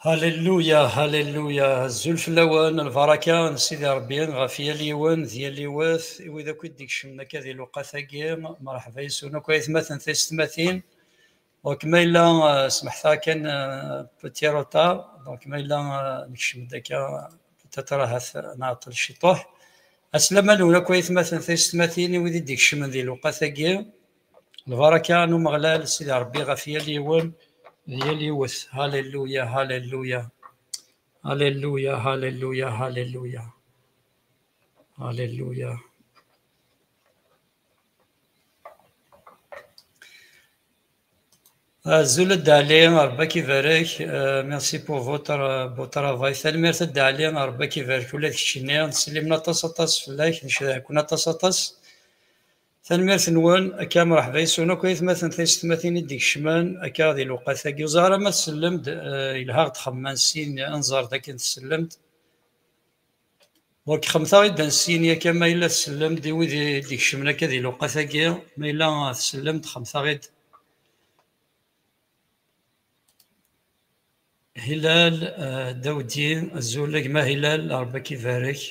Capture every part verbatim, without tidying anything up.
Halleluya, halleluya. Azul fell-awen, lbaraka n Sidi Ṛebbi ɣef yal yiwen d yal yiwet, i wid akk i d-ikecmen akka di lewqat-agi. Mṛeḥba yes-wen akk aytmaten tisetmatin. Donc, ma yella, euh, smeḥteɣ kan, euh, petit retard. Donc, ma yella, euh, nekcem-d akka, peut-être ahat nɛeṭṭel ciṭuḥ. Aslama-nwen akk aytmaten tisetmatin, i wid i d-ikecmen di lewqat-agi. Lbaraka n Umeɣlal Sidi Ṛebbi ɣef yal yiwen d yal yiwet. Halleluya, halleluya. Halleluya, halleluya, halleluya. Halleluya. Azul a Dda Ɛli, Ṛebbi ad k-ibarek. Euh, merci pour votre, euh, beau travail. Tanemmirt a Dda Ɛli, Ṛebbi ad k-ibarek ula d keččini. Ttsellimen aṭas, aṭas fell-ak, ncedha-ken aṭas, aṭas. Tanemmirt-nwen, akka mṛeḥba yes-wen akk aytmaten tisetmatin i d-ikecmen akka di lewqat-agi. Ur ẓriɣ ara ma tsellem-d, eh, yelha ɣ-d xemma n sin, ad nẓer d akken tsellem-d. Donc, xemmemt-aɣ-id ad nessin yakka ma yella tsellem-d i wid i d-ikecmen akka di lewqat-agi, ma yella tsellem-d, xemmemt-aɣ-id. Hilal, eh, Dawdi, azul a gma Hilal, Ṛebbi ad k-ibarek.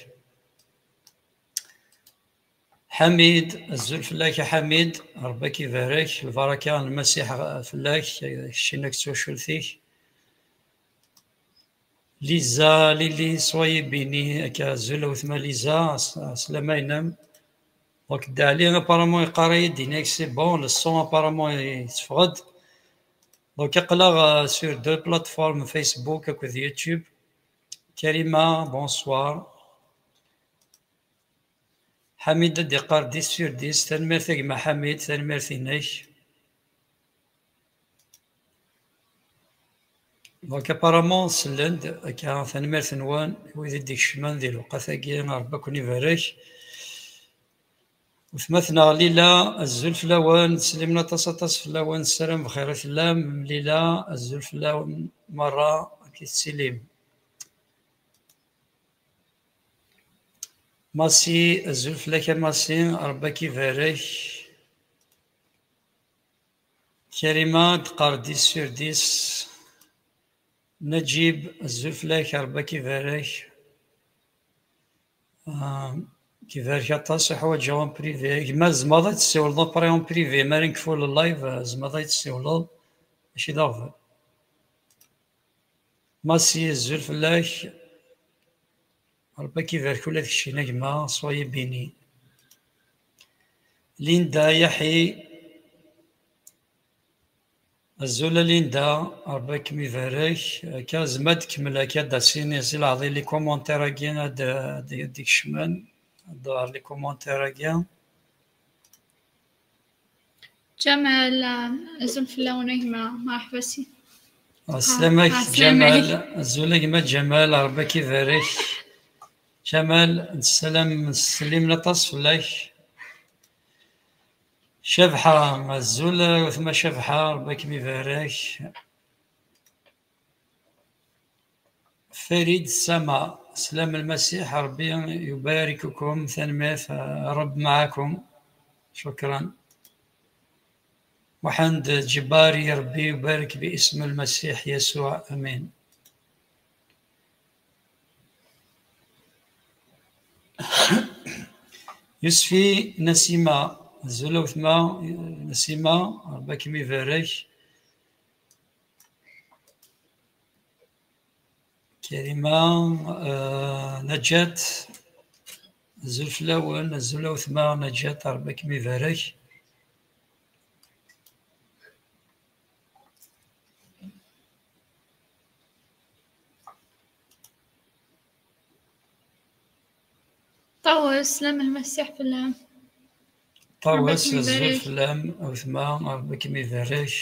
Ḥamid, azul fell-ak a Ḥamid, Ṛebbi ad k-ibarek, lbaraka n Lmasiḥ fell-ak, keččini akked twacult-ik. Liza, Lili, soyez béni, akka azul a wetma Liza, as-, aslama-inem. Donc, Dda Ɛli, apparemment, yeqqar-iyi-d, yenna-yak, c'est bon, le son, apparemment, yetteffeɣ-d. Donc, aql-aɣ, euh, sur deux plateformes, Facebook akked YouTube. Karima, bonsoir. Ḥamid ad d-iqqar dix sur dix. Tanemmirt a gma Ḥamid, tanemmirt-inek. Donc, apparemment, sellen-d akka, tanemmirt-nwen, wid i d-ikecmen di lewqat-agi, Ṛebbi ad ken-ibarek. Wetma-tneɣ Lila, azul fell-awen, ttsellimen aṭas, aṭas fell-awen, nessaram bxir i tellam. Lila, azul fell-awen merra, amek i tettilim? Masi, azul fell-ak a Masi, Ṛebbi ad k-ibarek. Karima teqqar dix sur dix. Najib, azul fell-ak, Ṛebbi ad k-ibarek. Ah, k-ibarek aṭas, uḥwaǧeɣ en privé. Gma, tzemreḍ ad tessiwleḍ après en privé, mi ara nekfu le live, ah, tzemreḍ ad tessiwleḍ. Mačči d aɣbel. Masi, azul fell-ak. Ṛebbi ad k-ibarek ula d keččini a gma, soyez béni. Linda Yaḥi, azul a Linda, Ṛebbi ad kem-ibarek. Akka, zma ad tkemmel akka, ad d-asini si leɛḍi les commentaires-agi ad, ad, ad d-ikecmen, ad d-ɣer les commentaires-agi. Ǧamal, ah, azul fell-awen a gma, mṛeḥba si. Ɛeslama-k, ah, Ǧamal. Azul a gma Ǧamal, Ṛebbi ad k-ibarek. Ǧamal, nessalam, ttsellimen aṭas fell-ak. Cabḥa, azul a wetma Cabḥa, Ṛebbi ad kem-ibarek. Farid Sama, slam Lmasiḥ, Ṛebbi yubarikukum, tanemmirt, Ṛebbi maɛakum. Cukran. Muḥend Ǧibari, Ṛebbi yubarek bi isem Lmasiḥ Yasuɛ, amin. Yusfi Nasima, azul a wetma Nasima, Ṛebbi ad kem-ibarek. Karima, eh, Najat, azul fell-awen, azul a wetma Najat, Ṛebbi ad kem-ibarek. Ṭawes, slam Lmasiḥ fell-am. Ṭawes, azul fell-am a wetma, Ṛebbi ad kem-ibarek.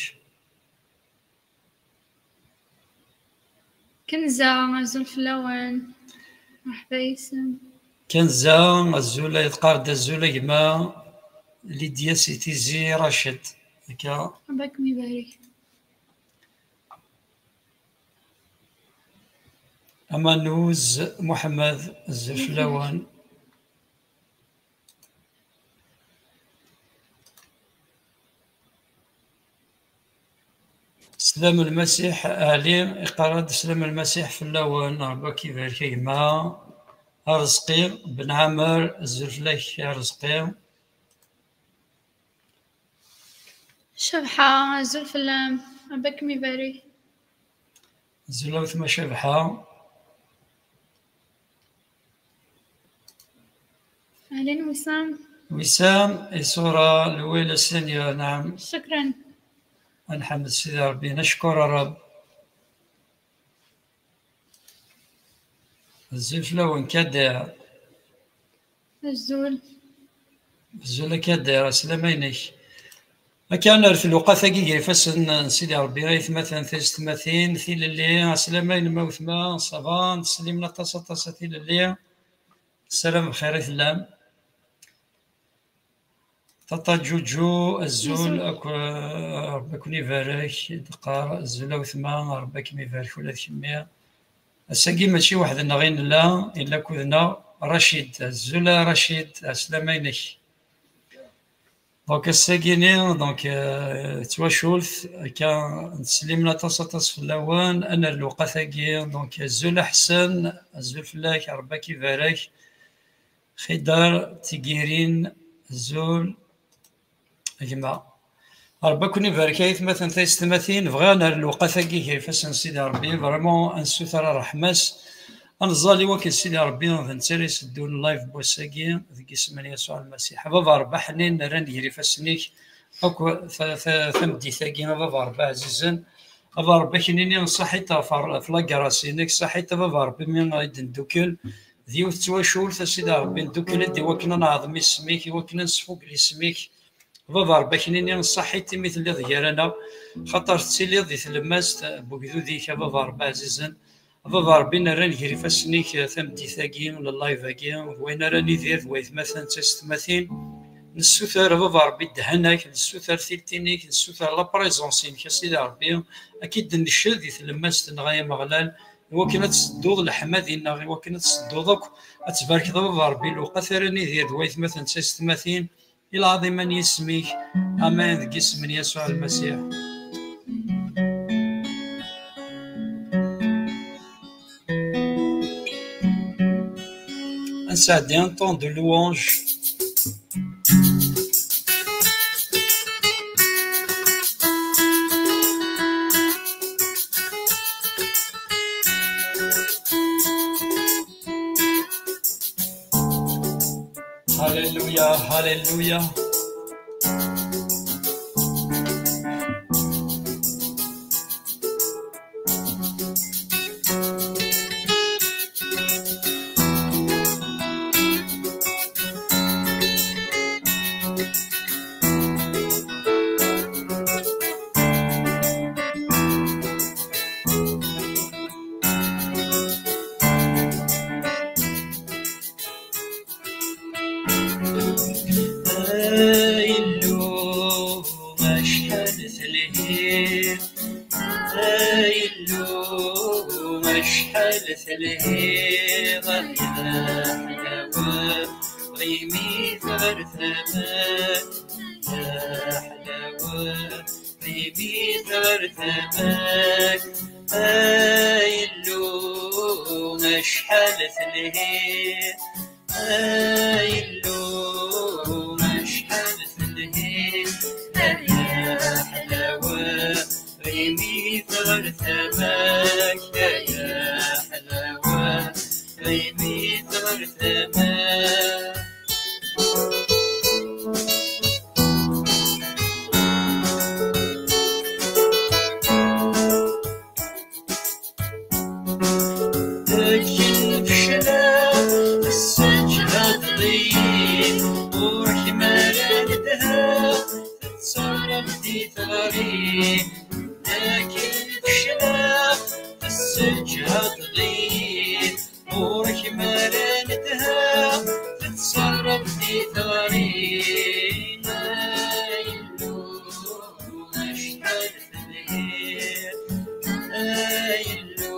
Kenza, azul fell-awen. Mṛeḥba yes-m. Kenza, azul, teqqar-d azul a gma Lidya si Tizi Racid. Akka. Ṛebbi ad kem-ibarek. Amanuz Muḥemmed, azul fell-awen. Slam Lmasiḥ, Ali iqqar-d: Slam Lmasiḥ fell-awen, Ṛebbi ad k-ibarek a gma Arezqi Ben Ɛmer, azul fell-ak a Arezqi. Cabḥa, azul fell-am, Ṛebbi ad kem-ibarek. Azul a weltma Cabḥa. أهلين وسام. وسام، إيسورا لويل السينيور، نعم. شكرا. نحمد سيدي ربي، نشكر الرب. Azul fell-awen Kader. Azul. Azul a Kader, aslama-inek. Akka nerret lewqat-agi gar ifassen n Sidi Ṛebbi, aytmaten, tiyessetmatin, tilelli, aslama-inem a wetma, ça va, nsellem aṭas aṭas a tilelli. Nessaram bxir i tellam. Tata Ǧuǧu, azul, azul. Ak-, Ṛebbi ad ken-ibarek, d-qqar, azul a wetma, Ṛebbi ad kem-ibarek ula d kemmi. Ass-agi mačči weḥd-nneɣ i nella, illa akked-neɣ Racid. Azul a Racid, aslama-inek. Donc ass-agi-ni, donc, euh, d twacult, akka, nsellem aṭas aṭas fell-awen, ad nerr lewqat-agi, donc azul a Ḥsen, azul fell-ak, Ṛebbi ad k-ibarek. Xidar Tigirin, azul a gma. Ṛebbi ad ken-ibarek ay atmaten tayessetmatin. Bɣiɣ ad nerr lewqat-agi gar ifassen n Sidi Ṛebbi, vraiment ad nessuter ṛṛeḥma-s. Ad neẓẓal i wakken Sidi Ṛebbi d netta ara iseddun live n wass-agi deg isem n Yasuɛ Lmasiḥ. A Baba Ṛebbi ḥnin, rran gar ifassen-ik akk ta-, ta-, tameddit-agi, a Baba Ṛebbi ɛzizen. A Baba Ṛebbi, ad k-nini ṣaḥit ɣef ṛ-, ɣef la grâce-inek, ṣaḥit a Baba Ṛebbi mi i d-neddukel d yiwet n twacult, a Sidi Ṛebbi, neddukel-d i wakken ad neɛḍem isem-ik, i wakken ad nesfugel isem-ik. A Baba Ṛebbi, ad k-nini ṣaḥit imi telliḍ gar-aneɣ, xaṭer tettiliḍ di tlemmast n wegdud-ik, a Baba Ṛebbi ɛzizen. A Baba Ṛebbi, nerra gar ifassen-ik tameddit-agi, live-agi, d wayen ara nidir, d waytmaten d tayessetmatin. Nessuter, a Baba Ṛebbi, ddehn-ak, nessuter tiltin-ik, nessuter la présence-inek, a Sidi Ṛebbi, ad k-id-nenced di tlemmast-nneɣ, ay Ameɣlal, i wakken ad tsedduḍ leḥmadi-nneɣ, i wakken ad tsedduḍ akk, ad tbarkeḍ, a Baba Ṛebbi, lewqat ara nidir d waytmaten d tayessetmatin, i lɛaḍima n yisem-ik. Amen, deg yisem n Yasuɛ Lmasiḥ. Ad nesɛeddi un temps de louange. Hallelujah, hallelujah. Ay Illu, acḥal telhiḍ. Ay Illu, acḥal telhiḍ, ay aḥlawa, ɣimit ɣer tama-k, ay aḥlawa, ɣimit ɣer tama-k. Ay Illu, acḥal telhiḍ, ay Illu, acḥal telhiḍ, ay aḥlawa, ɣimit ɣer tama-k, ay aḥlawa, ɣimit ɣer tama-k. Akken fecleɣ, tesseǧhadeḍ-iyi, ɣur-k mi ara nedheɣ, tettarraḍ-d i teɣri. Akken fecleɣ, tesseǧhadeḍ-iyi, ɣur-k mi ara nedheɣ, tettarraḍ-d i teɣri. Ay Illu, acḥal telhiḍ, ay Illu,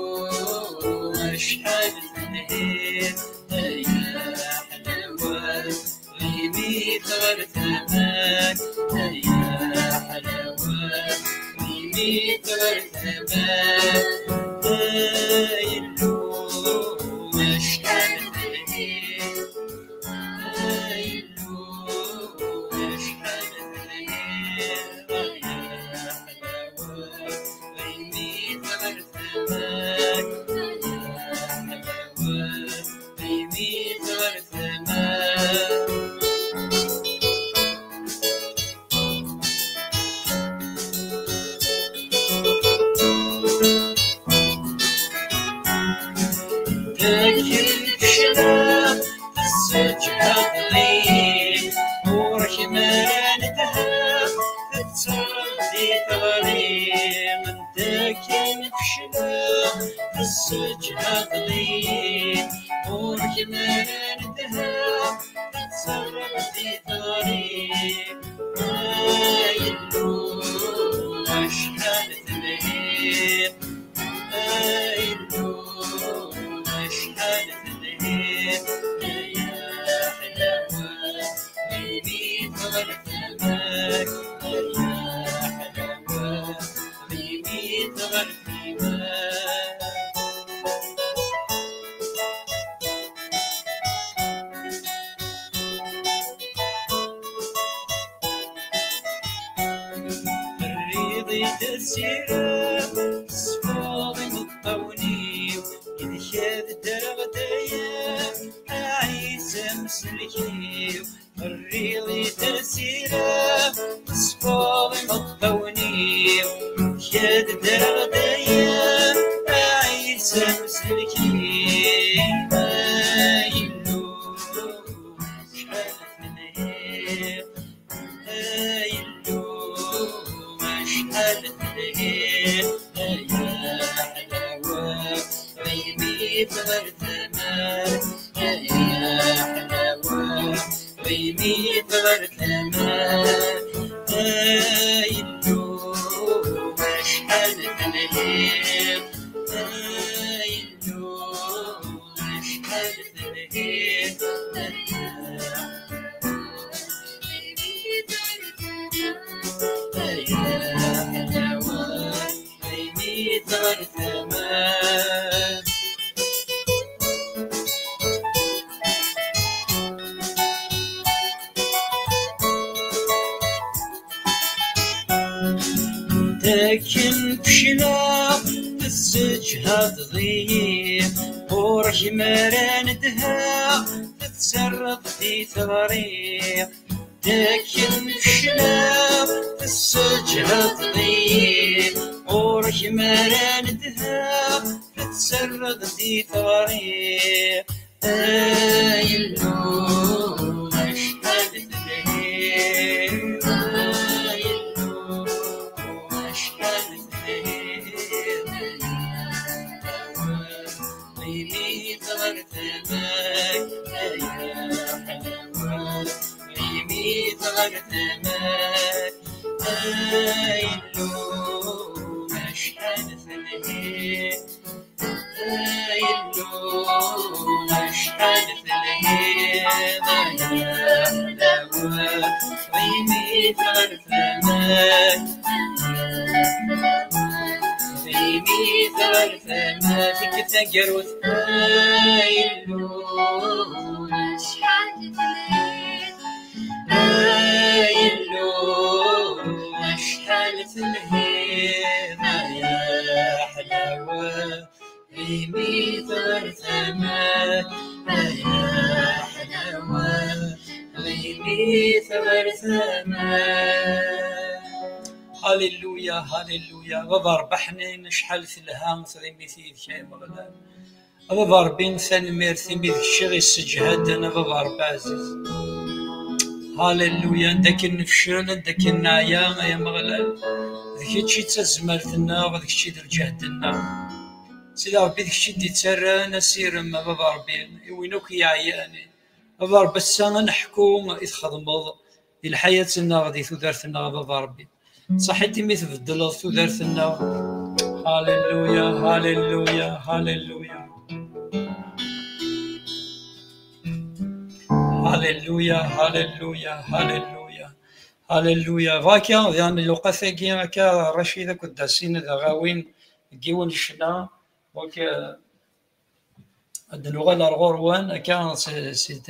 acḥal telhiḍ, ay aḥlawa, ɣimit ɣer tama-k, ay aḥlawa, ɣimit Ɣer tama, ay Illu, acḥal telhiḍ, ay Illu, acḥal telhiḍ, ay aḥlawa, imi ɣer tama, ay aḥlawa, imi ɣer tama. Dakken fecleɣ, tesseǧhadeḍ-iyi, ɣur-k mi ara nedheɣ, tettarraḍ di teɣri. Dakken fecleɣ, tesseǧhadeḍ-iyi, ɣur-k mi ara nedheɣ, tettarraḍ di teɣri. Ay Illu, acḥal telhiḍ, ay Illu, acḥal telhiḍ, ay aḥlawa, imi ɣer tama-k, ay aḥlawa, imi ɣer tama-k. Terriḍ-iyi-d asirem, tesfeḍ imeṭṭawen-iw, yid-k ad ddreɣ dayem, a Ɛisa amsellek-iw. Terriḍ-iyi-d asirem, tesfeḍ imeṭṭawen-iw, yid-k ad ddreɣ dayem, a Ɛisa amsellek-iw. Ay Illu, acḥal telhiḍ, ay Illu, acḥal telhiḍ, ay aḥlawa, imi ɣer tama-k, ay aḥlawa, imi ɣer tama-k, ay Illu, acḥal telhiḍ, ay Illu, acḥal telhiḍ, ay aḥlawa, ay aḥlawa, imi ɣer tama-k. Dakken fecleɣ, tesseǧhadeḍ-iyi, ɣur-k mi ara nedheɣ, tettarraḍ di teɣri. Dakken fecleɣ, tesseǧhadeḍ-iyi, ɣur-k mi ara nedheɣ, tettarraḍ di teɣri. Ay Illu, acḥal telhiḍ, ay Illu, acḥal telhiḍ, ay aḥlawa, imi ɣer tama-k, ay aḥlawa, imi ɣer tama-k, ay Illu, acḥal telhiḍ. Ay Illu, acḥal telhiḍ, ay aḥlawa, imi ɣer tama-k, imi ɣer tama-k, tikkelt taneggarut. Ay Illu, acḥal telhiḍ, ay Illu, acḥal telhiḍ, ay aḥlawa, imi ɣer tama-k, ay aḥlawa, imi ɣer tama-k. Halleluya, halleluya. Baba Ṛebbi ḥnin, acḥal telha tɣimit yid-k, ay Ameɣlal. A Baba Ṛebbi, tanemmirt imi d kečč i ɣ-isseǧhaden, a Baba Ṛebbi ɛziz. Halleluya, anda akken nefcel, anda akken neɛya, ay Ameɣlal, d kečč i d tazmert-nneɣ, d kečč i d lǧehd-nneɣ. Sidi Ṛebbi, d kečč i d-ittarran asirem, a Baba Ṛebbi, i win akk yeɛyan. A Baba Ṛebbi, ass-a ad neḥku i txedmeḍ di lḥayat-nneɣ, di tudert-nneɣ, a Baba Ṛebbi. Ṣaḥit imi tbeddleḍ tudert-nneɣ. Halleluya, halleluya, halleluya. Halleluya, halleluya, halleluya. Alléluia. Bɣa akka, diɣen lewqat-agi, akka Racid akked Dassin ad aɣ-awin deg yiwen n ccna. Donc, euh, ad nuɣal ar ɣur-wen, akka, si, si,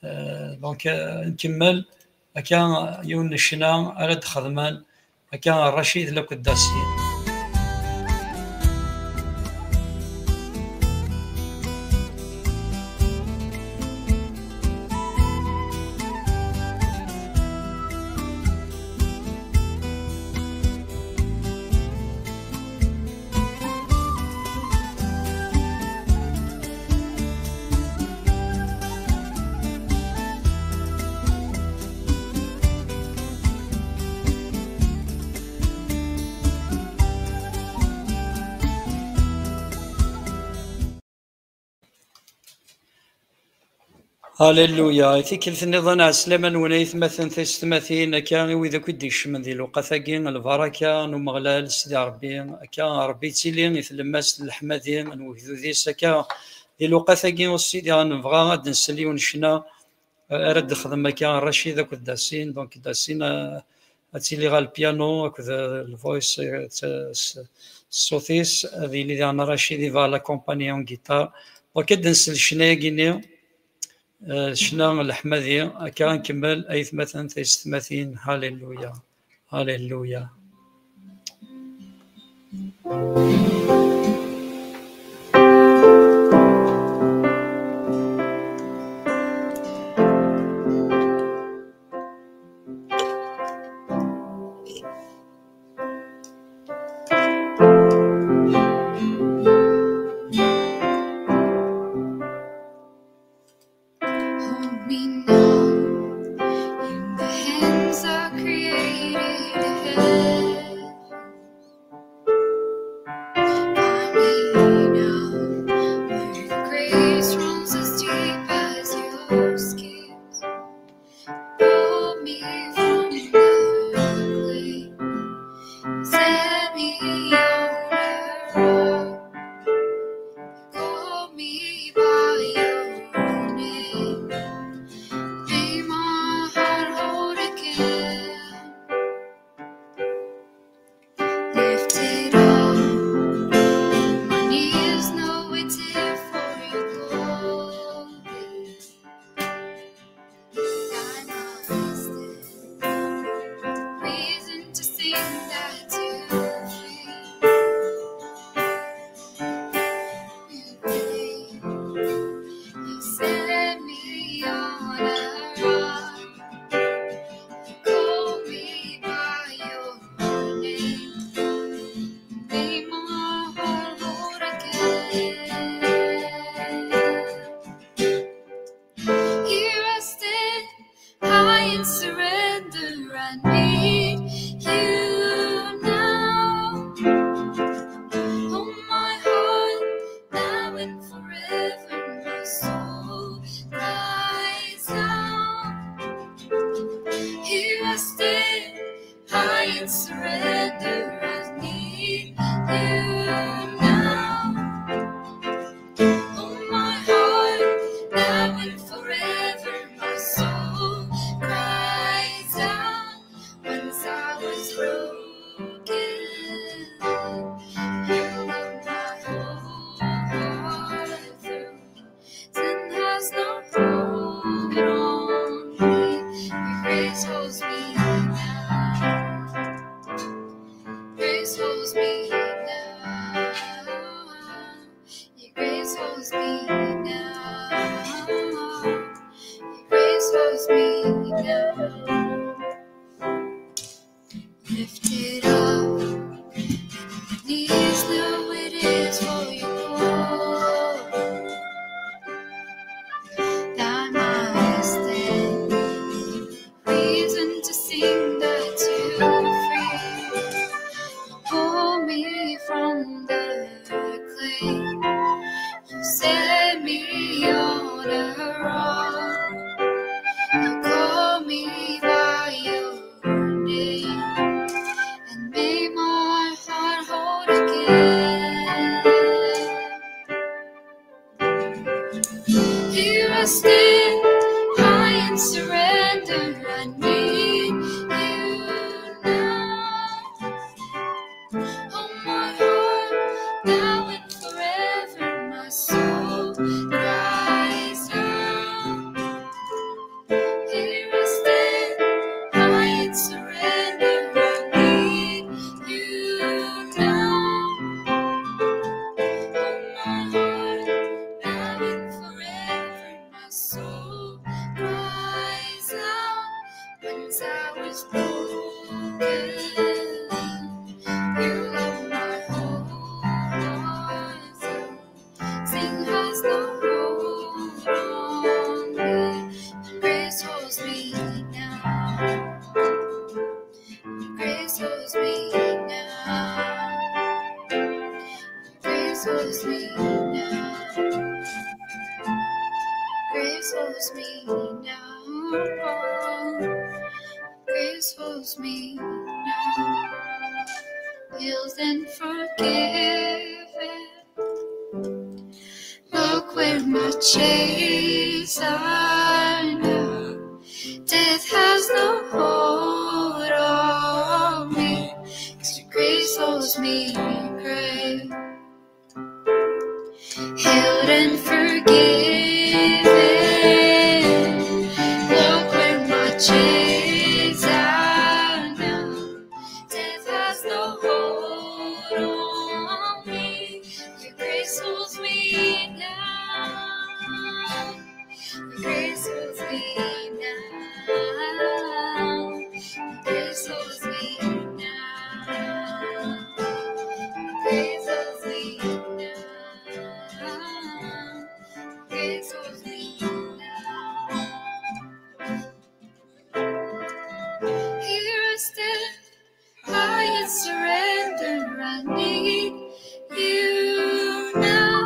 euh, donc, euh, nkemmel, akka, yiwen n ccna ara d-xedmen, akka, Racid akked Dassin. Alléluia. I tikkelt nniḍen, ɛeslama-nwen ay atmaten tiyessetmatin, akka i wid akk i d-ikecmen di lewqat-agi, lbaraka n Umeɣlal, Sidi Ṛebbi, akka Ṛebbi yettili i tlemmast n leḥmadi n wegdud-is, akka di lewqat-agi, a Sidi, nebɣa ad d-nsel yiwen ccna, eh, ara d-nexdem akka Racid akked Dassin. Donc Dassin, eh, ad tili ɣer lpiano akked, eh, le voice, eh, s-, s-, ṣṣut-is, ad yili diɣen Racid i va l'accompagner en guitare. Donc ad d-nsel ccna-agi-nni, eh, ccna n leḥmadi, akka ad nkemmel, ay atmaten tiyessetmatin. Alléluia. Alléluia. Hold me now in the hands that created heaven. Find me now where the grace runs as deep as your skin. Pull me from the clay, set me on a rock. Call me by your name. May my heart hold again. Lift it up. My knees know it's here for your glory. Thy majesty. Reason to sing that you're free. You pray. You set me on a rock. You call me by your name. May my heart hold again. Here I stand, I in surrender, I need you now. Oh, my heart, now and forever, my soul cries out. Here I stand, I in surrender, I need you now. Oh, my heart, now and forever, my soul cries out. Once I was broken, you were my whole heart through. Sin has no hold on me. Your grace holds me now. Grace holds me now. Your grace holds me now. Your grace holds me now. Lift it up. And my knees know it is for your glory. Thy majesty. Reason to sing that you're free. Pull me from the clay. You set me on a rock. You call me by your name. And may Grace holds me now. Grace holds me now. Grace holds me now. Healed and forgiven. Look where my chains are now. Death has no hold on me. 'Cause your grace holds me, grace. Healed and forgiven. Look where my chains are now. Death has no hold on me. Your grace holds me now. Your grace holds me now. Your grace holds me now. Your grace holds me now. Grace holds me now. Here I stand, I surrender, I need you now.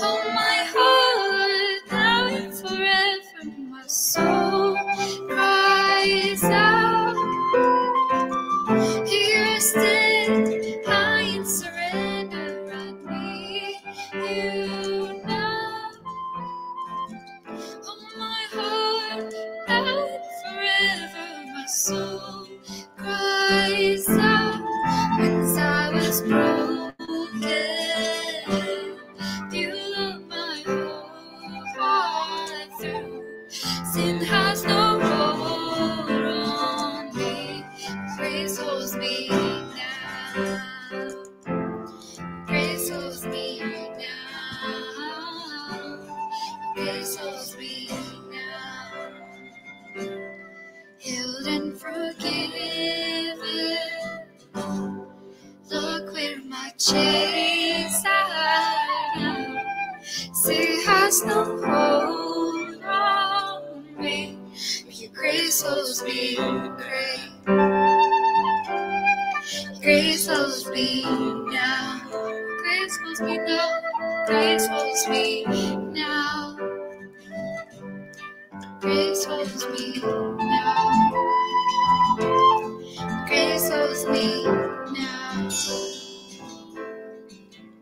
Oh, my heart, now and forever, my soul cries out. Here I stand, I surrender, I need you now. Oh, my heart, now and forever, my soul cries out. Once I was broken, you loved my whole heart through. Sin has no hold on me. Grace holds me now. Grace holds me now. Grace holds me now. Healed and forgiven. Look where my chains are now. Sin has no hold on me. Your grace holds me, grace. Grace holds me now. Grace holds me now. Grace holds me now. Grace holds me now. Grace holds me now.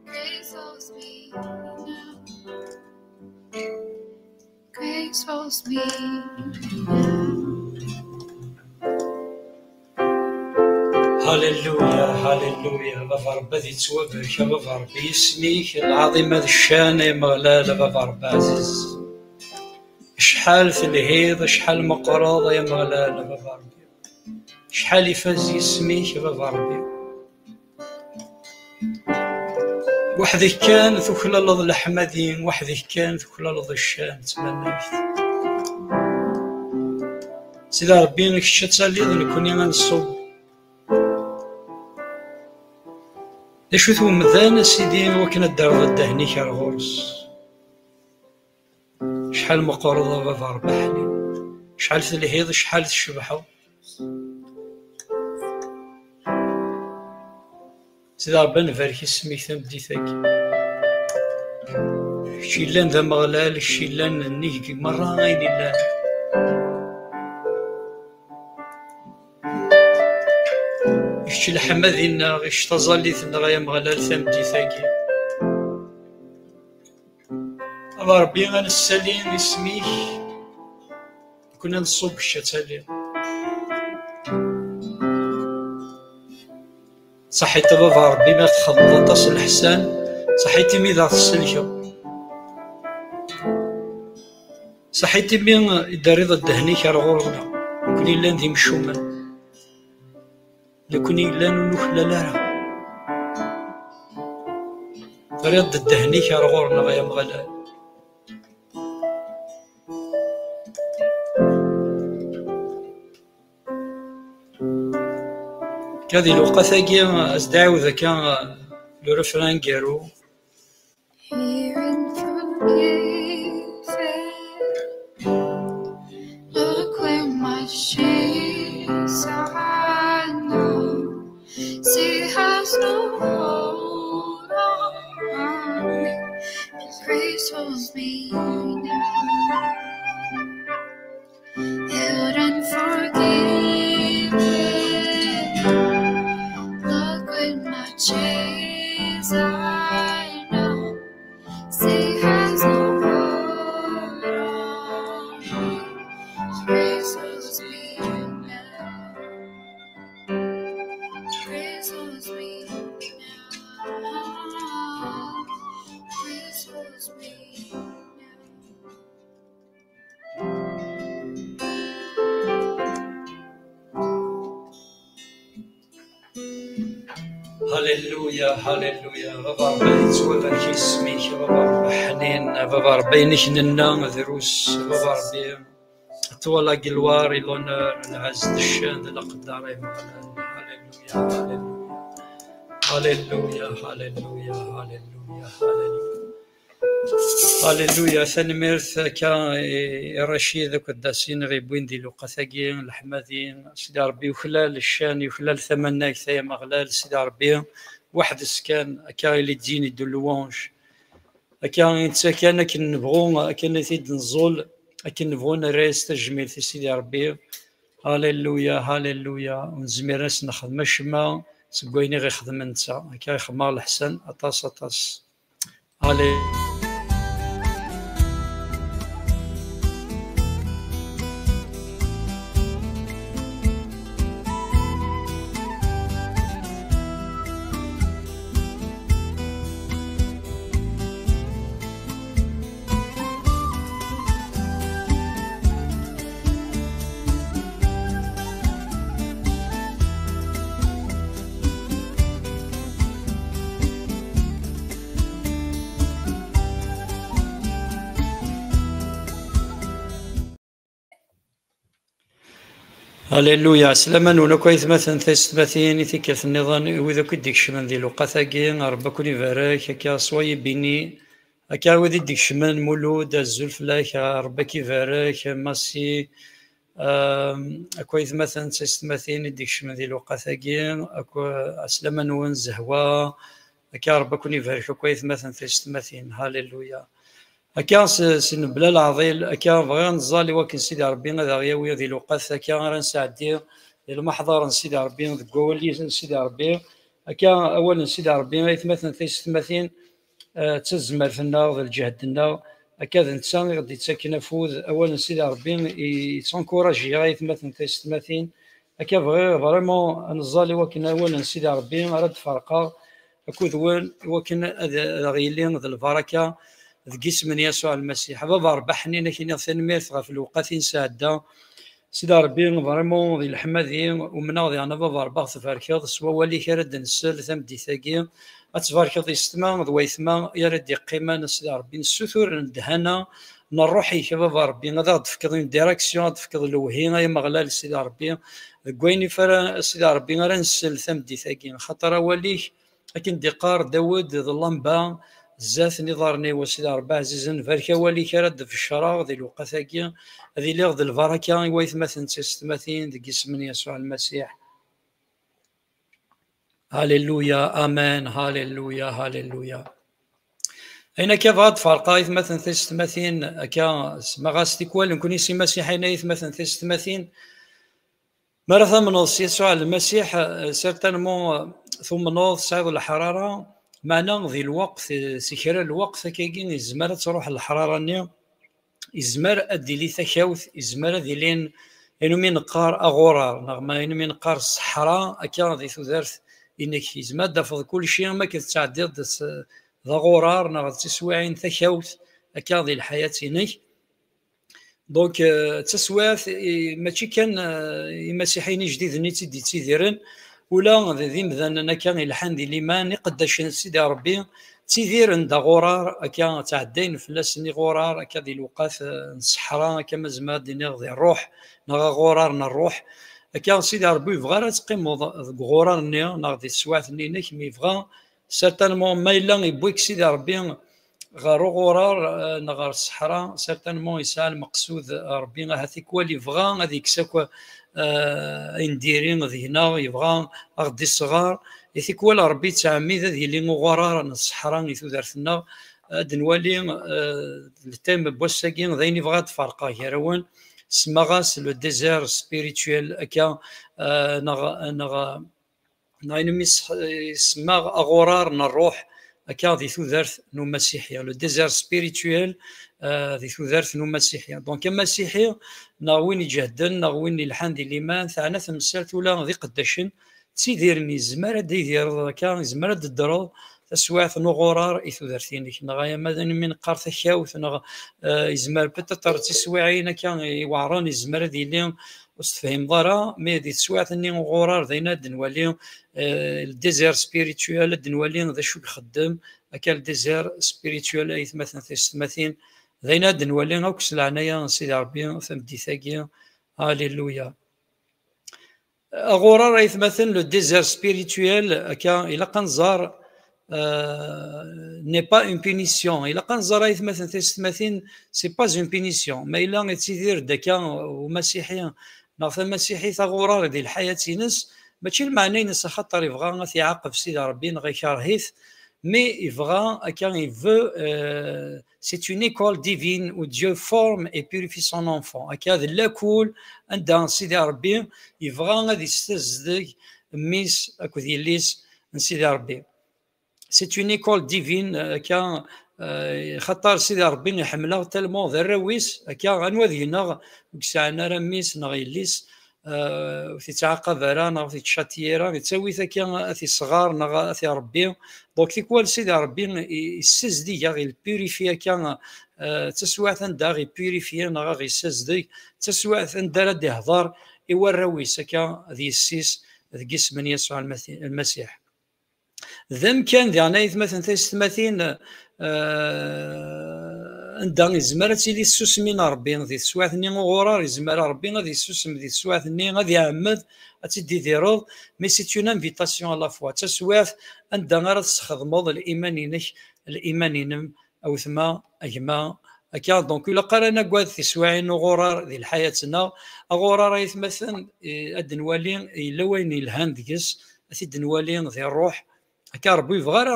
Grace holds me now. Grace holds me now. Hallelujah, hallelujah. Baba Ṛebbi ad yettwabarek, a Baba Ṛebbi, isem-ik lɛaḍima d ccan, ay Ameɣlal, a Baba Ṛebbi ɛziz. Acḥal telhiḍ, acḥal meqqreḍ, ay Ameɣlal, a Baba Ṛebbi. Acḥal ifaz yisem-ik, a Baba Ṛebbi. Weḥd-k kan tuklaleḍ leḥmadi, weḥd-k kan tuklaleḍ ccan d tmanegt. Sidi Ṛebbi, kečč ad taliḍ, nekkni ad nṣub. D acu-t umdan, a Sidi, wakken ad d-terreḍ ddehn-ik ar ɣur-s? Acḥal meqqreḍ a Baba Ṛebbi aḥnin. Acḥal telhiḍ, acḥal tcebḥeḍ. Sidi Ṛebbi, ad nbarek isem-ik tameddit-agi. Kečč yellan d Ameɣlal, kečč yellan nnig merra ayen yellan. Kečč leḥmadi-nneɣ, kečč taẓallit-nneɣ, ay Ameɣlal, tameddit-agi. A Ṛebbi, ad nessali isem-ik, nekkni ad nṣub kečč ad taliḍ. Ṣaḥit a Baba Ṛebbi ma txedmeḍ aṭas n leḥsan, ṣaḥit imi d aɣ-tesselkeḍ. Ṣaḥit imi i d-terriḍ ddehn-ik ar ɣur-neɣ, nekkni llan d imcumen. Nekkni yellan ur nuklal ara. Terriḍ-d ddehn-ik ar ɣur-neɣ, ay Ameɣlal. Ka di lewqat-agi, as-d-ɛiwed akka le refrain aneggaru. Here and forgiven. Look where my chains are now. Sin has no hold. Hallelujah, hallelujah. Baba Ṛebbi, yettwabarek yisem-ik, a Baba Ṛebbi ḥnin, a Baba Ṛebbi, inek nenna drus, a Baba Ṛebbi. Toi la gloire et l'honneur, lɛezz d ccan d lqedder ay Ameɣlal. Hallelujah, hallelujah. Hallelujah, hallelujah, hallelujah, hallelujah. Hallelujah, tanemmirt akka i, i Racid akked Dasin i ɣ-yewwin di lewqat-agi, leḥmadi, Sidi Ṛebbi yuklal ccan, yuklal tamannagt ay Ameɣlal, Sidi Ṛebbi, weḥd-s kan, akka i li d-yini de louange. Akka i netta kan akken nebɣu, akken i t-id-nẓul, akken nebɣu nerra-yas tajmilt i Sidi Ṛebbi. Hallelujah, hallelujah. Ur nezmir ad s-nexdem acemma seg wayen i ɣ-ixdem netta. Akka i xedmeɣ leḥsan aṭas, aṭas. Allez. Hallelujah. Slama-nwen akk aytmaten, taysetmatin, i tikkelt nniḍen, i wid akk i d-ikecmen di lewqat-agi, Ṛebbi ad ken-ibarek, akka, soyez bénis, akka, wid i d-ikecmen, Mulud, azul fell-ak, Ṛebbi ad k-ibarek, Massi, akk aytmaten, taysetmatin i d-ikecmen di lewqat-agi, akk, slama-nwen, Zehwa, akka, Ṛebbi ad ken-ibarek, akk aytmaten, taysetmatin, Hallelujah. Akka s, s nebla leɛḍil, akka bɣiɣ neẓẓal i wakken Sidi Ṛebbi ad aɣ-yawi di lewqat akka ara nesɛeddi di lmeḥḍer n Sidi Ṛebbi, deg wawal n Sidi Ṛebbi. Akka awal n Sidi Ṛebbi, aytmaten, taysetmatin, eh, d tazmert-nneɣ, d lǧehd-nneɣ. Akka d netta i ɣ-d-ittaken afud. Awal n Sidi Ṛebbi i, yettɛenkuṛaji aytmaten, taysetmatin. Akka bɣiɣ vraiment ad neẓẓal i wakken awal n Sidi Ṛebbi ara d-ferqeɣ akked wen, i wakken ad, ad aɣ-yili d lbaraka deg yisem n Yasuɛ Lmasiḥ. A Baba Ṛebbi ḥnin, ad k-iniɣ tanemmirt ɣef lewqat i nesɛedda. Sidi Ṛebbi, vraiment di leḥmadi, umneɣ diɣen a Baba Ṛebbi ad ɣ-tbarkeḍ s wawal-ik ara d-nsel tameddit-agi. Ad tbarkeḍ yessetma d waytma i ara d-iqqimen, a Sidi Ṛebbi, nessutur ddhana n ṛṛuḥ-ik, a Baba Ṛebbi, ad aɣ-d-tefkeḍ une direction, ad d-tefkeḍ lewhi, ay Ameɣlal, Sidi Ṛebbi, deg wayen ifara, Sidi Ṛebbi, ara nsel tameddit-agi. Axaṭer awal-ik, akken d-iqqar Dawed, d llamba zdat n iḍarren-iw, a Sidi Ṛebbi ɛzizen, barek awal-ik ara d-beccreɣ di lewqat-agi, ad iliɣ d lbaraka i waytmaten d tiyessetmatin deg yisem n Yasuɛ Lmasiḥ. Hallelujah, amen, hallelujah, hallelujah. Ayen akka bɣiɣ ad d-ferqeɣ aytmaten tiyessetmatin, akka smaɣ-as tikwal, nekkni s imasiḥiyen ay aytmaten tiyessetmatin, mi ara tamneḍ s Yasuɛ Lmasiḥ, eh, certainement, eh, tumneḍ, tesɛiḍ leḥrara, meɛna di lweqt, eh, si kra lweqt akkagi, yezmer ad truḥ leḥrara-nni, yezmer ad d-tili takawt, yezmer ad ilin ayen umi neqqar aɣurar, neɣ ma ayen umi neqqar ṣṣeḥra, akka di tudert-inek. Yezmer ad d-tafeḍ kulci, am akken tettɛeddiḍ d s-, d aɣurar, neɣ d tiswiɛin, takawt, akka di lḥayat-inek. Donc, euh, d taswiɛt, eh, mačči kan, euh, imasiḥiyen ijdiden i tt-id-yettidiren, ula d, d imdanen akka ilḥan di liman, iqeddacen n Sidi Ṛebbi, ttidiren-d aɣurar, akka ttɛeddayen fell-asen iɣurar, akka di lewqat, euh, n ṣṣeḥra, akka ma zemreɣ ad d-iniɣ di ṛṛuḥ, neɣ aɣurar n ṛṛuḥ. Akka Sidi Ṛebbi ur yebɣi ara ad teqqimeḍ deg uɣurar-nni, neɣ di teswiɛt-nni-inek, mi yebɣa certainement, ma yella yewwi-k Sidi Ṛebbi ɣer uɣurar, eh, neɣ ɣer ṣṣeḥra, certainement yesɛa lmeqsud, eh, Ṛebbi, ahat tikwal yebɣa ad yekkes akk, eh, ayen diri deg-neɣ, yebɣa ad ɣ-d-isɣer. I tikwal Ṛebbi yettɛemmid ad yili uɣurar n ṣṣeḥra i tudert-nneɣ. Ad nwali, eh, le thème n wass-agi, d ayen i bɣiɣ ad d-ferqeɣ gar-awen, semmaɣ-as le désert spirituel, akka, eh, neɣ, neɣ, neɣ ayen umi s-, isemma aɣurar n ṛṛuḥ, akka di tudert n umasiḥi, le désert spirituel, euh, di tudert n umasiḥi. Donc, amasiḥi, neɣ win iǧehden, neɣ win ilḥan di liman, teɛna temsalt ula d iqeddacen, ttidiren, yezmer ad d-idireḍ akka, yezmer ad d-teddreḍ taswiɛt n uɣurar i tudert-inek, neɣ ay ama d ayen umi neqqar takawt, neɣ, euh, yezmer peut-être d tiswiɛin akka iweɛṛen, yezmer ad yili ur s-tefhimeḍ ara, mais di teswiɛt-nni uɣurar d ayen ad nwali, eh, le désert spirituel, ad nwali d acu i ixeddem, akka le désert spirituel, ay atmaten tiyessetmatin, d ayen ad nwali akk s leɛnaya n Sidi Ṛebbi tameddit-agi. Alléluia. Aɣurar, ay atmaten, le désert spirituel, akka, ilaq ad nẓer, euh, n'est pas une punition. Ilaq ad nẓer, ay atmaten tiyessetmatin, c'est pas une punition. Ma yella yettidir-d akka umasiḥi neɣ tamasiḥit aɣurar di lḥayat-ines, mačči lmeɛna-ines axaṭer yebɣa ad t-iɛaqeb Sidi Ṛebbi neɣ ikerh-it, mais yebɣa akka, il veut, euh, c'est une école divine où Dieu forme et purifie son enfant. Akka d lakul anda Sidi Ṛebbi yebɣa ad yessazdeg mmi-s akked yelli-s n Sidi Ṛebbi. C'est une école divine, euh, akka, euh, xaṭer Sidi Ṛebbi iḥemmel-aɣ tellement d arraw-is, akka anwa deg-neɣ ur yesɛan ara mmi-s neɣ yelli-s, euh, ur t-ittɛaqab ara neɣ ur t-ittcati ara, yettawi-t akka ad t-isɣer neɣ ad t-iṛebbi. Donc tikwal Sidi Ṛebbi i-, yessizdig-aɣ, il purifie akka, euh, d taswiɛt anda aɣ-ipurifye neɣ aɣ-yessazdeg, d taswiɛt anda ara d-ihḍer i warraw-is akka d yessi-s deg isem n Yasuɛ Lmasi-, Lmasiḥ. D amkan diɣen, ay atmaten tiyessetmatin, euh, anda yezmer ad tili tsusmi n Ṛebbi. Di teswiɛt-nni uɣurar, yezmer Ṛebbi ad yessusem di teswiɛt-nni, ad iɛemmed ad tt-id-idireḍ, mais c'est une invitation à la foi. D taswiɛt anda ara tesxedmeḍ liman-inek, liman-inem, a wetma, a gma, akka. Donc, ur ilaq ara ad nagad tiswiɛin n uɣurar di lḥayat-nneɣ. Aɣurar, ay atmaten, eh, ad d-nwali, yella wayen yelhan deg-s, ad t-id-nwali di ṛṛuḥ. Akka Ṛebbi ur yebɣi ara,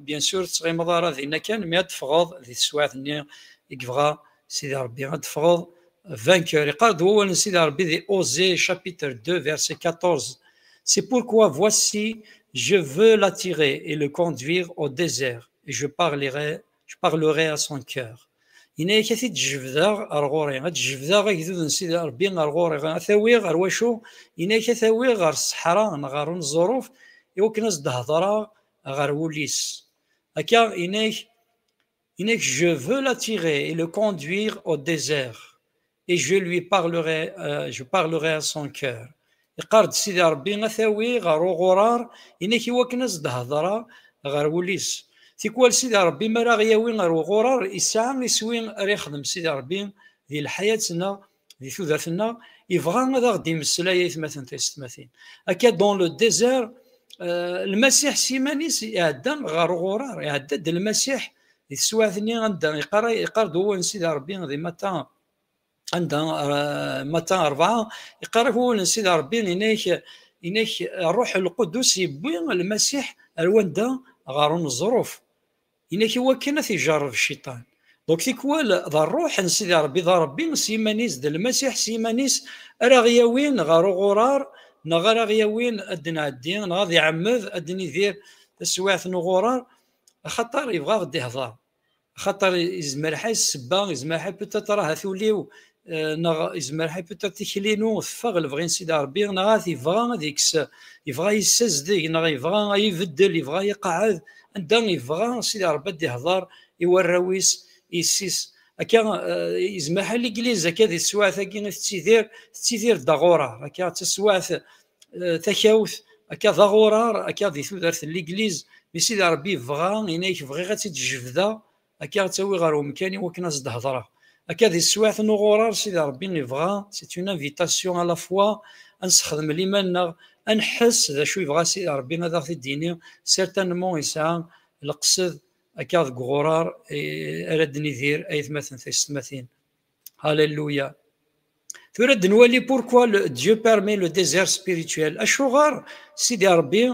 bien sûr, ur tettɣimeḍ ara dinna kan, mais ad d-teffɣeḍ di teswiɛt-nni i yebɣa Sidi Ṛebbi, ad d-teffɣeḍ vainqueur. Iqqar-d wawal n Sidi Ṛebbi di Osée chapitre deux, verset quatorze. C'est pourquoi voici, je veux l'attirer et le conduire au désert, et je parlerai, je parlerai à son cœur. Yenna-yak, ad t-id-jebdeɣ ar ɣur-i, ad d-jebdeɣ agdud n Sidi Ṛebbi ar ɣur-i, ad t-awiɣ ar wacu? Yenna-yak, ad t-awiɣ ɣer ṣṣeḥra neɣ ɣer uneẓruf, i wakken ad s-d-hedṛeɣ ɣer wul-is. Akka, yenna-yak, yenna-yak, je veux l'attirer et le conduire au désert, et je lui parlerai, euh, je parlerai à son cœur. Iqqar-d Sidi Ṛebbi, ad t-awi ɣer uɣurar, yenna-yak, i wakken ad s-d-hedṛeɣ ɣer wul-is. Tikwal Sidi Ṛebbi mi ara ɣ-yawi ɣer uɣurar, yesɛa iswi ara yexdem Sidi Ṛebbi di lḥayat-nneɣ, di tudert-nneɣ, yebɣa ad aɣ-d-imeslay, ay atmaten tiyessetmatin. Akka, dans le désert, euh, Lmasiḥ s yiman-is iɛedda ɣer uɣurar, iɛedda-d Lmasiḥ di teswiɛt-nni anda iqqar, iqqar-d wawal n Sidi Ṛebbi di Mata, anda, euh, Mata rebɛa, iqqar-ak wawal n Sidi Ṛebbi, inak, inak, Ṛṛuḥ Lqudus yewwi Lmasiḥ ar wanda? Ɣer uneẓruf. Inak i wakken ad t-ijerreb cciṭan. Donc tikwal d ṛṛuḥ n Sidi Ṛebbi, d Ṛebbi s yiman-is, d Lmasiḥ s yiman-is ara ɣ-yawin ɣer uɣurar, neɣ ara ɣ-yawin ad d-nɛeddi, neɣ ad iɛemmed ad d-nidir taswiɛt n uɣurar, axaṭer yebɣa ad ɣ-d-ihḍer. Axaṭer yezmer ḥay ssebba, yezmer ḥay peut-être ahat ul-iw, euh, neɣ yezmer ḥay peut-être tikli-inu teffeɣ lebɣi n Sidi Ṛebbi, neɣ ahat yebɣa ad ikkes, yebɣa ad yessazdeg, neɣ yebɣa ad ibeddel, yebɣa ad iqeɛɛed anda yebɣa Sidi Ṛebbi ad d-ihḍer i warraw-is, i yessi-s. Akka, euh, yezmer ḥay Legliz akka di teswiɛt-agi i tettidir, tettidir d aɣurar. Akka d taswiɛt, euh, takawt, akka d aɣurar, akka di tudert n Legliz. Mi Sidi Ṛebbi yebɣa, yenna-yak, bɣiɣ ad tt-id-jebdeɣ, akka ad tt-awiɣ ɣer umkan i wakken ad s-d-hedṛeɣ. Akka di teswiɛt n uɣurar, Sidi Ṛebbi yebɣa, c'est une invitation à la foi, ad nessexdem liman-nneɣ, ad nḥess d acu yebɣa Sidi Ṛebbi ad aɣ-t-id-yini, certainement yesɛa leqsed akka deg uɣurar, eh, ara d-nidir, ay atmaten tiyessetmatin. Alléluia. Tura ad nwali pourquoi le, Dieu permet le désert spirituel. Acuɣer Sidi Ṛebbi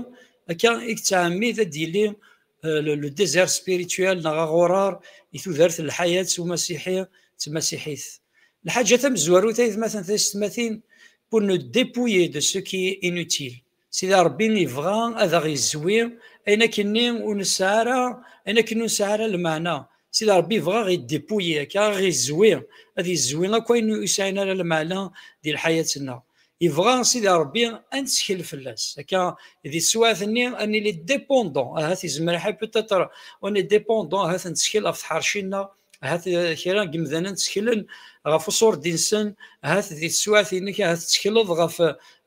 akka i yettɛemmid ad d-yili, euh, le, le désert spirituel neɣ aɣurar i tudert n lḥayat umasiḥi d tmasiḥit? Lḥaǧa tamezwarut, ay atmaten tiyessetmatin, pour nous dépouiller de ce qui est inutile. Sidi Ṛebbi yebɣa ad aɣ-yezwi ayen akkenni ur nesɛi ara, ayen akken ur nesɛi ara lmeɛna. Sidi Ṛebbi yebɣa ad ɣ-idépouiller, akka ad ɣ-izwi, ad izwi akk ayen ur yesɛin ara lmeɛna di lḥayat-nneɣ. Yebɣa Sidi Ṛebbi ad nettkel fell-as. Akka di teswiɛt-nni ad nili dépendant. Ahat yezmer ḥay peut-être on est dépendant, ahat nettkel ɣef tḥerci-nneɣ, Ahat, eh, kra n yimdanen tteklen ɣef uṣurdi-nsen, ahat di teswiɛt-inek, ahat tettekleḍ ɣef,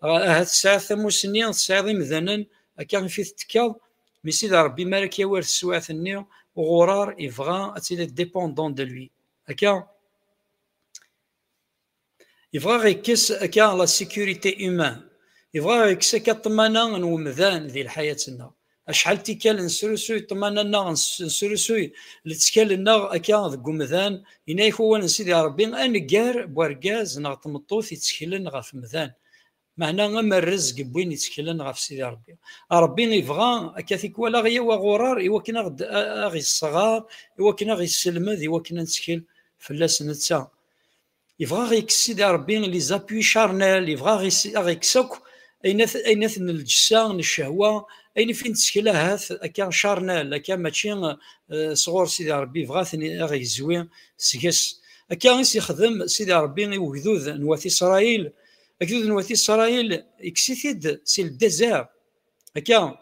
ahat tesɛiḍ tamussni, tesɛiḍ imdanen, akka ifi tettekkaḍ, mi Sidi Ṛebbi mi ara k-yawi ar teswiɛt-nni, uɣurar yebɣa ad tiliḍ dépendant de lui. Akka, yebɣa ad ɣ-yekkes akka la sécurité humaine, yebɣa ad ɣ-yekkes akka ṭṭmana n umdan di lḥayat-nneɣ. Acḥal tikkal nesrusuy ṭṭmana-nneɣ, nes-, nesrusuy lettkal-nneɣ akka deg umdan, yenna-yak wawal n Sidi Ṛebbi, aneggar n wergaz neɣ tmeṭṭut yetteklen ɣef umdan. Meɛna am rrezg n win yetteklen ɣef Sidi Ṛebbi. Ṛebbi yebɣa akka tikwal a ɣ-yawi aɣurar i wakken a ɣ-d-, a, a ɣ-yesɣar, i wakken a ɣ-yesselmed, i wakken a nettkel fell-as netta. Yebɣa a ɣ-yekkes Sidi Ṛebbi les appuis charnels, yebɣa a ɣ-yes-, a ɣ-yekkes akk ayen at-, ayen at n lǧessa, n ccehwa, ayen ifi nettkel ahat akka charnel, akka mačči, eh, sɣur Sidi Ṛebbi, yebɣa a ten-, a ɣ-yezwi seg-s. Akka i s-yexdem Sidi Ṛebbi i ugdud n wat Isṛayil. Agdud n wat Isṛayil, yekkes-it-id si le désert. Akka,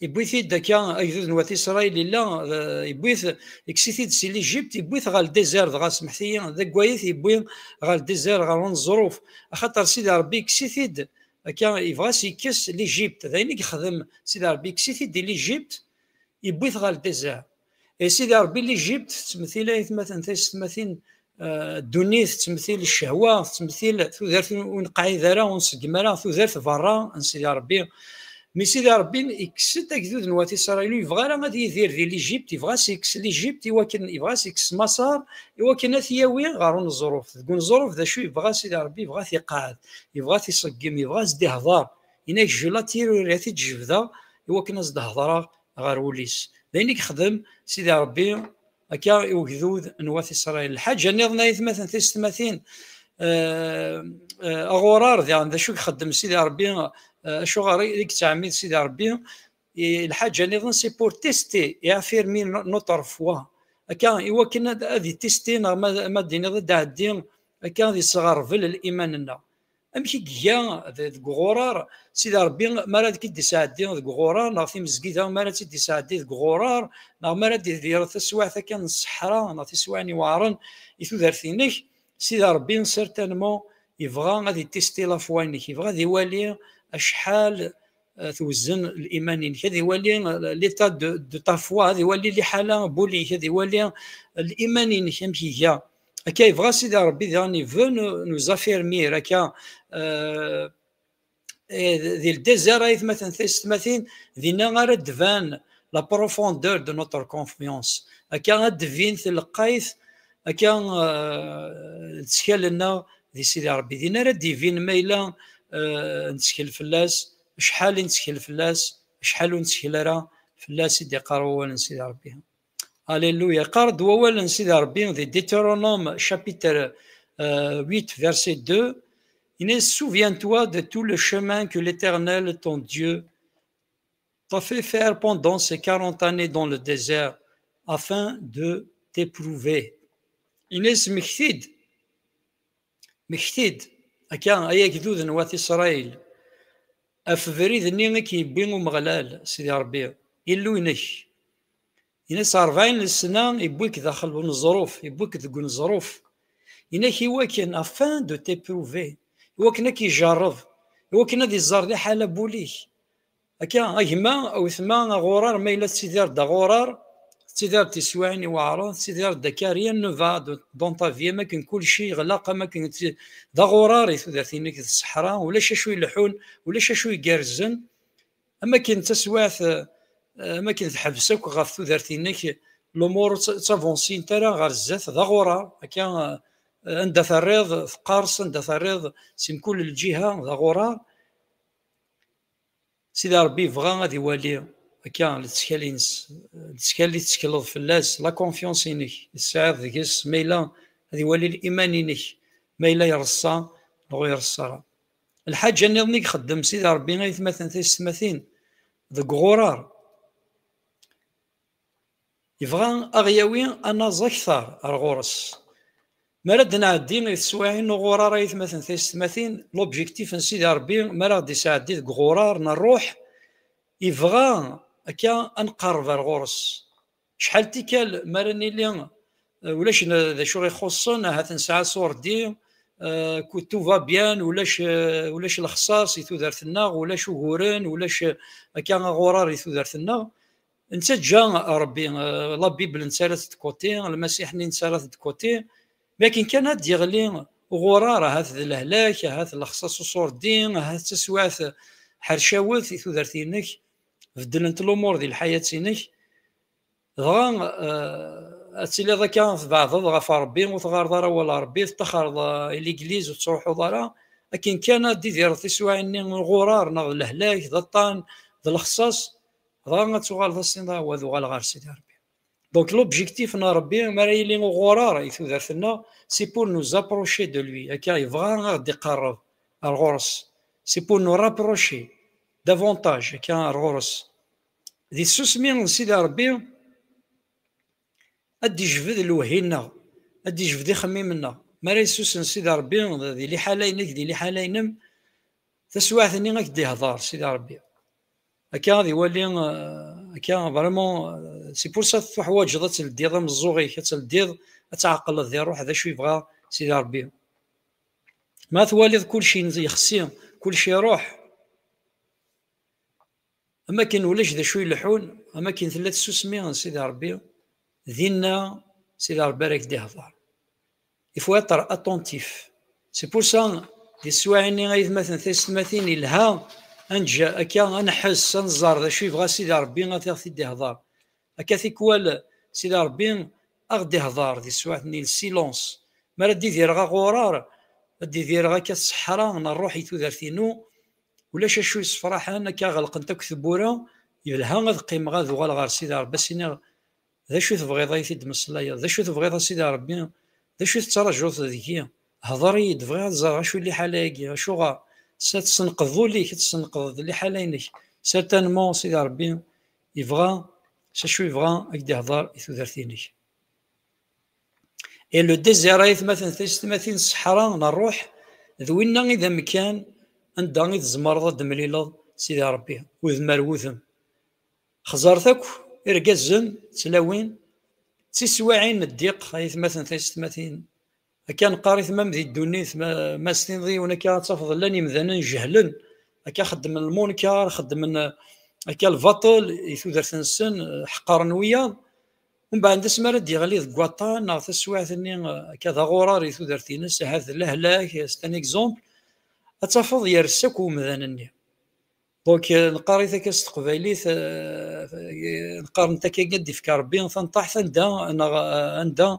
yewwi-t-id akka, agdud n wat Isṛayil yella, eh, yewwi-t, yekkes-it-id si l'Égypte, yewwi-t ɣer le désert, dɣa smeḥt-iyi, d agwayet yewwi ɣer le désert, ɣer uneẓruf. Axaṭer Sidi Ṛebbi yekkes-it-id, akka, yebɣa a s-yekkes l'Égypte. D ayen i yexdem Sidi Ṛebbi, yekkes-it-id di l'Égypte, yewwi-t ɣer le désert. Et Sidi Ṛebbi, l'Égypte tettmetil, ay atmaten, taysetmatin, eh, ddunit tettmetil ccehwa, tettmetil tudert ur neqɛid ara, ur nṣeggem ara, tudert berra n Sidi Ṛebbi. Mi Sidi Ṛebbi yekkes-d agdud n wat Isṛayil, ur yebɣa ara ad yidir di l'Égypte, yebɣa a s-yekkes l'Égypte i wakken, yebɣa a s-yekkes Maṣer i wakken ad t-yawi ɣer uneẓruf. Deg uneẓruf d acu yebɣa Sidi Ṛebbi? Yebɣa a t-iqɛed, yebɣa a t-iṣeggem, yebɣa a s-d-ihḍer. Yenna-k, je l'attire, ad t-id-jebdeɣ i wakken a s-d-hedreɣ ɣer wul-is. D ayen i yexdem Sidi Ṛebbi akka i ugdud n wat Isṛayil. Lḥaǧa nniḍen, ay atmaten, taysetmatin, eh, eh, aɣurar diɣen, d acu i ixeddem Sidi Ṛebbi, eh, acuɣer i, i yettɛemmid Sidi Ṛebbi? I, lḥaǧa nniḍen, c'est pour tester et affirmer no-, notre foi. Akka, i wakken ad, ad itesti neɣ ma, ma d-iniḍ ad d-ɛeddi, akka ad yesɣerbel liman-nneɣ. Amek i iga de-, deg uɣurar? Sidi Ṛebbi, mi ara k-id-isɛeddi deg uɣurar, neɣ timezgida, mi ara tt-id-isɛeddi deg uɣurar, neɣ mi ara d-idireḍ taswiɛt akka n ṣṣeḥra, neɣ tiswiɛin iweɛṛen i tudert-inek, Sidi Ṛebbi, certainement, yebɣa ad itesti la foi-inek, yebɣa ad iwali acḥal, eh, tewzen liman-inek, ad iwali, eh, l'état de, de ta foi, ad iwali liḥala n wul-ik, ad iwali liman-inek amek iga. Akka yebɣa Sidi Ṛebbi diɣen, il veut nous, nous affermir, akka, eh, eh, di le désert, ay atmaten, taysetmatin, dinna ara d-tban la profondeur de notre confiance. Akka ad d-tbin tleqqayt, akka, eh, lettkal-nneɣ di Sidi Ṛebbi. Dinna ara d-ibin ma yella, eh, nettkel fell-as, acḥal i nettkel fell-as, acḥal ur nettkel ara fell-as, i d-iqqar wawal n Sidi Ṛebbi. Alléluia. Yeqqar-d wawal n Sidi Ṛebbi di Deutéronome chapitre, euh, huit, verset deux. Il dit, souviens-toi de tout le chemin que l'Éternel, ton Dieu, t'a fait faire pendant ces quarante années dans le désert, afin de t'éprouver. Il dit, smekti-d, mekti-d, akka, ay agdud n wat Isṛayil, ɣef ubrid-nni i k-yewwi Umeɣlal, Sidi Ṛebbi, Illu-inek. Yenna-s, ṛebɛin n ssna yewwi-k daxel uneẓruf, yewwi-k deg uneẓruf. Yenna-k, i wakken, afin de t'éprouver, i wakken ad k-ijerreb, i wakken ad iẓer liḥala n wul-ik. Akka, a gma, a wetma, aɣurar, ma yella tettidireḍ d aɣurar, tettidireḍ tiswiɛin iweɛṛen, tettidireḍ d akka, rien ne va de-, dans ta vie, am akken kulci yeɣleq, am akken ti-, d aɣurar i tudert-inek d ṣṣeḥra, ulac acu ileḥḥun, ulac acu igerrzen, am akken d taswiɛt, eh, am akken teḥbes akk ɣef tudert-inek, lumuṛ ur tt-, ttavunsint ara ɣer zdat, d aɣurar, akka, eh, anda terriḍ teqqers, anda terriḍ si mkul lǧiha, d aɣurar. Sidi Ṛebbi yebɣa ad iwali akka lettkal-ines, lettkal i tettekleḍ fell-as, la confiance-inek i tesɛiḍ deg-s, ma yella ad iwali liman-inek, ma yella ireṣṣa neɣ ur ireṣṣa ara. Lḥaǧa nniḍen i ixeddem Sidi Ṛebbi, ay atmaten, taysetmatin, deg uɣurar, yebɣa a ɣ-yawi ad naẓ akteṛ ar ɣur-s. Mi ara d-nɛeddi i teswiɛin n uɣurar, ay atmaten, taysetmatin, l'objectif n Sidi Ṛebbi, mi ara ɣ-d-isɛeddi deg uɣurar n ṛṛuḥ, yebɣa akka ad nqerreb ar ɣur-s. Acḥal tikkal mi ara nili ulac n-, d acu i ixuṣṣen, ahat nesɛa ṣurdi, euh, que tout va bien, ulac, euh, ulac lexṣaṣ i tudert-nneɣ, ulac uguren, ulac, euh, akka aɣurar i tudert-nneɣ. Nettaǧǧa Ṛebbi, euh, la Bible nettarra-t de côté, Lmasiḥ-nni nettarra-t de côté, mais akken kan ad d-yeɣli uɣurar, ahat d lehlak, ahat lexṣaṣ uṣurdi, ahat d taswiɛt ḥercawet i tudert-inek, beddlent lumuṛ di lḥayat-inek, dɣa, euh, ad tiliḍ akka tbeɛdeḍ ɣef Ṛebbi, ur teɣɣareḍ ara awal n Ṛebbi, teṭṭaxreḍ, euh, i ligliz, ur tettruḥuḍ ara. Akken kan ad d-idireḍ tiswiɛin-nni n uɣurar neɣ d lehlak, d aṭṭan, d lexṣaṣ, dɣa ad tuɣaleḍ ad s-tiniḍ: "Awa ad uɣaleɣ ɣer Sidi Ṛebbi." Donc, l'objectif n Ṛebbi, mi ara yili uɣurar i tudert-nneɣ, c'est pour nous approcher de lui. Akka, yebɣa ad ɣ-d-iqerreb ar ɣur-s. C'est pour nous rapprocher davantage, akka, ar ɣur-s. Di tsusmi n Sidi Ṛebbi, ad d-ijbed lewhi-nneɣ, ad d-ijbed ixemmimen-nneɣ. Mi ara yessusen Sidi Ṛebbi di liḥala-inek, di liḥala-inem, taswiɛt-nni ad k-d-ihḍer Sidi Ṛebbi. Akka ad iwali, euh, akka vraiment, euh, c'est pour ça tuḥwaǧeḍ ad tleddiḍ ameẓẓuɣ-ik, ad tleddiḍ, ad tɛeqleḍ di ṛṛuḥ d acu yebɣa Sidi Ṛebbi. Ma twaliḍ kulci yexsi, kulci iṛuḥ, am akken ulac d acu ileḥḥun, am akken tella tsusmi n Sidi Ṛebbi, dinna Sidi Ṛebbi ara k-d-ihḍer. Il faut être attentif. C'est pour ça, di teswiɛin-nni, ay atmaten, taysetmatin, yelha ad neǧǧ akka, ad nḥess, ad nẓer d acu yebɣa Sidi Ṛebbi ad aɣ-t-id-ihḍer. Akka tikwal Sidi Ṛebbi ad aɣ-d-ihḍer di teswiɛt-nni, le silence. Mi ara d-idireɣ aɣurar, ad d-idireɣ akka ṣṣeḥra n ṛṛuḥ i tudert-inu, ulac acu yessefraḥen, akka ɣelqent akk tewwura, yelha ad qqimeɣ, ad uɣaleɣ ɣer Sidi Ṛebbi, ad s-iniɣ: "D acu tebɣiḍ ay t-id-meslayeḍ? D acu tebɣiḍ a Sidi Ṛebbi? D acu tettraǧuḍ deg-i? Hḍer-iyi-d, bɣiɣ ad ẓreɣ acu i liḥala-agi, acuɣer?" S-, ad tessenqeḍ ul-ik, ad tessenqeḍ liḥala-inek. Certainement, Sidi Ṛebbi yebɣa, s acu yebɣa ad k-d-ihḍer i tudert-inek. Et le désert, ay atmaten, taysetmatin, ṣṣeḥra n ṛṛuḥ, d winna i d amkan anda i tzemreḍ ad d-temlileḍ Sidi Ṛebbi, udem ar wudem. Xẓert akk irgazen, tlawin, d tiswiɛin n ddiq, ay atmaten, taysetmatin. Akka neqqar-it même di ddunit, ma, ma s-tiniḍ i yiwen akka, ad tafeḍ llan imdanen jehlen, akka xeddmen lmunkar, xeddmen, eh, akka lbaṭel i tudert-nsen, eh, ḥeqqren wiyaḍ. Umbeɛd asmi ara d-yeɣli deg waṭṭan neɣ taswiɛt-nni, eh, akka d aɣurar i tudert-ines, ahat d lehlak, c'est un exemple, ad tafeḍ yers akk umdan-nni. Donc, euh, neqqar-it akka s teqbaylit, euh, neqqaren-t akka i d-ifka Rebbi tanṭaḥt anda, neɣ, euh, anda,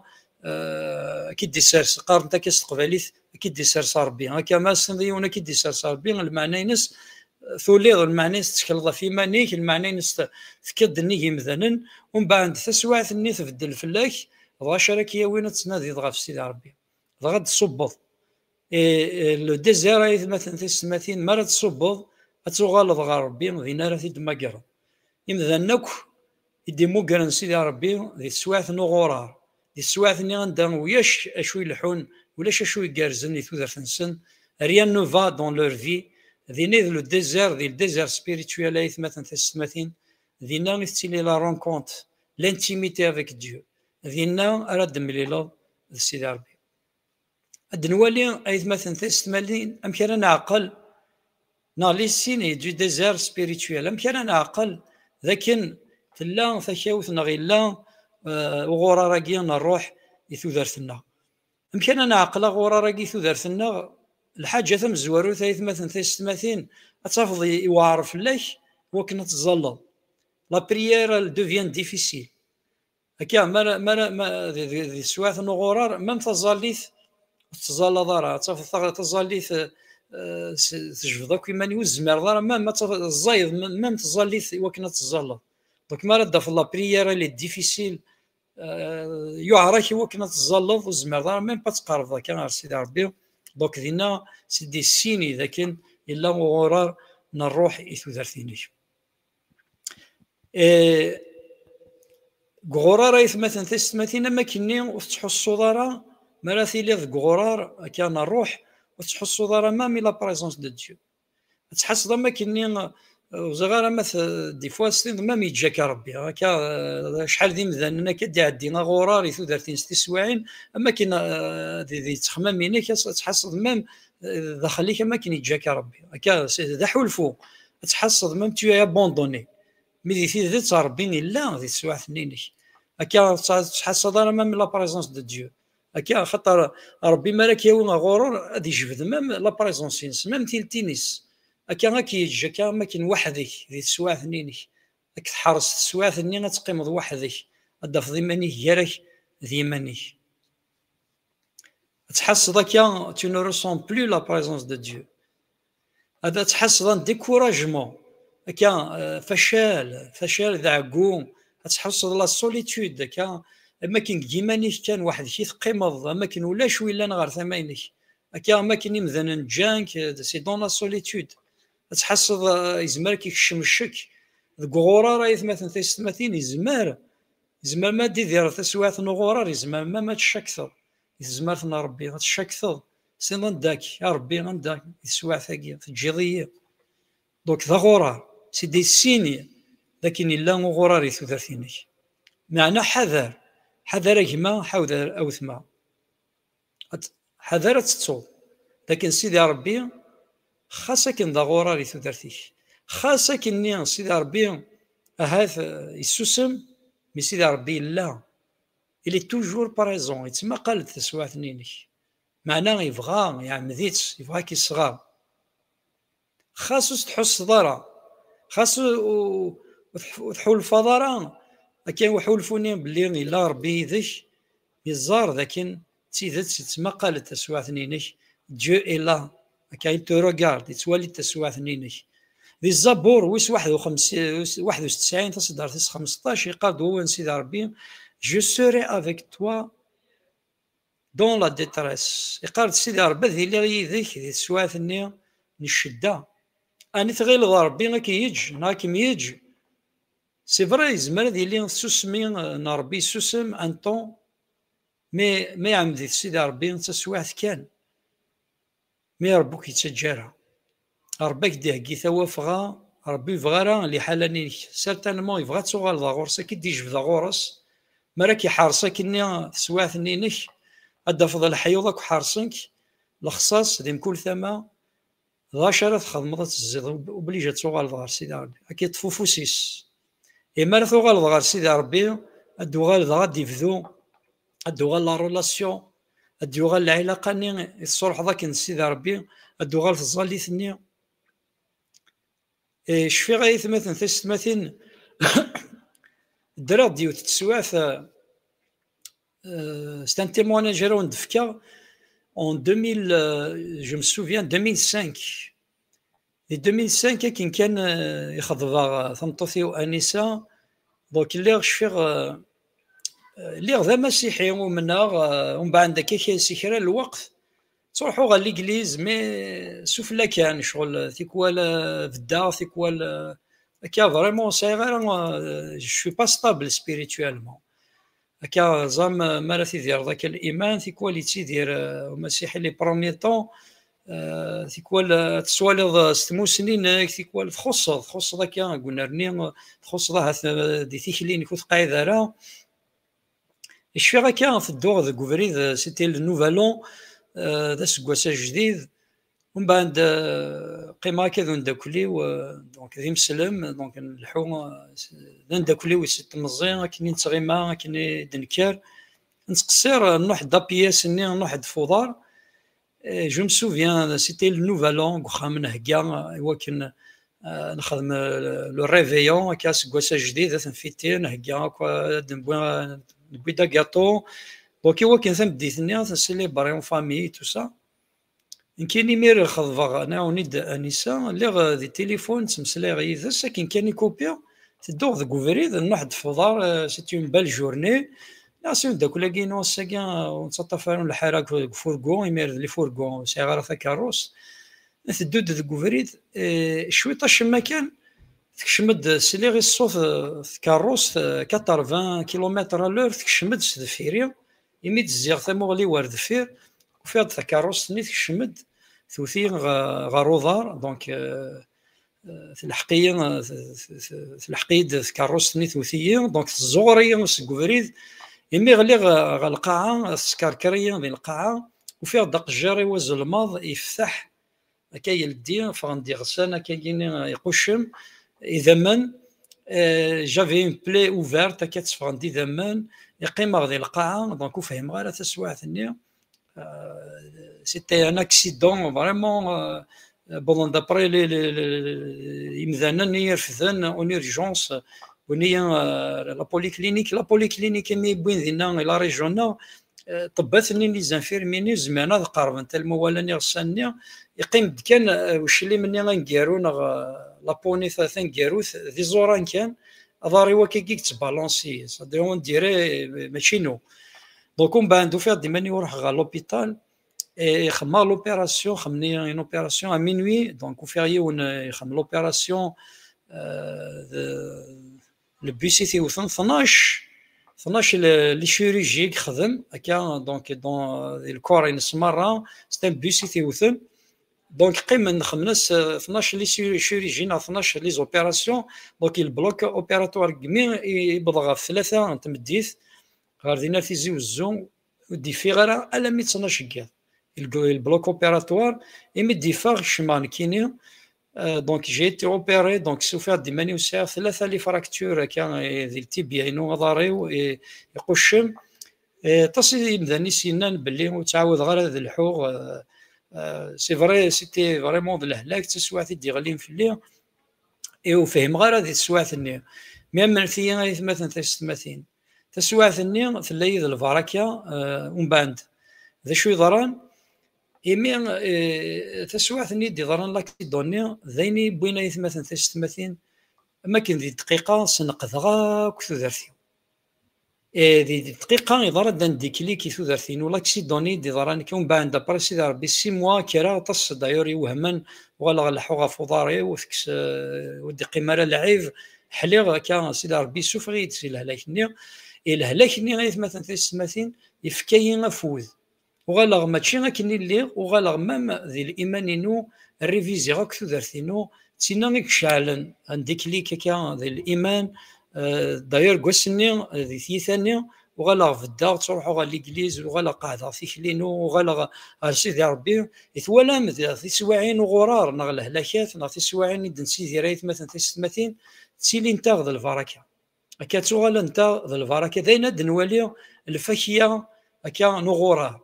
euh, akka i d-isers, qqaren-t akka s teqbaylit, akka i d-isers Rebbi. Akka ma tessneḍ yiwen akka i d-isers Rebbi, lmeɛna-ines, euh, tuliḍ, lmeɛna-ines tettekleḍ ɣef iman-ik, lmeɛna-ines te-, tekkiḍ-d nnig imdanen, umbeɛd taswiɛt-nni tbeddel fell-ak, dɣa acu ara k-yawin ad tnadiḍ ɣef Sidi Ṛebbi. Dɣa ad d-tṣubbeḍ. Et, et le désert, ay atmaten, taysetmatin, mi ara d-tṣubbeḍ, ad tuɣaleḍ ɣer Ṛebbi, din ara t-id-temmagreḍ. Imdanen akk i d-immugren Sidi Ṛebbi di teswiɛt n uɣurar, di teswiɛt-nni anda ulac acu ileḥḥun, ulac acu igerrzen di tudert-nsen, rien ne va dans leur vie, din i d le désert, di le désert spirituel, ay atmaten, taysetmatin, dinna i tettili la rencontre, l'intimité avec Dieu. Dinna ara d-temlileḍ d Sidi Ṛebbi. Ad nwali, ay atmaten, taysetmatin, amek ara neɛqel, neɣ les signes du désert spirituel, amek ara neɛqel d akken tella takawt neɣ yella, euh, uɣurar-agi n ṛṛuḥ i tudert-nneɣ. Amek ara neɛqel aɣurar-agi i tudert-nneɣ? Lḥaǧa tamezwarut, ay atmaten, taysetmatin, ad tafeḍ i-, iweɛṛ fell-ak wakken ad teẓẓalleḍ. La prière, elle devient difficile. Akka, mi ara, mi ara, ma, di, di, di teswiɛt n uɣurar, même taẓallit ur tettẓallaḍ ara. Ad tafeḍ taɣ-, taẓallit, eh, eh, s-, tejbed akk iman-iw, ur tezmireḍ ara, même ad tafeḍ ẓẓayeḍ, m-, même taẓallit i wakken ad teẓẓalleḍ. Donc, mi ara d-tafeḍ la prière, elle est difficile, eh, yuɛer-ak i wakken ad teẓẓalleḍ, ur tezmireḍ ara, même pas ad tqerrbeḍ akka ɣer Sidi Ṛebbi. Donc, dinna, c'est des signes d akken yella uɣurar n ṛṛuḥ i tudert-inek. Eh, deg uɣurar, ay atmaten, taysetmatin, am akkenni ur tettḥussuḍ ara, mi ara tiliḍ deg uɣurar akka n ṛṛuḥ, ur tettḥussuḍ ara même la présence de Dieu. Ad tḥasseḍ am akkenni, Ur ẓriɣ ara ma t-, des fois s-tiniḍ même yeǧǧa-k Ṛebbi. Akka, eh, acḥal d imdanen akka d-iɛeddi aɣurar i tudert-ines tiswiɛin, am akken, eh, di, di ttexmam-inek, ad, ad tḥasseḍ même, eh, daxel-ik am akken yeǧǧa-k Ṛebbi. Akka, c'est, d aḥulfu. Ad tḥasseḍ même tu es abandonné. Mi di tidet Ṛebbi illa di teswiɛt-nni-inek. Akka, ur tettḥassaḍ ara même la présence de Dieu. Akka, axaṭer Ṛebbi mi ara k-yawi aɣurar, ad ijbed même la présence-ines, même tilt-ines. Akka, ad k-yeǧǧ akka, am akken weḥd-k di teswiɛt-nni-inek. Ad k-tḥeṛṛes teswiɛt-nni, ad teqqimeḍ weḥd-k. Ad d-tafeḍ iman-ik gar-ak d yiman-ik. Ad tḥasseḍ akka, tu ne ressens plus la présence de Dieu. Ad, ad tḥasseḍ un découragement. Akka, eh, facal, facal d ɛeggu. Ad tḥasseḍ la solitude, akka, am akken deg yiman-ik kan weḥd-k i teqqimeḍ, am akken ulac wi yellan ɣer tama-inek. Akka, am akken imdanen ǧǧan-k, eh, c'est dans la solitude. Ad tḥasseḍ, eh, yezmer ad k-ikcem ccek. Deg uɣurar, ay atmaten tisetmatin, yezmer, yezmer ma d-idir taswiɛt n uɣurar, yezmer ma, ma tcakteḍ di tezmert n Ṛebbi, ad tcakteḍ, tiniḍ anda-k, a Ṛebbi, anda-k di teswiɛt-agi, teǧǧiḍ-iyi. Donc, d aɣurar, c'est des signes d akken yella uɣurar i tudert-inek. Meɛna ḥader, ḥader a gma, ḥader a wetma. Ad t-, ḥader ad tettuḍ d akken Sidi Ṛebbi, xas akken d aɣurar i tudert-ik, xas akken-nni Sidi Ṛebbi ahat, eh, yessusem, mi Sidi Ṛebbi yella, il est toujours présent, yettmaqal-d taswiɛt-nni-inek. Meɛna yebɣa, iɛemmed-itt, yebɣa ad k-iṣɣer. Xas ur s-tḥusseḍ ara, xas ur, ur, ur tḥ-, ur tḥulfaḍ ara, akken uḥulfu-nni belli yella Ṛebbi yid-k, yeẓẓar d akken d tidet yettmaqal-d taswiɛt-nni-inek, Dieu est là, akka il te regarde, yettwali-d taswiɛt-nni-inek. Di Zabur wis waḥed u xemsin, wis waḥed u setɛin, taṣeddart tis xmesṭac, yeqqar-d wawal n Sidi Ṛebbi, Je serai avec toi dans la détresse. Iqqar-d Sidi Ṛebbi, ad iliɣ yid-k di teswiɛt-nni n ccedda. Ɛni tɣileḍ Ṛebbi ad k-yeǧǧ neɣ ad kem-yeǧǧ? C'est vrai, yezmer ad yili tsusmi, eh, n Ṛebbi yessusem un temps, mais ma iɛemmed-it Sidi Ṛebbi d taswiɛt kan. Mi Ṛebbi ur k-yettaǧǧa ara. Ṛebbi ad k-d-iheggi tawafɣa, Ṛebbi ur yebɣi ara liḥala-nni-inek. Certainement, yebɣa ad tuɣaleḍ ɣur-s, ad k-id-ijbed ɣur-s. Mi ara k-iḥeṛṣ akkenni teswiɛt-nni-inek, ad d-tafeḍ leḥyuḍ akk ḥeṛṣen-k, lexṣaṣ di mkul tama, d acu ara txedmeḍ ad tezziḍ, ob-, obligé ad tuɣaleḍ ɣer Sidi Ṛebbi, ad k-iṭṭef ufus-is. Imi ara tuɣaleḍ ɣer Sidi Ṛebbi, ad d-tuɣal dɣa ad d-ibdu, ad d-tuɣal la relation, ad d-yuɣal lɛilaqa-nni i tesruḥeḍ akken d Sidi Ṛebbi, ad d-tuɣal tẓallit-nni. Eh, cfiɣ ay atmaten tisetmatin, ddreɣ-d yiwet n teswiɛt, eh, eh, c'est un témoignage ara wen-d-fkeɣ en deux mille, eh, je me souviens, deux mille cinq. Di deux mille cinq, akken kan, eh, i xeḍbeɣ, eh, tameṭṭut-iw Anisa, donc lliɣ cfiɣ, eh, eh, lliɣ d amasiḥi, umneɣ, eh, umbeɛd akka k-, si kra n lweqt, ttruḥuɣ ɣer l'église, mais sufella kan, ccɣel tikwal, eh, beddeɣ, tikwal, eh, akka vraiment ur sɛiɣ ara, eh, je suis pas stable spirituellement. Akka ẓam, eh, mi ara tidireḍ akka liman, tikwal yettidir, eh, umasiḥi les premiers temps, eh, tikwal, eh, tettwaliḍ, eh, s tmussni-inek, tikwal txuṣṣeḍ, txuṣṣeḍ akka deg unerni, eh, txuṣṣeḍ ahat, eh, di tikli-inek ur teqɛid ara. Cfiɣ akka tedduɣ deg ubrid, eh, c'était le Nouvel An, eh, d aseggas ajdid. Umbeɛd, eh, qqimeɣ akka d undakkel-iw, eh, donc d imeslem, donc nleḥḥu, eh, s-, d undakkel-iw si temẓi, akken i nettɣima, akken i d-nekker. Nettqeṣṣir, eh, nruḥ-d apiyas-nni, nruḥ-d f uḍar. Eh, je me souviens, c'était le Nouvel An, deg uxxam nhegga, eh, i wakken, eh, nexdem, eh, le réveillon, akka aseggas ajdid, ad t-nfiti, nhegga akk, eh, ad newwi, eh, newwi-d agaṭu. Donc, i wakken tameddit-nni, ad t-ncélébrer en famille, tout ça. Nekkini imir xeḍbeɣ, nɛawen-id Anisa, lliɣ, eh, di tilifun, ttmeslayeɣ yid-s, akken kan i kupiɣ, tedduɣ deg ubrid, nruḥ-d f uḍar, eh, c'est une belle journée. Nniɣ-as i umeddakel-agi-inu, ass-agi, eh, ur nettaṭṭaf ara lḥara deg, deg furgu, imir d les fourgons, ur sɛiɣ ara takeṛṛust. Teddu-d deg ubrid, eh, cwiṭ acemma kan, tekcem-d, sliɣ i ṣṣut, eh, tkeṛṛust, eh, quatre-vingts kilomètres à l'heure, tekcem-d s deffir-i. Imi d-zziɣ tamuɣli-w ar deffir, ufiɣ-d takeṛṛust-nni tekcem-d, tewwet-iyi ɣ-, ɣer uḍar, donc, euh, telḥeq-iyi, telḥeq-iyi-d tkeṛṛust-nni, tewwet-iyi, donc tezzuɣer-iyi seg ubrid. Imi ɣliɣ ɣer lqaɛa, teskerker-iyi di lqaɛa, ufiɣ-d aqejjir-iw azelmaḍ yefteḥ, akka yeldi, ffɣen-d iɣsan, akka-gini iquccem, idammen. Euh, j'avais une plaie ouverte, akka tteffɣen-d idammen, iqqimeɣ di lqaɛa, donc ur fhimeɣ ara taswiɛt-nni. Euh, c'était un accident, vraiment, euh, bon, d'après les, les, les, imdanen i irefden en urgence, wwin-iyi, euh, la polyclinique, la polyclinique imi wwin dinna i la région-nneɣ, euh, ṭṭebbat-nni, les infirmiers-nni zemren ad qerben, tellement walan iɣsan-nni, iqqim-d kan, euh, uclim-nni aneggaru neɣ, euh, la poignée ta-, taneggarut, d iẓuran kan, aḍar-iw akka i yettbalansi, c'est-à-dire, on dirait, euh, mačči inu. Donc, umbeɛd ufiɣ-d iman-iw ruḥeɣ ɣer l'hôpital, et xemmeɣ l'opération, xemmen une opération à minuit, donc ufiɣ yiwen, euh, ixemm l'opération, euh, de, le bus i t-iwten, tnac, tnac le, les chirurgiens i yexdem, akka, donc, dans, euh, le corps-ines merra, c'est un bus i t-iwten. Donc, qqimen xemmen-as, euh, tnac les chir-, chirurgiens, neɣ tnac les opérations, donc, le bloc opératoire deg imi i, i wwḍeɣ ɣef tlata n tmeddit, ɣer dinna Tizi Wezzu, ur d-yeffiɣ ara alammi d tnac n yiḍ. Il, il bloc opératoire, imi d-yeffeɣ kecmeɣ nekkini, euh, donc j'ai été opéré, donc sufiɣ-d iman-iw sɛiɣ tlata les fractures akka, eh, di le tibia-inu, aḍar-iw, eh, iquccem. Eh, aṭas i yimdanen i s-yennan belli ur ttɛawadeɣ ara ad lḥuɣ, euh, euh, c'est vrai, c'était vraiment d lehlak, d taswiɛt i d-yeɣlin fell-i. I ur fhimeɣ ara di teswiɛt-nni. Mi amnet-iyi aytmaten taysetmatin. Taswiɛt-nni tella-yi d lbaraka, eh, umbeɛd. D acu yeḍran? Imi, eh, taswiɛt-nni i d-yeḍran l'accident-nni, d ayen i yewwin aytmaten taysetmatin, am akken di dqiqa sneqdeɣ akk tudert-iw. Eh, di, di dqiqa yeḍra-d un déclic i tudert-inu, l'accident-nni i d-yeḍran, nekk umbeɛd, après Sidi Ṛebbi, six mois, kkreɣ aṭas, d'ailleurs, iwehmen, uɣaleɣ leḥḥuɣ ɣef uḍar-iw, tekkes, eh, ur d-iqqim ara lɛib, ḥliɣ akka, Sidi Ṛebbi yessufeɣ-iyi-d si lehlak-nni. I lehlak-nni, aytmaten taysetmatin, yefka-yi afud. Uɣaleɣ mačči akken i lliɣ, uɣaleɣ même di liman-inu, réviziɣ akk tudert-inu, d tinna i iceɛlen un déclic akka di liman. Euh, d'ailleurs, deg wass-nni, euh, di tyita-nni, uɣaleɣ beddeɣ, ttruḥuɣ ɣer l'église, uɣaleɣ qeɛdeɣ tikli-inu, uɣaleɣ ɣer Sidi Ṛebbi. I twalam, d tiswiɛin uɣurar, neɣ lehlakat, neɣ tiswiɛin i d-nettidir aytmaten taysetmatin, ttilint-aɣ d lbaraka. Akka ttuɣalent-aɣ d lbaraka. D ayen ad d-nwali lfakya akka n uɣurar.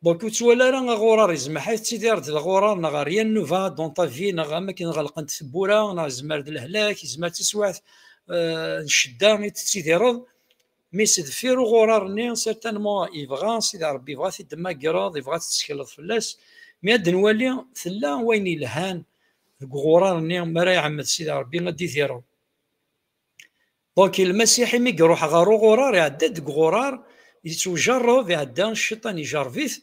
Donc, ur ttwali ara aɣurar yezmer ad tettidireḍ d aɣurar, neɣ rien ne va dans ta vie, neɣ am akken ɣelqent tewwura, neɣ yezmer d lehlak, yezmer d taswiɛt, euh, n ccedda i tettidireḍ. Mi s deffir uɣurar-nni, certainement, yebɣa Sidi Ṛebbi, yebɣa ad t-id-temmagreḍ, yebɣa ad tettekleḍ fell-as. Mi ad d-nwali, tella wayen yelhan deg uɣurar-nni, mi ara iɛemmed Sidi Ṛebbi ad d-idireḍ. Donc, Lmasiḥ, imi iruḥ ɣer uɣurar, iɛedda-d deg uɣurar, yettwjerreb, iɛedda, cciṭan ijerreb-it,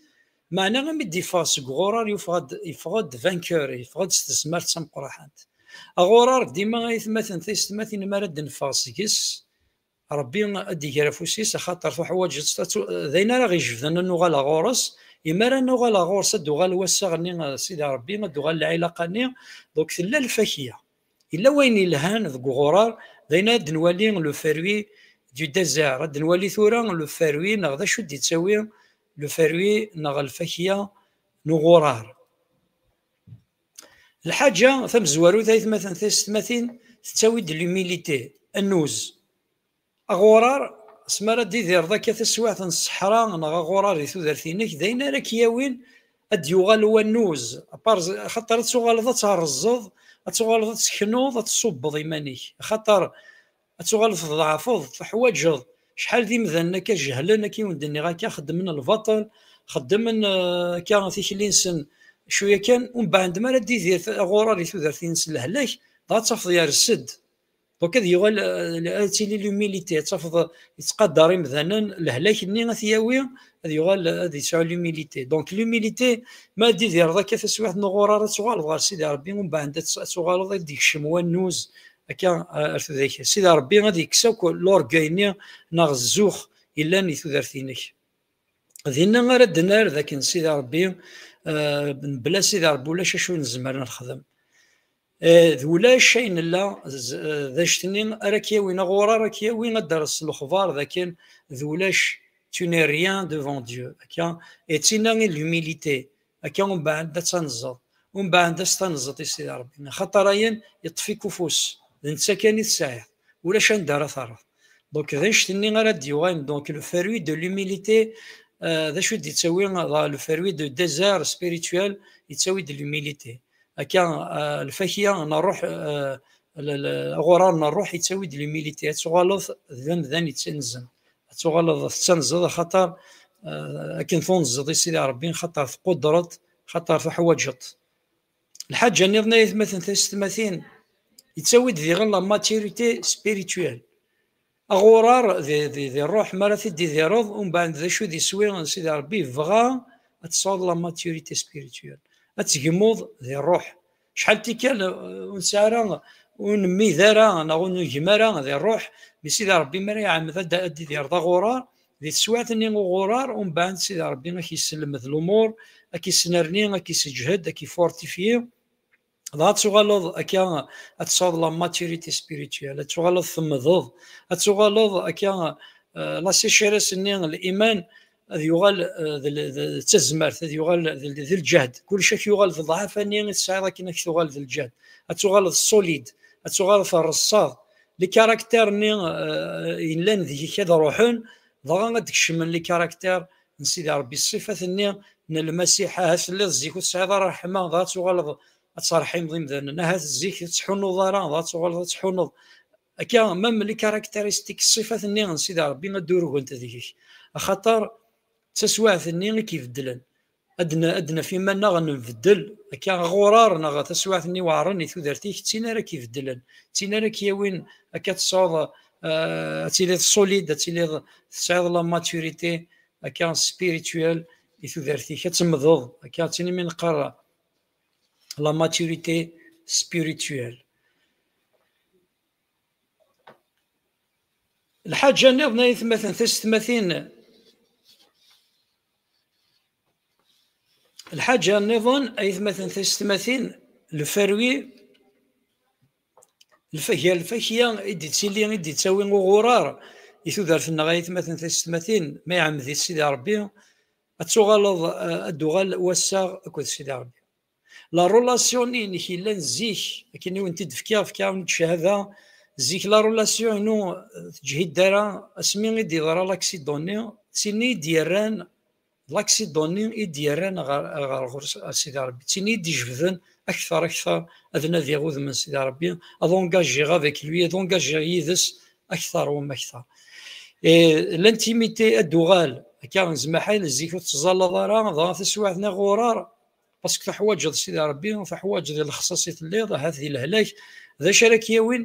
meɛna imi d-yeffeɣ seg uɣurar, yeffeɣ-d, yeffeɣ-d vainqueur, yeffeɣ-d s tezmert d tameqqrant. Aɣurar, dima, aytmaten taysetmatin, mi ara d-neffeɣ seg-s, Ṛebbi ad d-iger afus-is, axaṭer tuḥwaǧeḍ, d ayen ara ɣ-ijebden ad nuɣal ɣur-s. Imi ara nuɣal ɣur-s, ad d-uɣal wassaɣ-nni, Sidi Ṛebbi, ad d-uɣal lɛilaqa-nni, donc tella lfakya. Yella wayen yelhan deg uɣurar, d ayen ad d-nwali le fruit du désert, ad d-nwali tura le fruit neɣ d acu d-yettawi le fruit neɣ lfakya n uɣurar. Lḥaǧa tamezwarut, aytmaten taysetmatin, tettawi-d l'humilité, annuz. Aɣurar, asmi ara d-tidireḍ akka taswiɛt n ṣṣeḥra neɣ aɣurar di tudert-inek, d ayen ara k-yawin ad d-yuɣal wannuz. Axaṭer ad tuɣaleḍ ad terrẓeḍ, ad tuɣaleḍ ad teknuḍ, ad tṣubbeḍ iman-ik. Axaṭer ad tuɣaleḍ tḍeɛfeḍ, teḥwaǧeḍ. Acḥal d imdanen akka jehlen, akka i wen-d-nniɣ akka, xeddmen lbaṭel, xeddmen, eh, akka tikli-nsen cwiya kan, umbeɛd mi ara d-tidir aɣurar di tudert-ines lehlak, dɣa ad tafeḍ yers-d. Donc, ad yuɣal, euh, ad tili l'humilité, ad tafeḍ yettqadar imdanen, lehlak-nni ad t-yawi, ad yuɣal ad yesɛu l'humilité. Donc, l'humilité, ma ad d-tidireḍ akka taswiɛt n uɣurar, ad tuɣaleḍ ɣer Sidi Ṛebbi, umbeɛd ad tuɣaleḍ ad d-ikcem wannuz, akka, euh, ar tudayt. Sidi Ṛebbi ad yekkes akk l'orgueil-nni neɣ zzux yellan di tudert-inek. Dinna ara d-nerr d akken Sidi Ṛebbi, euh, mebla Sidi Ṛebbi ulac acu nezmer ad nexdem. Eh, d ulac ayen nella, d anect-nni ara k-yawin, aɣurar ara k-yawi ad d-terreḍ s lexbar d akken d ulac, tu n'es rien devant Dieu. Akka, et d tinna i l'humilité. Akka, umbeɛd ad tanzeḍ. Umbeɛd ad s-tanzeḍ i Sidi Ṛebbi. Axaṭer ayen yeṭṭef-ik ufus, d netta kan i tesɛiḍ. Ulac anda ara terreḍ. Donc, d anect-nni ara d-yuɣalen. Donc, le fruit de l'humilité, euh, d acu i d-yettawi, le fruit de désert spirituel, yettawi-d l'humilité. Akka, euh, lfakya n ṛṛuḥ, euh, l-, l-, aɣurar n ṛṛuḥ yettawi-d l'humilité. Ad tuɣaleḍ d amdan yettanzen. Ad tuɣaleḍ tettanzeḍ axaṭer, euh, akken tunzeḍ i Sidi Ṛebbi, xaṭer tqudreḍ, xaṭer tuḥwaǧeḍ. Lḥaǧa nniḍen ay atmaten tisetmatin, yettawi-d diɣen la maturité spirituelle. Aɣurar di, di, di ṛṛuḥ, mi ara t-id-idireḍ, umbeɛd d acu d iswi n Sidi Ṛebbi, yebɣa ad tesɛuḍ la maturité spirituelle. Ad tegmuḍ di ṛṛuḥ. Acḥal tikkal, eh, ur nesɛi ara, ur nemmid ara, neɣ ur negmi ara di ṛṛuḥ, mi Sidi Ṛebbi mi ara iɛemmed ad, ad d-idireḍ aɣurar, di teswiɛt-nni uɣurar, umbeɛd Sidi Ṛebbi ad k-yesselmed lumuṛ, ad k-yesnerni, ad k-yesseǧhed, ad k-yefurtifyi. Dɣa ad tuɣaleḍ akka, ad tesɛuḍ la maturité spirituelle, ad tuɣaleḍ temmdeḍ, ad tuɣaleḍ akka, eh, la sécheresse-nni n liman ad yuɣal, eh, d l-, d, d tazmert, ad yuɣal d, d, d lǧehd. Kullec ad k-yuɣal d ḍḍɛafa-nni i tesɛiḍ akken ad k-tuɣal d lǧehd. Ad tuɣaleḍ solide, ad tuɣaleḍ terreṣṣaḍ. Les caractères-nni, eh, yellan deg-k ad ruḥen, dɣa ad d-kecmen les caractères n Sidi Ṛebbi, ṣṣifat-nni n Lmasiḥ. Ahat telliḍ zik ur tesɛiḍ ara ṛṛeḥma, dɣa ad tuɣaleḍ ad terḥimeḍ imdanen. Ahat zik ur tettḥunuḍ ara, dɣa ad tuɣaleḍ ad tḥunuḍ. Akka, même les caractéristiques, ṣṣifat-nni n Sidi Ṛebbi ad d-urgent deg-k. Axaṭer d taswiɛt-nni i k-ibeddlen. Ad n-, ad d-naf iman-nneɣ nbeddel. Akka, aɣurar neɣ taswiɛt-nni iweɛṛen i tudert-ik, d tin ara k-ibeddlen. D tin ara k-yawin akka ad tesɛuḍ, eh, ad tiliḍ solide, ad tiliḍ tesɛiḍ la maturité, akka, spirituelle i tudert-ik, ad temmdeḍ, akka, d tin imi neqqar la maturité spirituelle. Lḥaǧa nniḍen ay atmaten tisetmatin, lḥaǧa nniḍen ay atmaten tisetmatin, le fruit, lfa-, gar lfakya i d-ittili, i d-ittawi uɣurar i tudert-nneɣ ay atmaten tisetmatin, ma iɛemmed-it Sidi Ṛebbi, ad tuɣaleḍ, eh, ad d-uɣal wassaɣ akked Sidi Ṛebbi. La relation-inek yellan zik, akken i wen-t-id-fkiɣ, fkiɣ-awen-d ccahada, zik la relation-inu, eh, teǧhid ara, asmi i d-yeḍra l'accident-nni, d tin i d-yerran, l'accident-nni i d-yerran ɣer, ɣer ɣur-s, ɣer Sidi Ṛebbi, d tin i d-ijebden akteṛ, akteṛ ad nadiɣ udem n Sidi Ṛebbi, ad engagiɣ avec lui, ad engagiɣ yid-s akteṛ u akteṛ. Et l'intimité ad d-tuɣal, akka, zmaḥel zik ur tettẓallaḍ ara, dɣa taswiɛt-nni ɣurar, parce que tuḥwaǧeḍ Sidi Ṛebbi, tuḥwaǧeḍ di lexṣaṣ i telliḍ, ahat di lehlak. D acu ara k-yawin?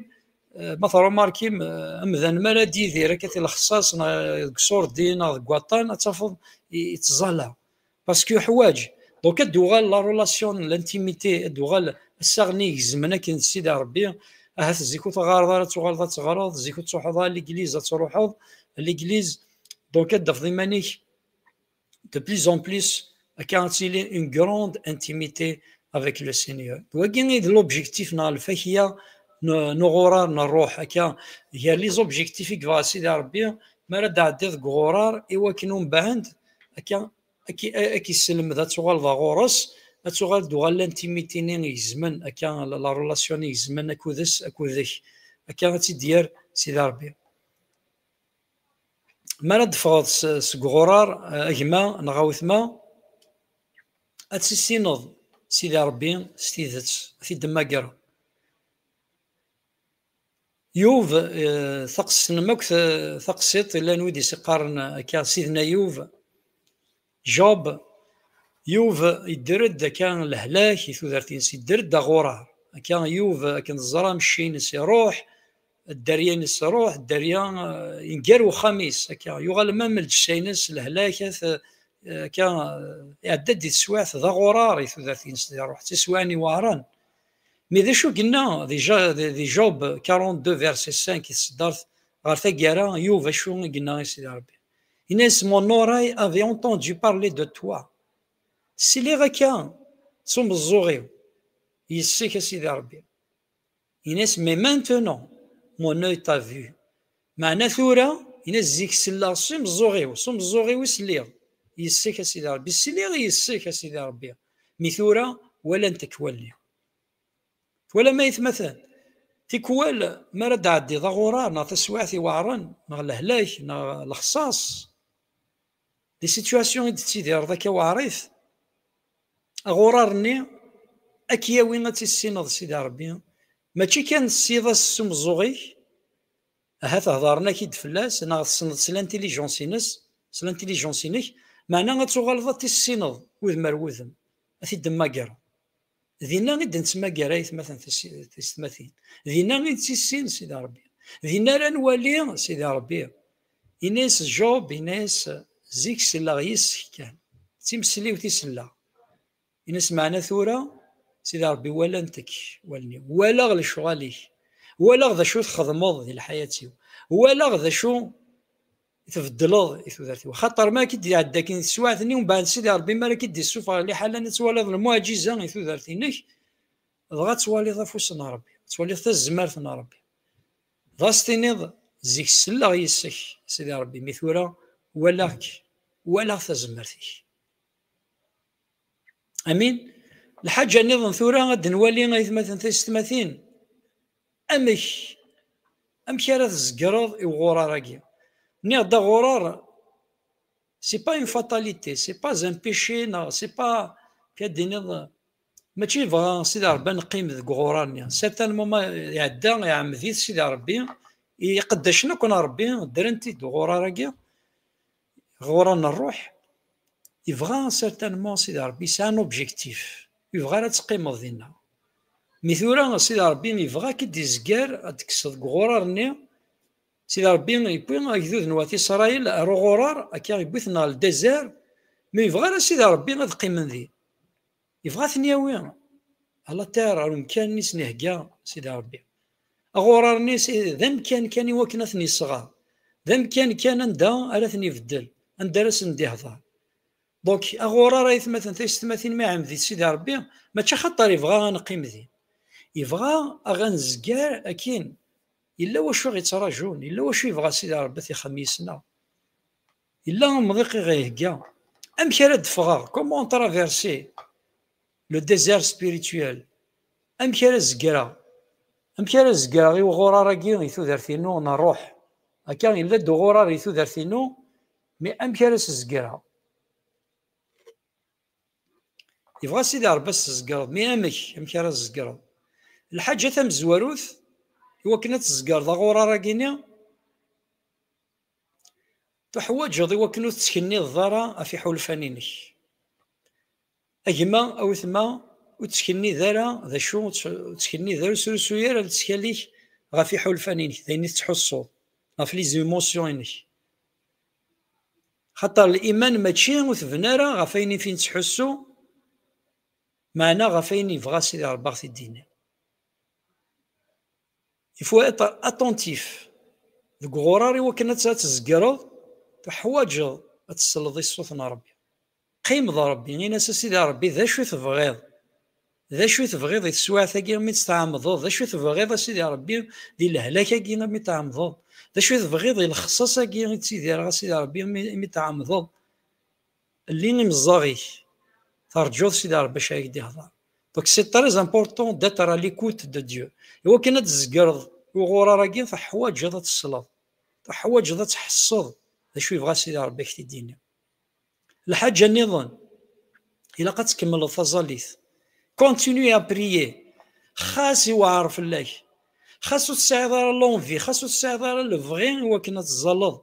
Eh, ma tṛumarkim, eh, amdan mi ara d-yidir akka di lexṣaṣ, neɣ deg ṣurdi, neɣ deg waṭṭan, ad tafeḍ i-, yettẓalla. Parce que yuḥwaǧ. Donc, ad d-uɣal la relation, l'intimité, ad d-uɣal assaɣ-nni igezmen akken d Sidi Ṛebbi. Ahat zik ur teɣɣareḍ ara, ad tuɣaleḍ ad teɣreḍ, zik ur truḥeḍ ara l'église, ad truḥeḍ l'église. Donc, ad d-tafeḍ iman-ik de plus en plus, akka ad tili une grande intimité avec le Seigneur. D wagi i d l'objectif neɣ lfakya n, n uɣurar n ṛṛuḥ. Akka, gar les objectifs i yebɣa Sidi Ṛebbi, mi ara d-tɛeddiḍ deg uɣurar, i wakken umbeɛd, akka, ad k-, ad k-isselmed ad tuɣaleḍ ɣur-s, ad tuɣal d-uɣal l'intimité-nni igezmen, akka, la, la relation igezmen akked-s, akked-k. Akka ad tt-id-yerr Sidi Ṛebbi. Mi ara d-teffɣeḍ s-, seg uɣurar, eh, a gma neɣ a wetma, ad tissineḍ Sidi Ṛebbi s tidet, ad t-id-temmagreḍ. Yub, eh, taqs-, tessnem akk t-, taqsiṭ, llan wid i s-iqqaren akka Sidna Yub, Job, Yub yedder-d akka lehlak i tudert-ines, yedder-d aɣurar. Akka Yub, akken teẓram, cci-ines iruḥ, dderya-ines iruḥ, dderya, eh, inger uxxam-is, akka yuɣal même lǧessa-ines lehlak, at-, eh, akka, eh, iɛedda-d di teswiɛt d aɣurar i tudert-ines, di ṛṛuḥ, d tiswiɛin iweɛṛen. Mais d acu i yenna di Ja-, di, di Job quarante-deux verset cinq i tseddart ɣer taggara, Yub acu i yenna i Sidi Ṛebbi? Yenna-yas: Mon oreille avait entendu parler de toi. Sliɣ akka s umeẓẓuɣ-iw yes-k, a Sidi Ṛebbi. Ini-as, mais maintenant, mon œil t'a vu. Meɛna tura, ini-as, zik selleɣ s umeẓẓuɣ-iw, s umeẓẓuɣ-iw i sliɣ. Yes-k a Sidi Ṛebbi, sliɣ yes-k a Sidi Ṛebbi. Mi tura, walant-k wallen-iw. Twalam ay atmaten? Tikwal, mi ara d-tɛeddiḍ aɣurar, neɣ taswiɛt iweɛṛen, neɣ lehlak, neɣ lexṣaṣ, di situation i d-tettidireḍ akka weɛrit, aɣurar-nni ad k-yawi ad tissineḍ Sidi Ṛebbi, mačči kan tessiḍ-as s umeẓẓuɣ-ik, ahat hedren-ak-id fell-as, neɣ tessneḍ s l'intelligence-ines, s l'intelligence-inek, meɛna ad tuɣaleḍ ad tissineḍ udem ar wudem, ad t-id-temmagreḍ. Dinna i d-nettmagar ay atmaten tis-, tisetmatin. Dinna i nettissin Sidi Ṛebbi. Dinna ara nwali Sidi Ṛebbi. Ini-as Job, ini-as, zik selleɣ yes-k kan. D timesliwt i selleɣ. Ini-as meɛna tura, Sidi Ṛebbi, walant-k wallen-iw. Walaɣ lecɣal-ik. Walaɣ d acu txedmeḍ di lḥayat-iw. Walaɣ d acu tbeddleḍ i tudert-iw. Xaṭer mi ara k-id-iɛedda akken teswiɛt-nni, umbeɛd Sidi Ṛebbi mi ara k-id-issufeɣ liḥala-nni, ad twaliḍ lmuɛǧiza i tudert-inek, dɣa ad twaliḍ afus n Ṛebbi, ad twaliḍ tazmert n Ṛebbi. Dɣa s-tiniḍ, zik selleɣ yes-k, Sidi Ṛebbi, mi tura walaɣ-k, walaɣ tazmert-ik. Amin. Lḥaǧa nniḍen tura ad d-nwali, ay atmaten tisetmatin, amek, amek ara tzegreḍ i uɣurar-agi. Nniɣ-d aɣurar, c'est pas une fatalité, c'est pas un péché, neɣ c'est pas, akka d-tiniḍ, mačči yebɣa Sidi Ṛebbi ad neqqim deg uɣurar-nni. Certainement ma iɛedda, iɛemmed-it Sidi Ṛebbi, iqeddacen akk n Ṛebbi ddren-t-id uɣurar-agi, ɣuran n ṛṛuḥ, yebɣa certainement Sidi Ṛebbi yesɛa un objectif, yebɣa ara teqqimeḍ dinna. Mi tura Sidi Ṛebbi yebɣa ad k-id-izger, ad d-tekkseḍ deg uɣurar-nni. Sidi Ṛebbi yewwi agdud n wat Isṛayil ar uɣurar, akka yewwi-ten ɣer ldezer, mi yebɣa ara Sidi Ṛebbi ad qqimen din. Yebɣa ad ten-yawi à la terre, ar umkan i sen-ihegga Sidi Ṛebbi. Aɣurar-nni s-, d amkan kan i wakken ad ten-yesɣer. D amkan kan anda ara ten-ibeddel, anda ara sen-d-ihder. Donc, aɣurar ay atmaten tisetmatin mi iɛemmed-it Sidi Ṛebbi, mačči axaṭer yebɣa ad neqqim din. Yebɣa a ɣ-nezger akin. Yella wacu i ɣ-yettraǧun, yella wacu yebɣa Sidi Ṛebbi ad t-ixdem yis-neɣ. Yella umḍiq i ɣ-ihegga. Amek ara d-ffɣeɣ? Comment traverser le désert spirituel? Amek ara zegreɣ? Amek ara zegreɣ i uɣurar-agi i tudert-inu n ṛṛuḥ? Akka yella-d uɣurar i tudert-inu, mais amek ara s-zegreɣ? Yebɣa Sidi Ṛebbi ad s-tzegreḍ, mais amek? Amek ara tzegreḍ? Lḥaǧa tamezwarut, i wakken ad tzegreḍ aɣurar-agi-nni, tuḥwaǧeḍ i wakken ur tettkennideḍ ara ɣef iḥulfan-inek. A gma, a wetma, ur ttkennid ara d acu, ur ttkennid ara, ur srusuy ara lettkal-ik ɣef iḥulfan-inek, d ayen i tettḥussuḍ, ɣef les émotions-inek. Xaṭer liman mačči ur tebna ara ɣef ayen i fin tettḥussu, meɛna ɣef ayen yebɣa Sidi Ṛebbi a ɣ-t-id-yini. Il faut être attentif. Deg uɣurar i wakken ad tt-, ad tzegreḍ, teḥwaǧeḍ ad tesleḍ i ṣṣut n Ṛebbi. Qqim d Ṛebbi, ini-as a Sidi Ṛebbi, d acu i tebɣiḍ? D acu i tebɣiḍ i teswiɛt-agi mi tt-tɛemmdeḍ? D acu i tebɣiḍ a Sidi Ṛebbi di lehlak-agi mi tɛemmdeḍ? D acu i tebɣiḍ i lexṣaṣ-agi i ttidireɣ a Sidi Ṛebbi mi, mi tɛemmdeḍ? Lli imeẓẓaɣ-ik, terǧuḍ Sidi Ṛebbi acu ara k-d-ihder. Donc c'est très important d'être à l'écoute de Dieu. I wakken ad tzegreḍ uɣurar-agi, teḥwaǧeḍ ad tesleḍ, teḥwaǧeḍ ad tḥesseḍ d acu yebɣa Sidi Ṛebbi ad k-t-id-yini. Lḥaǧa nniḍen, ilaq ad tkemmleḍ taẓallit. Continue à prier. Xas iweɛṛ fell-ak, xas ur tesɛiḍ ara l'envie, xas ur tesɛiḍ ara lebɣi i wakken ad teẓẓalleḍ.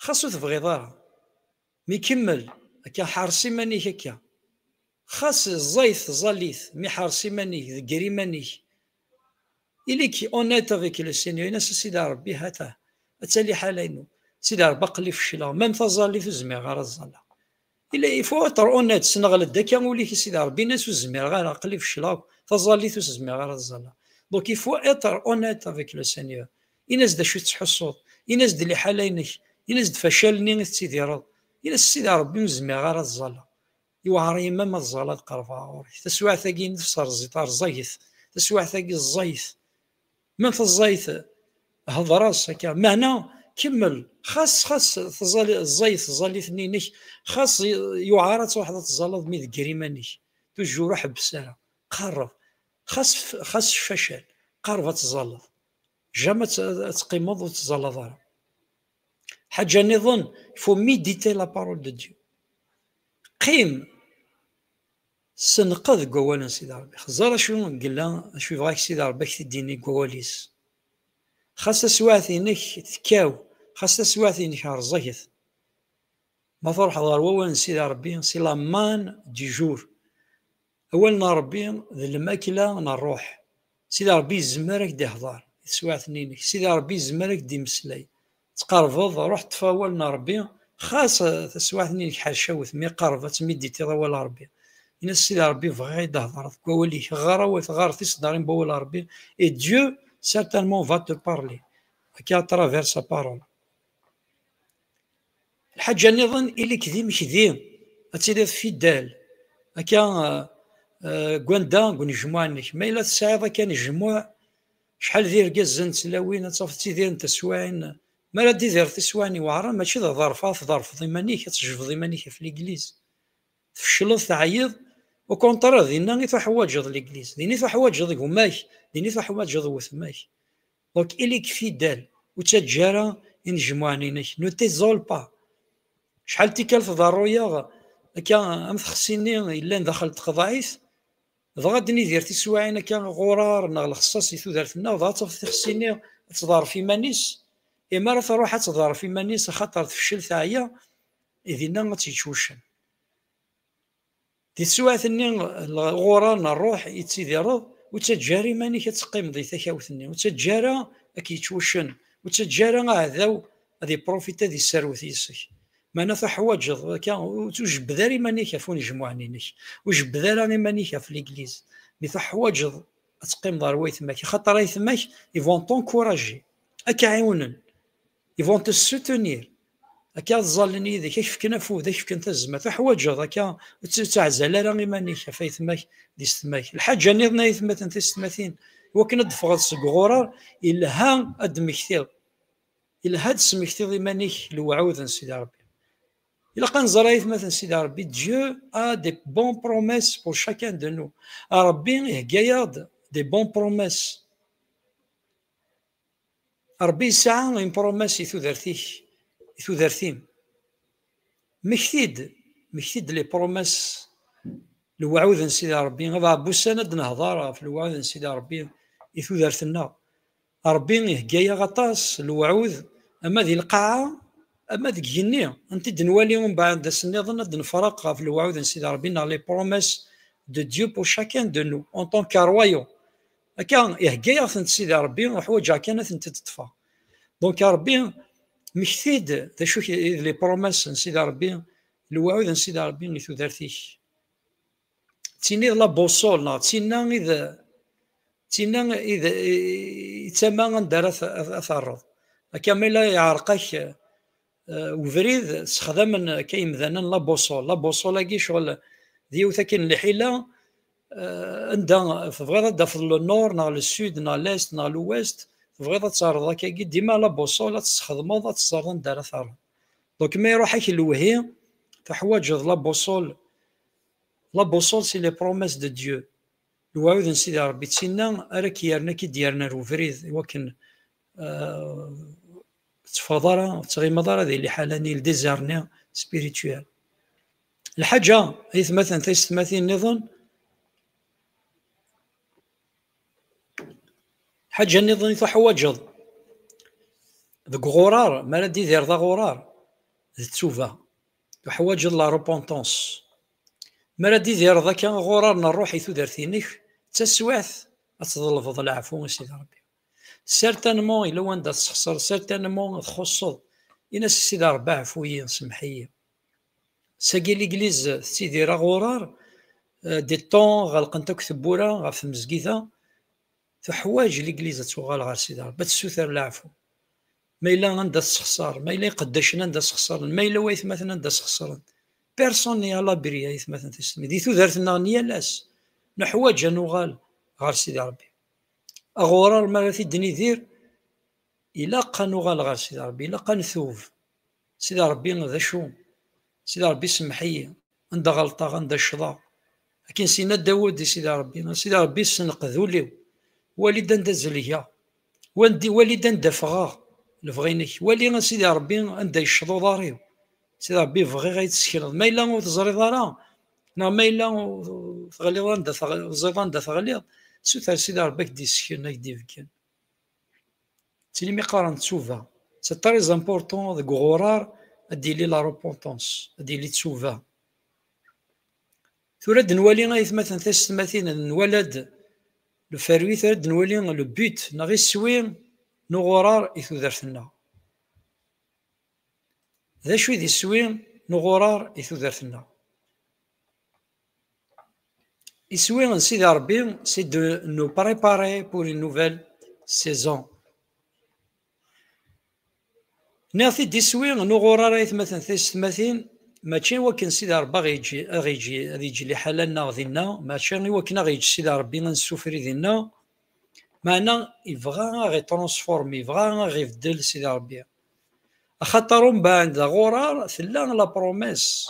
Xas ur tebɣiḍ ara, mi kemmel akka, ḥers iman-ik akka. Xas ẓẓayet tẓallit, mi ḥers iman-ik, degger iman-ik. Ili-k honnête avec le Seigneur, ini-as a Sidi Ṛebbi, ha-t-a, ad tali ḥala-inu. Sidi Ṛebbi, aql-i fecleɣ, même taẓallit ur zmireɣ ara ad ẓẓalleɣ. Il faut être honnête, sneɣled akka ul-ik i Sidi Ṛebbi, ini-as ur zmireɣ ara, aql-i fecleɣ akk, taẓallit ur s-zmireɣ ara ad ẓẓalleɣ. Donc il faut être honnête avec le Seigneur. Ini-as-d acu tettḥussuḍ, ini-as-d liḥala-inek, ini-as-d facalen-nni i tettidireḍ, ini-as a Sidi Ṛebbi ur zmireɣ ara ad ẓẓalleɣ. Yewɛer yemma ma tẓalla ad qerbeɣ ɣur-k. Taswiɛt-agi nefs rẓit, rẓaget. Taswiɛt-agi ẓẓayet. Ma teẓẓayet, hḍer-as akka. Meɛna kemmel. Xas, xas tẓali-, ẓẓayet tẓallit-nni-inek, xas yewɛer ad truḥeḍ ad tẓalleḍ mi degger iman-ik. Toujours ur ḥebbes ara. Qerreb. Xas f-, xas facal. Qerreb ad tẓalleḍ. Jamais ad, ad teqqimeḍ ur teẓẓalleḍ ara. Ḥaǧa nniḍen, il faut méditer la parole de Dieu. Qqim, senqed deg wawal n Sidi Ṛebbi. Xeẓẓer acu yella, acu yebɣa-k Sidi Ṛebbi ad k-t-id-yini deg wawal-is. Xas taswiɛt-inek tekkaw, xas taswiɛt-inek rẓaget. Ma truḥeḍ ɣer wawal n Sidi Ṛebbi, c'est la manne du jour. Awal n Ṛebbi d lmakla n ṛṛuḥ. Sidi Ṛebbi yezmer ad k-d-ihḍer i teswiɛt-nni-inek. Sidi Ṛebbi yezmer ad k-d-imeslay. Tqerbeḍ, ruḥ ṭṭef awal n Ṛebbi, xas, eh, taswiɛt-nni-inek ḥercawet, mi qerb ad tmiditiḍ awal n Ṛebbi. Ini-as, Sidi Ṛebbi, bɣiɣ ad d-thedreḍ deg wawal-ik. Ɣer awal, ɣer tiseddarin n wawal n Ṛebbi. Et Dieu, certainement, va te parler. Akka, à travers sa parole. Lḥaǧa nniḍen, ili-k d imekdi, ad tiliḍ fidèle. Akka, eh, eh, deg wanda, deg unejmuɛ-nnek. Ma yella tesɛiḍ akka anejmuɛ, acḥal d irgazen d tlawin, ad tafeḍ ttidiren teswiɛin. Mi ara d-idireḍ tiswiɛin iweɛren, mačči d aḍerf ara tḍerfeḍ iman-ik, ad tejbdeḍ iman-ik ɣef l'église. Tfecleḍ, teɛyiḍ, au contraire, dinna i tuḥwaǧeḍ l'église, din i tuḥwaǧeḍ gma-k, din i tuḥwaǧeḍ wetma-k. Donc, ili-k fidèle, ur ttaǧǧa ara inejmuɛen-inek, ne t'isole pas. Acḥal tikkal tḍerru-yaɣ akka am txessi-nni yellan daxel n tqeḍɛit, dɣa ad d-nidir tiswiɛin akka ɣurar neɣ lexṣaṣ di tudert-nneɣ, dɣa ad tafeḍ tixsi-nni ad tḍerref iman-is, imi ara truḥ ad tḍerref iman-is axaṭer tefcel, teɛya, i dinna ad tt-yečč wuccen. Di teswiɛt-nni, ɣurar n ṛṛuḥ i tettidireḍ, ur ttaǧǧa ara iman-ik ad teqqimeḍ di takawt-nni, ur ttaǧǧa ara ad k-yečč wuccen, ur ttaǧǧa ara aɛdaw ad iprofita ad isserwet yis-k. Meɛna tuḥwaǧeḍ akka, ur, ur jebbed ara iman-ik ɣef unejmuɛen-inek, ur jebbed ara iman-ik ɣef l'église, mi tuḥwaǧeḍ ad teqqimeḍ ɣer waytma-k, axaṭer aytma-k, ils vont t'encourager, ad k-ɛiwnen, ils vont te soutenir. Akka ad ẓallen yid-k, ad k-fken afud, ad k-fken tazmert. Tuḥwaǧeḍ akka, ur tt-, ur ttaɛzal ara iman-ik ɣef aytma-k d yessetma-k. Lḥaǧa nniḍen, ay atmaten tisetmatin, iwakken ad d-teffɣeḍ seg uɣurar, ilha ad d-temmektiḍ. Ilha ad d-tesmektiḍ iman-ik lewɛud n Sidi Ṛebbi. Ilaq ad nẓer, ay atmaten, Sidi Ṛebbi, Dieu a des bonnes promesses pour chacun de nous. Ṛebbi ihegga-yaɣ-d des bonnes promesses. Ṛebbi yesɛa une promesse i tudert-ik, i tudert-im. Mmekti-d, mmekti-d les promesses, lewɛud n Sidi Ṛebbi. A Beɛbusan, ad d-nehḍer ɣef lewɛud n Sidi Ṛebbi i tudert-nneɣ. Ṛebbi ihegga-yaɣ aṭas lewɛud, ama di lqaɛa, ama deg igenni. Ad tent-id-nwali umbeɛd ass nniḍen, ad d-nefreq ɣef lewɛud n Sidi Ṛebbi neɣ les promesses de Dieu pour chacun de nous, en tant que croyants. Akka, ihegga-yaɣ-tent Sidi Ṛebbi, uḥwaǧeɣ kan ad tent-id-ṭṭfeɣ. Donc, Ṛebbi, mmekti-d d acu i d les promesses n Sidi Ṛebbi, lewɛud n Sidi Ṛebbi i tudert-ik. D tinna i d la boussole, neɣ d tinna i d, d tinna i d, i, i d tama anda ara t-, ad, ad terreḍ. Akka, ma yella yeɛreq-ak, eh, ubrid, ssexdamen akka yimdanen la boussole. La boussole-agi, ccɣel d yiwet akken n lḥila, eh, anda tebɣiḍ ad d-tafeḍ le nord neɣ le sud neɣ l'est neɣ l'ouest, tebɣiḍ ad terreḍ akkagi, dima la boussole ad tessexdmeḍ, ad teẓreḍ anda ara terreḍ. Donc, ma iruḥ-ak lewhi, tuḥwaǧeḍ la boussole. La boussole, c'est les promesses de Dieu. Lewɛud n Sidi Ṛebbi, d tinna ara k-yerren, ad k-id-yerren ar ubrid, i wakken, eh, ur tetteffɣeḍ ara, ur tettɣimeḍ ara di liḥala-nni, le désert-nni spirituel. Lḥaǧa, ay atmaten, taysetmatin nniḍen, lḥaǧa nniḍen i tuḥwaǧeḍ deg uɣurar, mi ara d-idireḍ aɣurar, d ttuba. Tuḥwaǧeḍ la repentance. Mi ara d-idireḍ akka aɣurar n ṛṛuḥ i tudert-inek, d taswiɛt ad tḍelbeḍ leɛfu i Sidi Ṛebbi. Certainement, yella wanda tessexṣreḍ, certainement txuṣṣeḍ. Ini-as, Sidi Ṛebbi, ɛfu-yi, semmeḥ-iyi. Sagi, l'église tettidir aɣurar, euh, des temps ɣelqent akk tewwura ɣef tmezgida, tuḥwaǧ l'église ad tuɣal ɣer Sidi Ṛebbi, ad tessuter leɛfu. Ma yella anda tessexṣer, ma yella iqeddacen anda sxeṣren, ma yella waytmaten anda sxeṣren, Personne n'est à l'abri, ay atmaten tisselmatin. Di tudert-nneɣ n yal ass, neḥwaǧ ad nuɣal ɣer Sidi Ṛebbi. Aɣurar, mi ara t-id-nidir, ilaq ad nuɣal ɣer Sidi Ṛebbi, ilaq ad ntub. Sidi Ṛebbi, d acu? Sidi Ṛebbi, semmeḥ-iyi. Anda ɣelṭeɣ, anda ccḍeɣ? Akken s-yenna Dawed i Sidi Ṛebbi, a Sidi Ṛebbi, ssenqed ul-iw. Wali-d anda zelgeɣ. Wandi, wali-d anda ffɣeɣ lebɣi-inek. Wali, a Sidi Ṛebbi, anda yecceḍ uḍar-iw. Sidi Ṛebbi, bɣiɣ ad yi-tessekneḍ. Ma yella ur teẓriḍ ara, neɣ ma yella ur teɣliḍ anda teɣ-, teẓriḍ anda teɣliḍ, suter Sidi Ṛebbi ad k-d-yessken, ad k-d-ibeggen. Ttili mi qqaren ttuba. C'est très important deg uɣurar ad d-yili la repentance, ad d-yili ttuba. Tura ad nwali, ay atmaten tisselmatin, ad nwali-d le fruit, ad nwali le but neɣ iswi n uɣurar i tudert-nneɣ. D acu i d iswi n uɣurar i tudert-nneɣ? Iswi n Sidi Ṛebbi, c'est de nous préparer pour une nouvelle saison. Nniɣ-t-id, iswi n uɣurar, ay atmaten tisselmatin, mačči i wakken Sidi Ṛebbi aɣ-yeǧǧ, aɣ-yeǧǧ, ad yeǧǧ liḥala-nneɣ dinna, mačči i wakken aɣ-yeǧǧ Sidi Ṛebbi ad nessufri dinna, meɛna yebɣa aɣ-itransformi, yebɣa aɣ-ibeddel Sidi Ṛebbi. Axaṭer umbeɛd d aɣurar tella la promesse.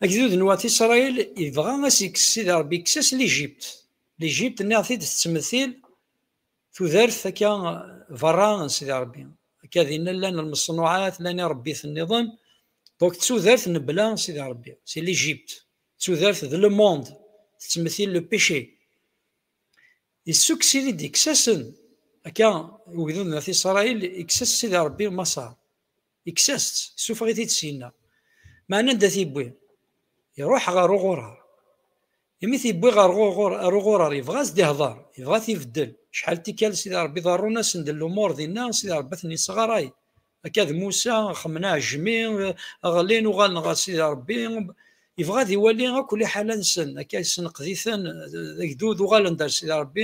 Agdud n wat Isṛayil yebɣa ad s-yekkes Sidi Ṛebbi, yekkes-as l'Égypte. L'Égypte, nniɣ-t-id, tettmetil tudert akka berra n Sidi Ṛebbi. Akka dinna llan lmeṣnuɛat, llan iṛebbiten nniḍen. Donc d tudert mebla Sidi Ṛebbi, c'est l'Égypte. D tudert d le monde, tettmetil le péché. Yessukkes-it-id, yekkes-asen, akka, ugdud n at Isṛayil, yekkes-as Sidi Ṛebbi Maṣer. Yekkes-as-tt, yessufeɣ-it-id syenna. Meɛna anda t-yewwi? Iṛuḥ ɣer uɣurar. Imi t-yewwi ɣer uɣur-, ɣer uɣurar, yebɣa ad s-d-ihḍer, yebɣa ad t-ibeddel. Acḥal tikkal Sidi Ṛebbi ḍerrun-asen-d lumuṛ dinna, Sidi Ṛebbi ad ten-yesɣaray. Akka d Musa, xemmen aɛejmi, ɣlin, uɣalen ɣer Sidi Ṛebbi. Yebɣa ad iwali akk liḥala-nsen, akka yessenqed-iten, d agdud, uɣalen-d ar Sidi Ṛebbi,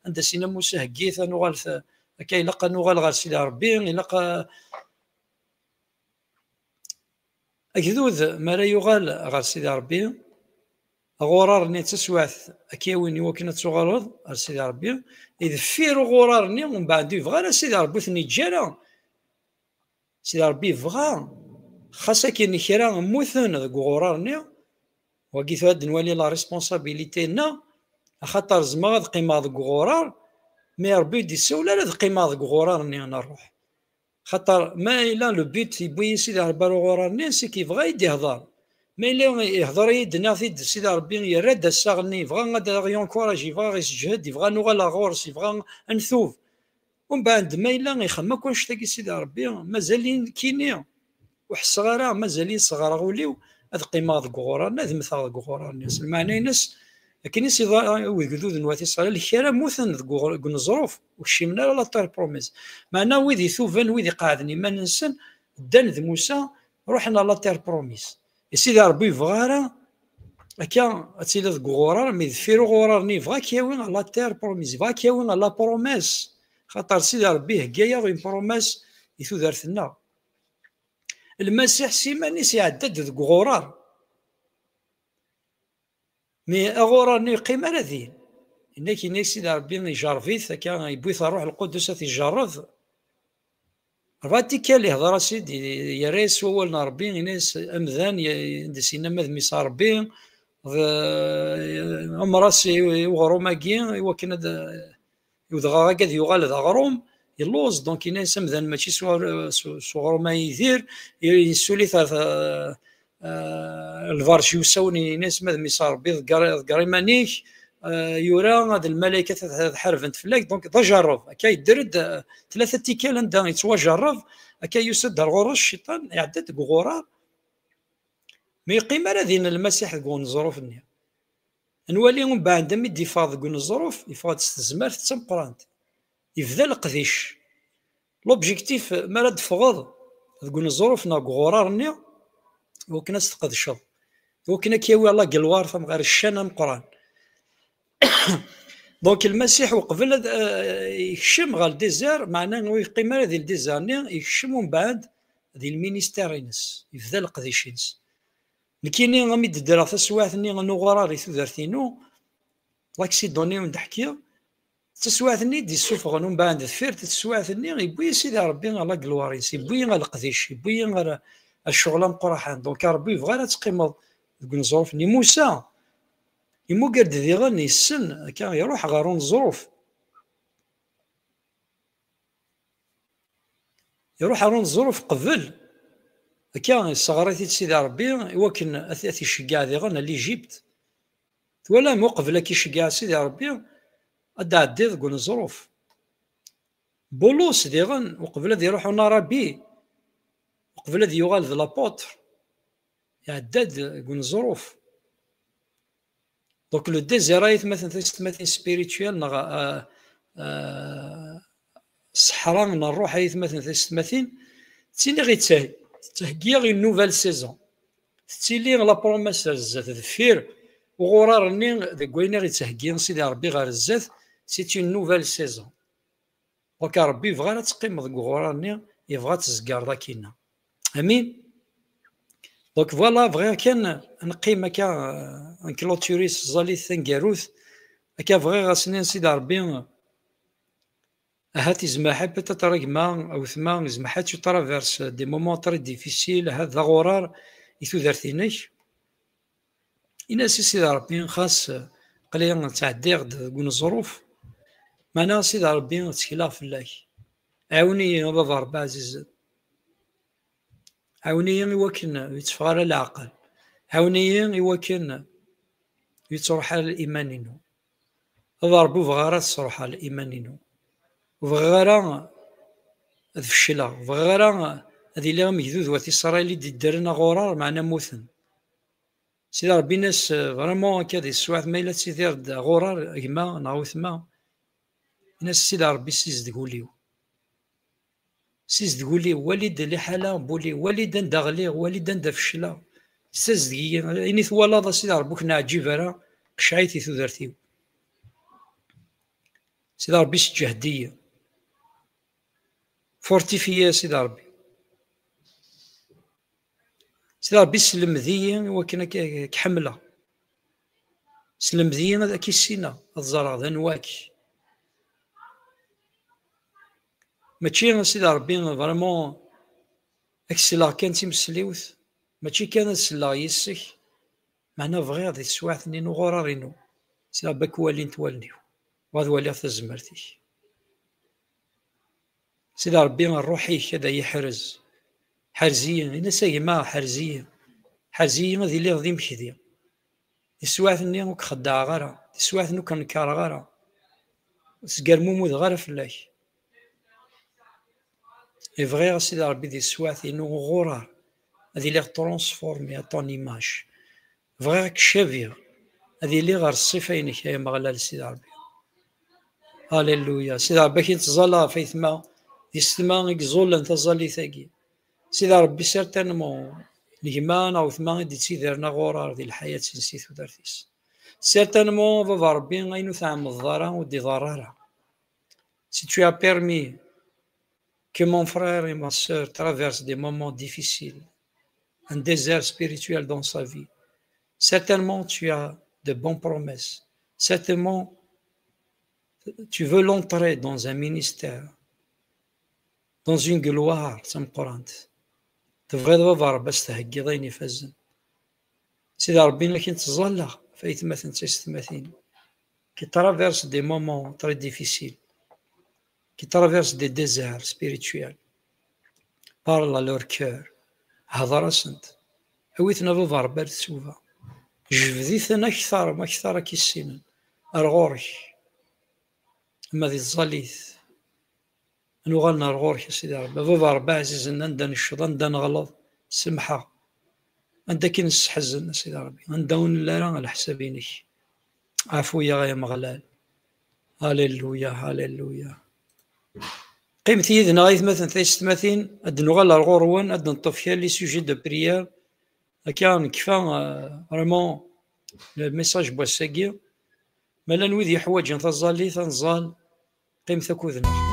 anda s-yenna Musa, heggit, ad nuɣal t-, akka ilaq ad nuɣal ɣer Sidi Ṛebbi, ilaq a-, agdud, mi ara yuɣal ɣer Sidi Ṛebbi, aɣurar-nni d taswiɛt ad k-yawin i wakken ad tuɣaleḍ ɣer Sidi Ṛebbi, ideffir uɣurar-nni, umbeɛd ur yebɣi ara Sidi Ṛebbi ur ten-yeǧǧi ara. Sidi Ṛebbi yebɣa, xas akken kra mmuten deg uɣurar-nni, wagi tura ad nwali la responsabilité-nneɣ, axaṭer zemreɣ ad qqimeɣ deg uɣurar, mais Ṛebbi ur d-yessawel ara ad qqimeɣ deg uɣurar-nni n ṛṛuḥ. Xaṭer ma yella le but yewwi-yi Sidi Ṛebbi ar uɣurar-nni, c'est que yebɣa ad yi-d-ihḍer. Ma yella ihḍer-iyi-d, nniɣ-t-id, Sidi Ṛebbi yerra-d assaɣ-nni, yebɣa ad aɣ-yencourage, yebɣa ad aɣ-yesseǧhed, yebɣa ad nuɣal ar ɣur-s, yebɣa ad ntub. Umbeɛd, ma yella ixemmem akk annect-agi Sidi Ṛebbi, mazal-iyi nekkini ur ḥesseɣ ara, mazal-iyi sseɣreɣ ul-iw, ad qqimeɣ deg uɣurar-nni, ad mmteɣ deg uɣurar-nni. S lmeɛna-ines, akken i s-iḍra i wegdud n wat Isṛayil, kra mmuten deg uɣur-, deg uneẓruf, ur kcimen ara la terre promise. Meɛna wid ituben, wid iqeɛden iman-nsen, ddan d Musa, ruḥen ɣer la terre promise. I Sidi Ṛebbi yebɣa ara akka ad tiliḍ deg uɣurar, mi deffir uɣurar-nni yebɣa ad k-yawi ɣer la terre promise, yebɣa ad k-yawi ɣer la promesse. Xaṭer Sidi Ṛebbi ihegga-yaɣ une promesse i tudert-nneɣ. Lmasiḥ s iman-is iɛedda-d deg uɣurar. Mi aɣurar-nni yeqqim ara din. Yenna-k, yenna-k Sidi Ṛebbi ijerreb-it, akka yewwi-t Ṛṛuḥ Lqudus ad t-ijerreb. Ṛebɛa tikkal ihḍer-as-id, yerra-yas s wawal n Ṛebbi, yenna-yas amdan, y-, anda s-yenna ma d mmi-s n Ṛebbi, d, ɛemmer-as i, i uɣrum-agi, i wakken ad, i udɣaɣ-agi ad yuɣal d aɣrum, yelluẓ, donc yenna-yas amdan mačči s wa-, s, s uɣrum ay yidir, yessuli-t ɣer, eh, lberǧ yusawen, yenna-yas ma d mmi-s n Ṛebbi ḍegger, ḍegger iman-ik, eh, yura ad lmalaykat ad, ad ḥarbent fell-ak, donc d ajerreb, akka yedder-d, eh, tlata tikkal anda yettwajerreb, akka yusa-d ar ɣur-s cciṭan, iɛedda-d deg uɣurar, mi yeqqim ara din Lmasiḥ deg uneẓruf-nni. Nwali umbeɛd mi d-iffeɣ deg uneẓruf, yeffeɣ-d s tezmert d tameqqrant. Yebda leqdic. L'objectif, mi ara d-teffɣeḍ deg uneẓruf neɣ deg uɣurar-nni, iwakken ad s-tqedceḍ, iwakken ad k-yawi la gloire, tam-, ɣer ccan ameqqran. Donc, Lmasiḥ uqbel ad, eh, yekcem ɣer le désert, meɛna ur yeqqim ara di le désert-nni, yekcem umbeɛd di lministère-ines, yebda leqdic-ines. Nekkini, ami d-ddreɣ taswiɛt-nni n uɣurar i tudert-inu, l'accident-nni i wen-d-ḥkiɣ, d taswiɛt-nni i d-issufɣen umbeɛd deffir, taswiɛt-nni yewwi Sidi Ṛebbi ɣer la gloire-is, yewwi ɣer leqdic, yewwi ɣer, ɣer ccɣel ameqqraḥan. Donc, Ṛebbi yebɣa ara teqqimeḍ deg uneẓruf-nni. Musa, imuger-d diɣen, yessen, akka, iruḥ ɣer uneẓruf. Iruḥ ɣer uneẓruf qbel. Akka, yesseɣr-it-id Sidi Ṛebbi, iwakken ad, ad t-iceggeɛ diɣen ar l'Égypte. Twalam, uqbel ad k-iceggeɛ Sidi Ṛebbi, ad d-tɛeddiḍ deg uneẓruf. Bulus diɣen, uqbel ad iruḥ en Arabie, uqbel ad yuɣal d l'apôtre, iɛedda-d deg uneẓruf. Donc, le désert, ay atmaten tisetmatin, spirituel, neɣ, euh, euh, ṣṣeḥra n ṛṛuḥ, ay atmaten tisetmatin, ttiliɣ itteh-, tettheggi une nouvelle saison. Tettili la promesse ar zdat, deffir uɣurar-nni, deg wayen i ɣ-yettheggi Sidi Ṛebbi ɣer zdat, c'est une nouvelle saison. Donc, Ṛebbi yebɣa ara teqqimeḍ deg uɣurar-nni, yebɣa ad tzegreḍ akkinna. Amin. Donc, voilà, bɣiɣ kan ad neqqim akka, euh, ad nclôturer s tẓallit taneggarut. Akka bɣiɣ ad s-nini Sidi Ṛebbi, ahat yezmer ḥa peut-être a gma, a wetma, yezmer ḥa tu traverses des moments très difficiles, ahat d aɣurar i tudert-inek. Ini-as i Sidi Ṛebbi, xas aql-i ttɛeddiɣ-d deg uneẓruf, meɛna a Sidi Ṛebbi, ttekleɣ fell-ak. Ɛiwen-iyi, a Baba Ṛebbi ɛzizen. Ɛiwen-iyi i wakken ur yetteffeɣ ara leɛqel. Ɛiwen-iyi i wakken ur yettruḥ ara liman-inu. A Baba Ṛebbi, ur bɣiɣ ara ad sruḥeɣ liman-inu. Ur bɣiɣ ara ad fecleɣ. Ur bɣiɣ ara ad iliɣ am gdud wat Isṛayil i d-iddren aɣurar, meɛna mmuten. Sidi Ṛebbi, ini-as, eh, vraiment, akka di teswiɛt ma yella tettidireḍ d aɣurar, a gma neɣ a wetma, ini-as, Sidi Ṛebbi, ssizdeg ul-iw. Ssizdeg ul-iw, wali-d liḥala n wul-iw, wali-d anda ɣliɣ, wali-d anda fecleɣ. Ssizdeg-iyi, ini twalaḍ, a Sidi Ṛebbi, ur k-neɛǧib ara, qceɛ-it i tudert-iw. Sidi Ṛebbi, sǧehd-iyi. Fortifie-iyi, a Sidi Ṛebbi. Sidi Ṛebbi, sselmed-iyi i wakken ad k-, ad k-ḥemmleɣ. Sselmed-iyi ad k-issineɣ, ad ẓreɣ d anwa-k. Mačči, a Sidi Ṛebbi, vraiment, ad k-selleɣ kan d timesliwt, mačči kan ad selleɣ yis-k, meɛna bɣiɣ di teswiɛt-nni n uɣurar-inu, Sidi Ṛebbi, ad k-walint wallen-iw, u ad waliɣ tazmert-ik. Sidi Ṛebbi, ṛṛuḥ-ik ad iyi-ḥrez. Ḥrez-iyi, ini-as a gma, ḥrez-iyi. Ḥrez-iyi ad iliɣ d imekdi. Di teswiɛt-nni ur k-xeddɛeɣ ara, di teswiɛt-nni ur k-nkareɣ ara. Ur sgermumudeɣ ara fell-ak. I bɣiɣ, a Sidi Ṛebbi, di teswiɛt-inu uɣurar, ad iliɣ transformé à ton image. Bɣiɣ ad k-cabiɣ, ad iliɣ ɣer ṣṣifa-inek, ay Ameɣlal Sidi Ṛebbi. Alléluia. Sidi Ṛebbi, akin ttẓalla ɣef aytma d yessetma i iẓullen taẓallit-agi. Sidi Ṛebbi, certainement, n gma neɣ wetma i d-ittidiren aɣurar di lḥayat-nnes, si tudert-is. Certainement, a Baba Ṛebbi, ayen ur tɛemmdeḍ ara ur d-iḍerr ara. Si tu as permis que mon frère et ma sœur traversent des moments difficiles, un désert spirituel dans sa vie, certainement tu as de bonnes promesses. Certainement, tu veux l'entrer dans un ministère, dans une gloire tameqqrant. Tebɣiḍ, a Baba Ṛebbi, ad s-theggiḍ ayen ifazen. Sidi Ṛebbi, akin ttẓallaɣ ɣef aytmaten d taysetmatin qui traversent des moments très difficiles, qui traversent des déserts spirituels. Parle à leur cœur. Hder-asent. Awi-ten, a Baba Ṛebbi, ar tsuba. Jbed-iten akteṛ ma akteṛ ad k-issinen. Ar ɣur-k. Ama di tẓallit, ad nuɣalen ar ɣur-k, a Sidi Ṛebbi. A Baba Ṛebbi ɛzizen, anda necceḍ, anda neɣleḍ, semḥ-aɣ. Anda akken nesseḥzen, a Sidi Ṛebbi, anda ur nelli ara leḥsab-inek, ɛfu-yaɣ, ay Ameɣlal. Alléluia, alléluia. Qqimet yid-neɣ, aytmaten, taysetmatin, ad d-nuɣal ar ɣur-wen, ad d-neṭṭef kra les sujets de prière. Akka nekfa, euh, vraiment, le message n wass-agi. Ma llan wid yeḥwaǧen taẓallit, ad nẓal, qqimet akked-neɣ.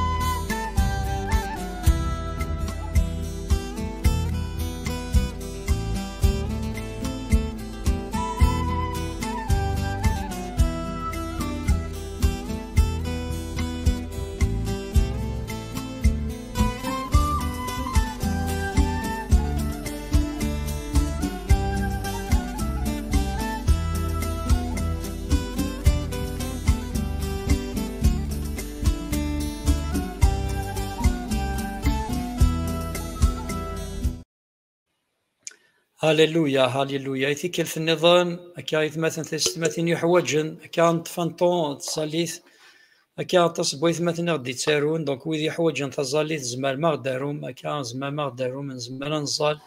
Halleluya, halleluya. I tikkelt nniḍen, akka aytmaten tisetmatin yuḥwaǧen, akka neṭṭef un temps n tẓallit, akka aṭas n waytmaten i ɣ-d-ittarun, donc wid yuḥwaǧen taẓallit, tzemrem a ɣ-d-tarum, akka tzemrem a ɣ-d-tarum, nezmer ad nẓall,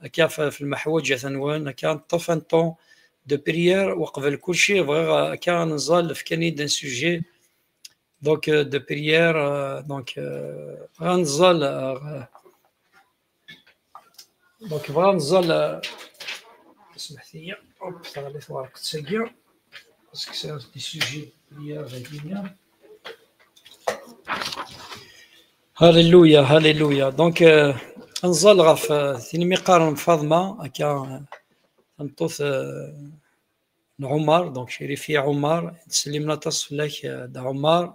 akka f-, f lmeḥwaǧat-nwen, akka neṭṭef un temps de prière, uqbel kulci bɣiɣ akka ad nẓall, fkan-iyi-d un sujet, donc, euh, de prière, euh, donc, euh, bɣiɣ ad nẓall, euh, Donc, bɣiɣ ad nẓall, euh, smeḥt-iyi, hop, teɣli twerqet-agi, parce que c'est des sujets liés avec. Halleluya, halleluya. Donc, euh, ad nẓall ɣef, euh, tin mi qqaren Faḍma, akka, euh, tameṭṭut, euh, n Ɛumar, donc Cirifi Ɛumar, ttsellimen aṭas fell-ak, euh, d Ɛumar.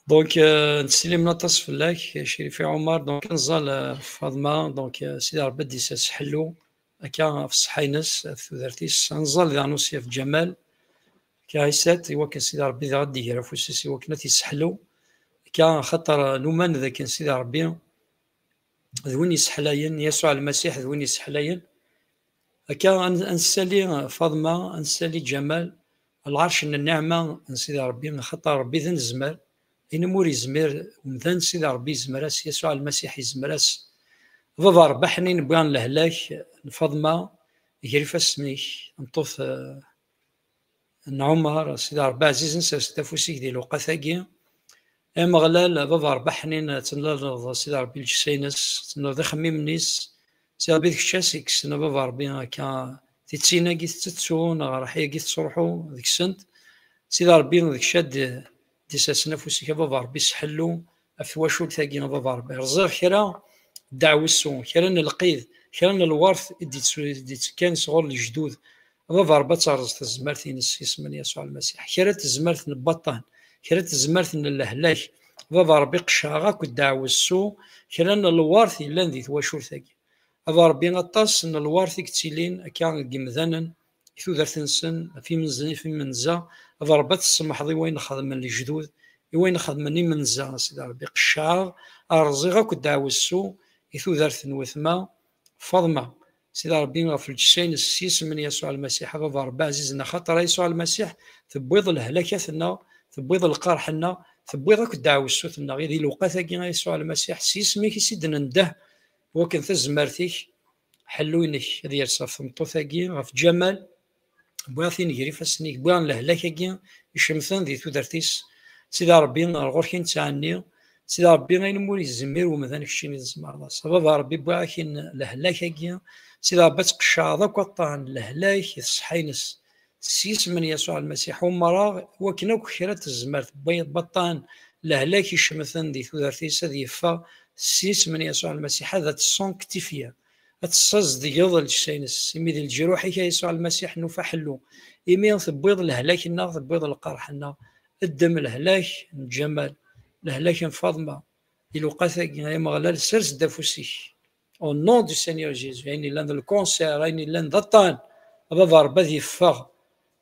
Donc, euh, ttsellimen aṭas fell-ak, Cirifi Ɛumar, donc ad nẓall, euh, Faḍma, donc, euh, Sidi Ṛebbi ad d-isers ḥellu, akka ɣef ṣṣeḥḥa-ines, ɣef tudert-is, ad nẓall daɣen aussi ɣef Ǧamal, akka Ɛisat, i wakken Sidi Ṛebbi daɣ ad d-iger afus-is, i wakken ad t-isseḥlu, akka axaṭer, euh, numan d akken Sidi Ṛebbi d win yesseḥlayen, Yasuɛ Lmasiḥ d win yesseḥlayen. Akka, ad n-, ad nessali Faḍma, ad nessali Ǧamal, lɛerc n nniɛma n Sidi Ṛebbi, axaṭer Ṛebbi d anezmar, ayen umi ur yezmir umdan, Sidi Ṛebbi yezmer-as, Yasuɛ Lmasiḥ yezmer-as. Baba Ṛebbi aḥnin, wwiɣ lehlak n Faḍma, ger ifassen-ik, tameṭṭut, eh, n Ɛumar, Sidi Ṛebbi ɛzizen, sers-d afus-ik di lewqat-agi. Ameɣlal, a Baba Ṛebbi aḥnin, ad tennadeḍ Sidi Ṛebbi lǧessa-ines, ad tennadeḍ ixemmimen-is. Sidi Ṛebbi d kečč ara s-ikksen, a Baba Ṛebbi, akka tiṭ-agi tettettu, neɣ ṛṛeḥ-agi tettruḥu deg-sent. Sidi Ṛebbi d kečč ad d-, d-issersen afus-ik, a Baba Ṛebbi, sḥellu ɣef twacult-agi, a Baba Ṛebbi. Rẓiɣ kra n ddeɛwessu, kra n lqid, kra n lwert i d-ittu-, i d-ittekkan sɣur lejdud. A Baba Ṛebbi, ad terẓ tezmert-ines s yisem n Yasuɛ Lmasiḥ. Kra n tezmert n waṭṭan, kra n tezmert n lehlak, a Baba Ṛebbi, qeccɛeɣ akk ddeɛwessu, kra n lwert yellan di twacult-agi. A Baba Ṛebbi, aṭas n lwert i yettilin akka deg yimdanen, i tudert-nsen, ɣef imenz-, ɣef imenza, a Baba Ṛebbi, ad tsemḥeḍ i wayen xedmen lejdud, i wayen xedmen imenza, a Sidi Ṛebbi, qeccɛeɣ, rẓiɣ akk ddeɛwessu i tudert n wetma Faḍma. Sidi Ṛebbi, ɣef lǧessa-ines s yisem n Yasuɛ Lmasiḥ, a Baba Ṛebbi ɛzizen, axaṭer a Yasuɛ Lmasiḥ, tewwiḍ lehlakat-nneɣ, tewwiḍ lqerḥ-nneɣ, tewwiḍ akk ddeɛwessu-nneɣ. I di lewqat-agi, a Yasuɛ Lmasiḥ, s yisem-ik i s-id-nendeh, wakken tazmert-ik, ḥellu-inek ad yers ɣef tmeṭṭut-agi, ɣef Ǧamal, wwiɣ-t-in ger ifassen-ik, wwiɣ lehlak-agi icemten di tudert-is. Sidi Ṛebbi, ar ɣur-k i nettɛenni. Sidi Ṛebbi, ayen umi ur yezmir umdan, keččini tzemreḍ-as. A Baba Ṛebbi, wwiɣ-ak-in lehlak-agi. Sidi Ṛebbi, ad tqeccɛeḍ akk aṭṭan n lehlak i tṣeḥḥa-ines. S yisem n Yasuɛ Lmasiḥ, umreɣ wakken akk kra n tezmert n waṭṭan n lehlak icemten di tudert-is ad yeffeɣ s yisem n Yasuɛ Lmasiḥ, ad t-tessanktifyiḍ, ad tessazdgeḍ lǧessa-ines, imi di leǧruḥ-ik, a Yasuɛ Lmasiḥ, nufa ḥellu. Imi tewwiḍ lehlak-nneɣ, tewwiḍ lqerḥ-nneɣ, ddem lehlak n Ǧamal, lehlak n Faḍma, di lewqat-agi, ay Ameɣlal, sers-d afus-ik. Au nom du Seigneur Jésus, ayen yellan d lkanser, ayen yellan d aṭṭan, a Baba Ṛebbi, ad yeffeɣ.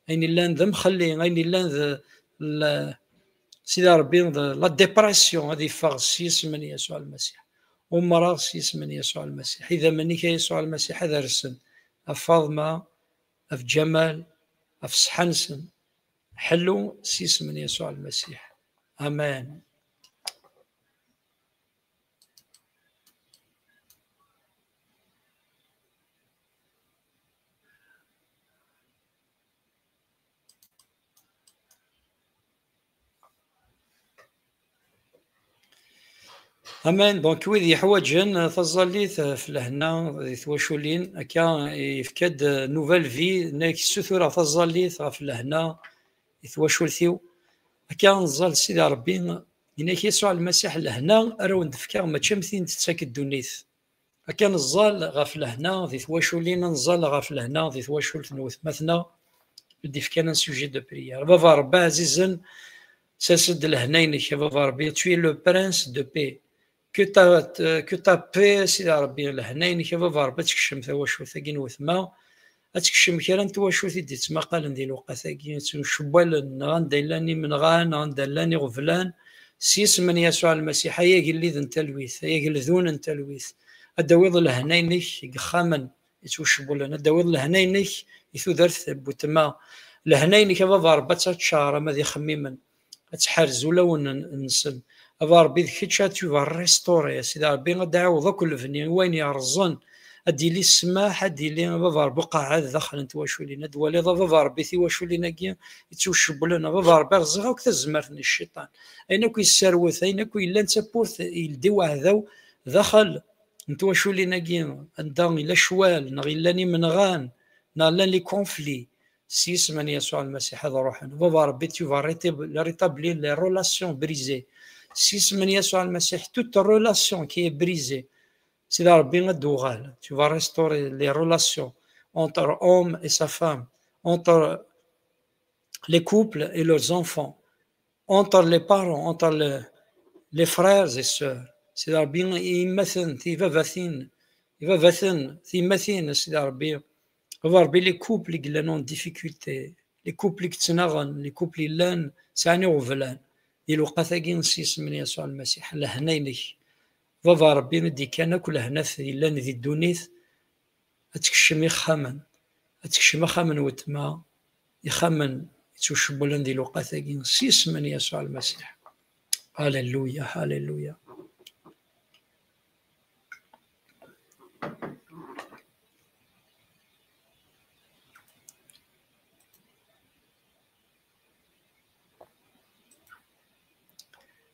Ayen yellan d amxelli, ayen yellan d l-, Sidi Ṛebbi, d la dépression, ad yeffeɣ s yisem n Yasuɛ Lmasiḥ. Umreɣ s yisem n Yasuɛ Lmasiḥ. Idammen-ik, a Yasuɛ Lmasiḥ, ad rsen ɣef Faḍma, ɣef Ǧamal, ɣef ṣṣeḥḥa-nsen. Ḥellu s yisem n Yasuɛ Lmasiḥ. Amen. Amen. Donc, wid yeḥwaǧen taẓallit ɣef lehna di twaculin, akka yefka-d nouvelle vie, nekk ssutureɣ taẓallit ɣef lehna di twacult-iw. Akka nẓal Sidi Ṛebbi, yenna-k Yasuɛ Lmasiḥ, lehna ara wen-d-fkeɣ, mačči am tin d-tettak ddunit. Akka neẓẓal ɣef lehna di twaculin, neẓẓal ɣef lehna di twacult n wetma-tneɣ, i d-ifkan un sujet de prière. Baba Ṛebbi ɛzizen, sers-d lehna-inek, a Baba Ṛebbi, tu es le prince de paix. Que ta, que ta paix, Sidi Ṛebbi, lehna-inek, a Baba Ṛebbi, ad tekcem tawacult-agi n wetma, ad tekcem kra n twacult i d-ittmaqalen di lewqat-agi, ttemcewwalen, neɣ anda llan imenɣan, neɣ anda llan iɣeblan, s yisem n Yasuɛ Lmasiḥ, ay agellid n talwit, ay ageldun n talwit, ad d-tawiḍ lehna-inek deg yixxamen yettwacewwlen, ad d-tawiḍ lehna-inek i tudert n weltma, lehna-inek a baba Ṛebbi ad tt-tcaṛ ama d ixemmimen, ad tḥerz ulawen-nsen. A baba Ṛebbi d kečč ad tuba restaurer, a Sidi Ṛebbi ad d-ɛiwḍ akk lebni i wayen yerẓen, ad d-yili ssmaḥ, ad d-yili a baba Ṛebbi uqeɛɛed daxel n twaculin, ad d-twaliḍ a baba Ṛebbi tiwaculin-agi yettwacewwlen, a baba Ṛebbi rẓiɣ akk tazmert n cciṭan, ayen akk yesserwet, ayen akk yellan d tawwurt yeldi uɛdaw daxel n twaculin-agi, anda yella ccwal, neɣ yellan imenɣan, neɣ llan les conflits, s yisem n Yasuɛ Lmasiḥ ad ruḥen. Baba Ṛebbi, tu vas rétab-, rétablir les relations brisées. S yisem n Yasuɛ Lmasiḥ, toute relation qui est brisée, Sidi Ṛebbi ad d-tuɣal. Tu vas restaurer les relations entre homme et sa femme, entre les couples et leurs enfants, entre les parents, entre les, les frères et sœurs. Sidi Ṛebbi, i yemmaten, tibabatin, ibabaten, tiyemmatin, Sidi Ṛebbi. Baba Ṛebbi, les couples i yellan en difficulté, les couples i yettnaɣen, les couples yellan sɛan iɣeblan, di lewqat-agi s yisem n Yasuɛ Lmasiḥ, lehna-inek. Baba Ṛebbi, i d-ikkan akk lehnat yellan di ddunit, ad tekcem ixxamen, ad tekcem axxam n weltma, ixxamen yettwacewwlen di lewqat-agi, s yisem n Yasuɛ Lmasiḥ. Halleluya, halleluya.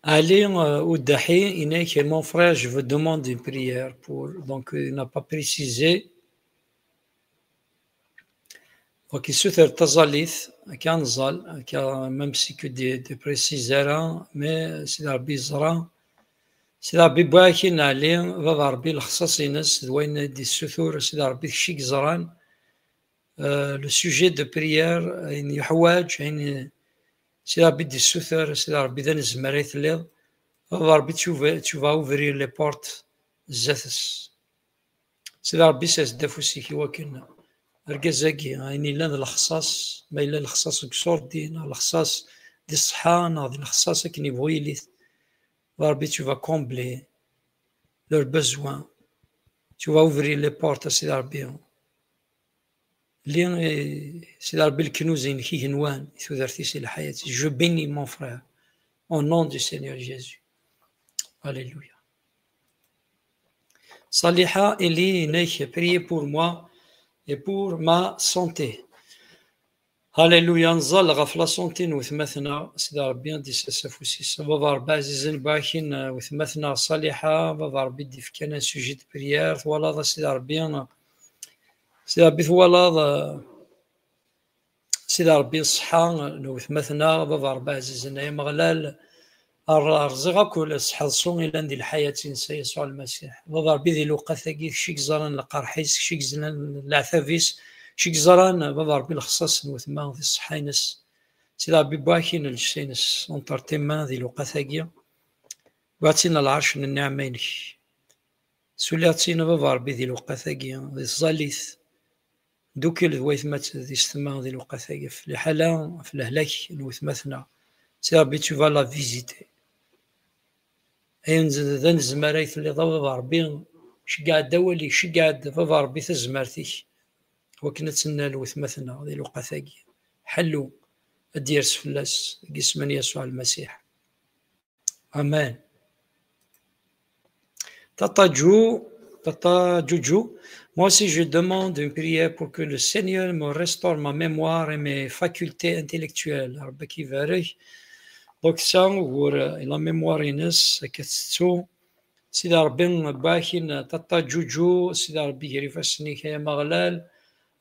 Ali, euh, Oudahi, il dit que mon frère, je vous demande une prière pour, donc, euh, il n'a pas précisé. Donc, il souhaite taẓallit, akka nẓal, akka, même si que de, de préciser, hein, mais Sidi Ṛebbi yeẓra. Sidi Ṛebbi, bwa-k-in Ali, baba Ṛebbi, lexṣaṣ-ines, d wayen i d-yessutur, Sidi Ṛebbi, d kečč i yeẓran. Euh, le sujet de prière, ayen yeḥwaǧ, ayen, Sidi Ṛebbi d-yessuter, Sidi Ṛebbi d anezmar ay telliḍ. Baba Ṛebbi, tu vas, tu vas ouvrir les portes zdat-s. Sidi Ṛebbi, sers-d afus-ik i wakken argaz-agi, ayen yellan d lexṣaṣ, ma yella lexṣaṣ deg uṣurdi, neɣ lexṣaṣ di ṣṣeḥḥa, neɣ d lexṣaṣ akken yebɣu yili. Baba Ṛebbi, tu vas combler leurs besoins. Tu vas ouvrir les portes, a Sidi Ṛebbi. Li, eh, Sidi Ṛebbi, leknuz-inek igenwan i tudert-is, i lḥayat-is. Je bénis mon frère au nom du Seigneur Jésus. Alléluia. Saliha Eli, inek, priez pour moi et pour ma santé. Alléluia, nẓal ɣef la santé n wetma-tneɣ, Sidi Ṛebbi ad d-isers afus-is. Baba Ṛebbi ɛzizen, bwa-k-in, eh, wetma-tneɣ Saliha, Baba Ṛebbi d-ifkan un sujet de prière, twalaḍ a Sidi Ṛebbi, Sidi Ṛebbi twalaḍ, eh, Sidi Ṛebbi ṣṣeḥḥa n wetma-tneɣ, Baba Ṛebbi ɛzizen, ay Ameɣlal, Ar-, rẓiɣ akk ṣṣeḥ d ṣṣu ilan di lḥayat-ines, a Yasuɛ Lmasiḥ. Baba Ṛebbi, di lewqat-agi, kečč i yeẓran lqerḥ-is, kečč i yeẓran leɛtab-is, kečč i yeẓran, Baba Ṛebbi, lexṣaṣ n wetma di ṣṣeḥḥa-ines. Sidi Ṛebbi, bwa-k-in lǧetta-ines, entre tes mains di lewqat-agi. Bwa-tt-in lɛerc n nniɛma-inek. Suliɣ-tt-in, Baba Ṛebbi, di lewqat-agi, di tẓallit. Ddukel d waytma-tt di yessetma di lewqat-agi, ɣef liḥala, ɣef lehlak n wetma-tneɣ. Sidi Ṛebbi, tu vas la visiter. Ayen z-, d anezmar ay telliḍ, a Baba Ṛebbi, ceggeɛ-d awal-ik, ceggeɛ-d, Baba Ṛebbi, tazmert-ik, wakken ad tennal wetma-tneɣ di lewqat-agi. Ḥellu, ad d-yers fell-as, deg yisem n Yasuɛ Lmasiḥ. Amen. Tata Ju, Tata Juju, moi aussi je demande une prière pour que le Seigneur me restaure ma mémoire et mes facultés intellectuelles. Ṛebbi ad k-ibarek. Donc, tesɛa ugur, eh, la mémoire-ines, akka tettu. Sidi Ṛebbi, bwa-k-in, Tata Juju, Sidi Ṛebbi, ger ifassen-ik, ay Ameɣlal.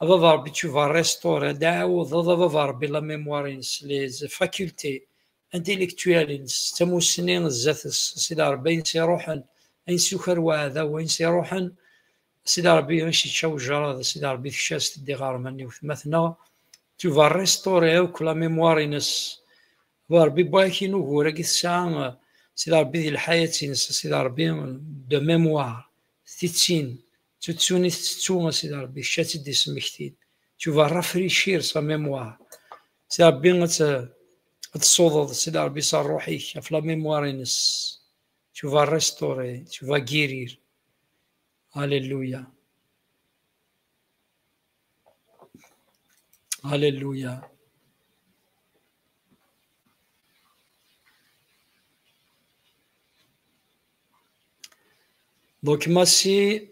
A Baba Ṛebbi, tu vas restaurer, ad d-ɛawdeḍ, a Baba Ṛebbi, la mémoire-ines, les facultés intellectuel-ines, d tamussni zdat-s, Sidi Ṛebbi, ayen s-iṛuḥen, ayen s-yuker weɛdaw, ayen s-iṛuḥen, Sidi Ṛebbi, ayen s-yečča wejraḍ, Sidi Ṛebbi, tekcas-d iɣerman i wetma-tneɣ, tu vas restaurer akk la mémoire-ines. Baba Ṛebbi, bwa-k-in ugur-agi tesɛa, Sidi Ṛebbi, di lḥayat-ines, Sidi Ṛebbi, de mémoire, tittin, tuttun i tettettu, a Sidi Ṛebbi, kečč ad tt-id-ismektin. Tu vas rafraîchir sa mémoire. Sidi Ṛebbi, ad tt-, ad tsuḍeḍ, Sidi Ṛebbi, s ṛṛuḥ-ik, ɣef la mémoire-ines. Tu vas restaurer, tu vas guérir. Alléluia. Alléluia. Donc, Massi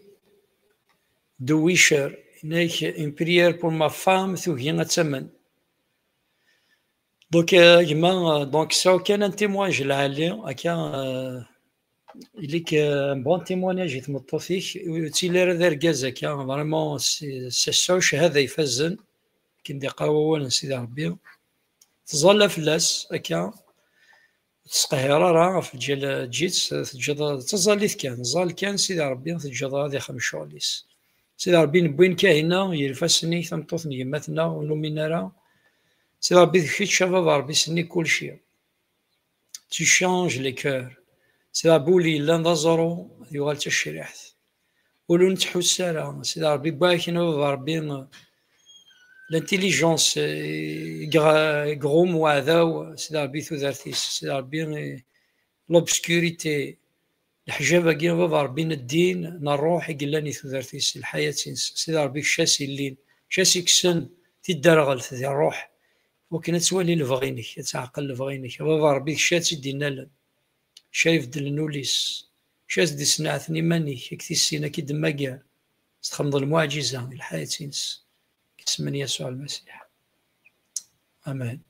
de Wisher, une prière pour ma femme, tugi ad tamen. Donc, euh, gma, euh, donc, ça aucun un témoignage, là, là, ok, euh, il est que un bon témoignage, ur ttili ara d argaz akka, vraiment, c'est, c'est ça, cchada ifazen, akken d-yeqqar wawal n Sidi Ṛebbi. Tẓalla fell-as, akka, ur tesqehhir ara ɣef lǧal-, ǧǧi-tt, teǧǧiḍ, d taẓallit kan, ẓẓal kan Sidi Ṛebbi, teǧǧiḍ ad ixdem ccɣel-is. Sidi Ṛebbi, newwi-n Kahina, yerfa-s-nni tameṭṭut n gma-tneɣ, ur numin ara. Sidi Ṛebbi, d kečč a baba Ṛebbi, s-nni kulci. Tu changes les cœurs. Sidi Ṛebbi, ul yellan d aẓru, yuɣal d tacriḥt. Ul ur nettḥuss ara. Sidi Ṛebbi, wwiɣ-ak-in a baba Ṛebbi, l'intelligence, eh, iɣ-, iɣum uɛdaw, Sidi Ṛebbi, tudert-is. Sidi Ṛebbi, eh, l'obscurité. Leḥjab-agi a baba Ṛebbi n ddin, n ṛṛuḥ i yellan i tudert-is, lḥayat-ines. Sidi Ṛebbi, kečč as-illin, kečč as-ikksen tidderɣelt di ṛṛuḥ, wakken ad twali lebɣi-inek, ad teɛqel lebɣi-inek. A baba Ṛebbi, kečč ad tt-id-innalen, kečč ad ibeddlen ul-is, kečč ad s-d-isneɛten iman-ik, ak tissin, ak-id-temmager, s txedmeḍ lmuɛǧiza i lḥayat-ines. Deg isem n Yasuɛ Lmasiḥ. Amen.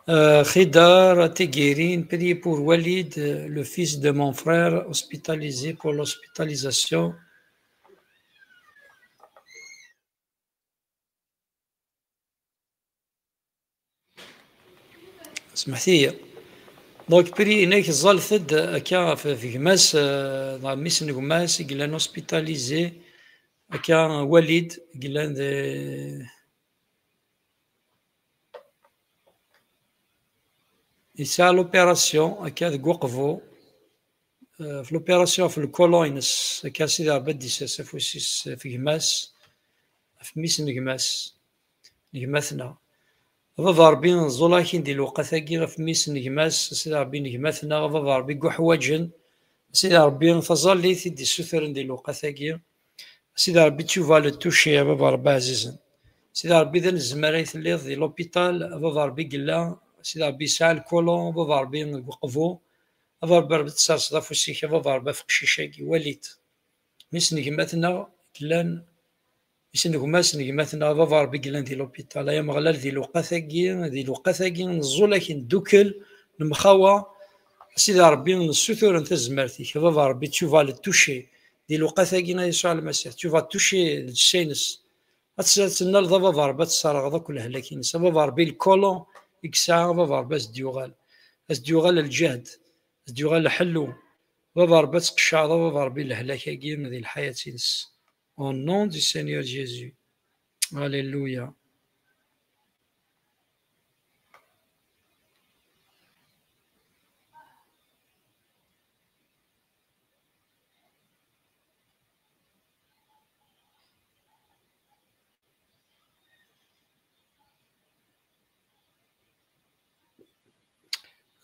Euh, Khidar Tegirin, priez pour Walid, le fils de mon frère, hospitalisé pour l'hospitalisation. Smeḥt-iyi. Donc, priez-inek, ẓẓalet-d akka ɣef, ɣef gma-s, euh, neɣ mmi-s n gma-s i yellan hospitalisé, akka Walid, i yellan d, yesɛa l'opération akka deg uqbu, euh, ɣef l'opération ɣef le colon-ines, akka Sidi Ṛebbi ad d-isers afus-is ɣef gma-s, ɣef mmi-s n gma-s, n gma-tneɣ. A baba Ṛebbi, nẓul-ak-in di lewqat-agi ɣef mmi-s n gma-s, Sidi Ṛebbi n gma-tneɣ, a baba Ṛebbi n uḥwaǧen, Sidi Ṛebbi taẓallit i d-issutren di lewqat-agi, Sidi Ṛebbi, tu vas le toucher, a baba Ṛebbi ɛzizen. Sidi Ṛebbi, d anezmar ay telliḍ di l'hôpital, a baba Ṛebbi yella, Sidi Ṛebbi yesɛa le colon, a baba Ṛebbi deg uqbu, a baba Ṛebbi, Ṛebbi tesserseḍ afus-ik, a baba Ṛebbi, ɣef uqcic-agi, wali-t. Mmi-s n gma-tneɣ yellan, mmi-s n gma-s n gma-tneɣ, a baba Ṛebbi yellan di l'hôpital, ay Ameɣlal, di lewqat-agi, di lewqat-agi, nẓul-ak-in ddukel, nemxawa, Sidi Ṛebbi, nessuturen tazmert-ik, a baba Ṛebbi, tu vas le toucher, di lewqat-agi, a Yasuɛ Lmasiḥ, tu vas toucher leǧsa-ines. Ad tt-, ad tennaleḍ a baba Ṛebbi, ad tesserɣeḍ akk lehlak-ines. A baba Ṛebbi, le colon i yesɛa, a baba Ṛebbi, ad s-d-yuɣal. Ad s-d-yuɣal lǧehd, ad s-d-yuɣal lḥellu. A baba Ṛebbi, ad tqeccɛeḍ a baba Ṛebbi lehlak-agi di lḥayat-ines. Au nom du Seigneur Jésus. Alléluia.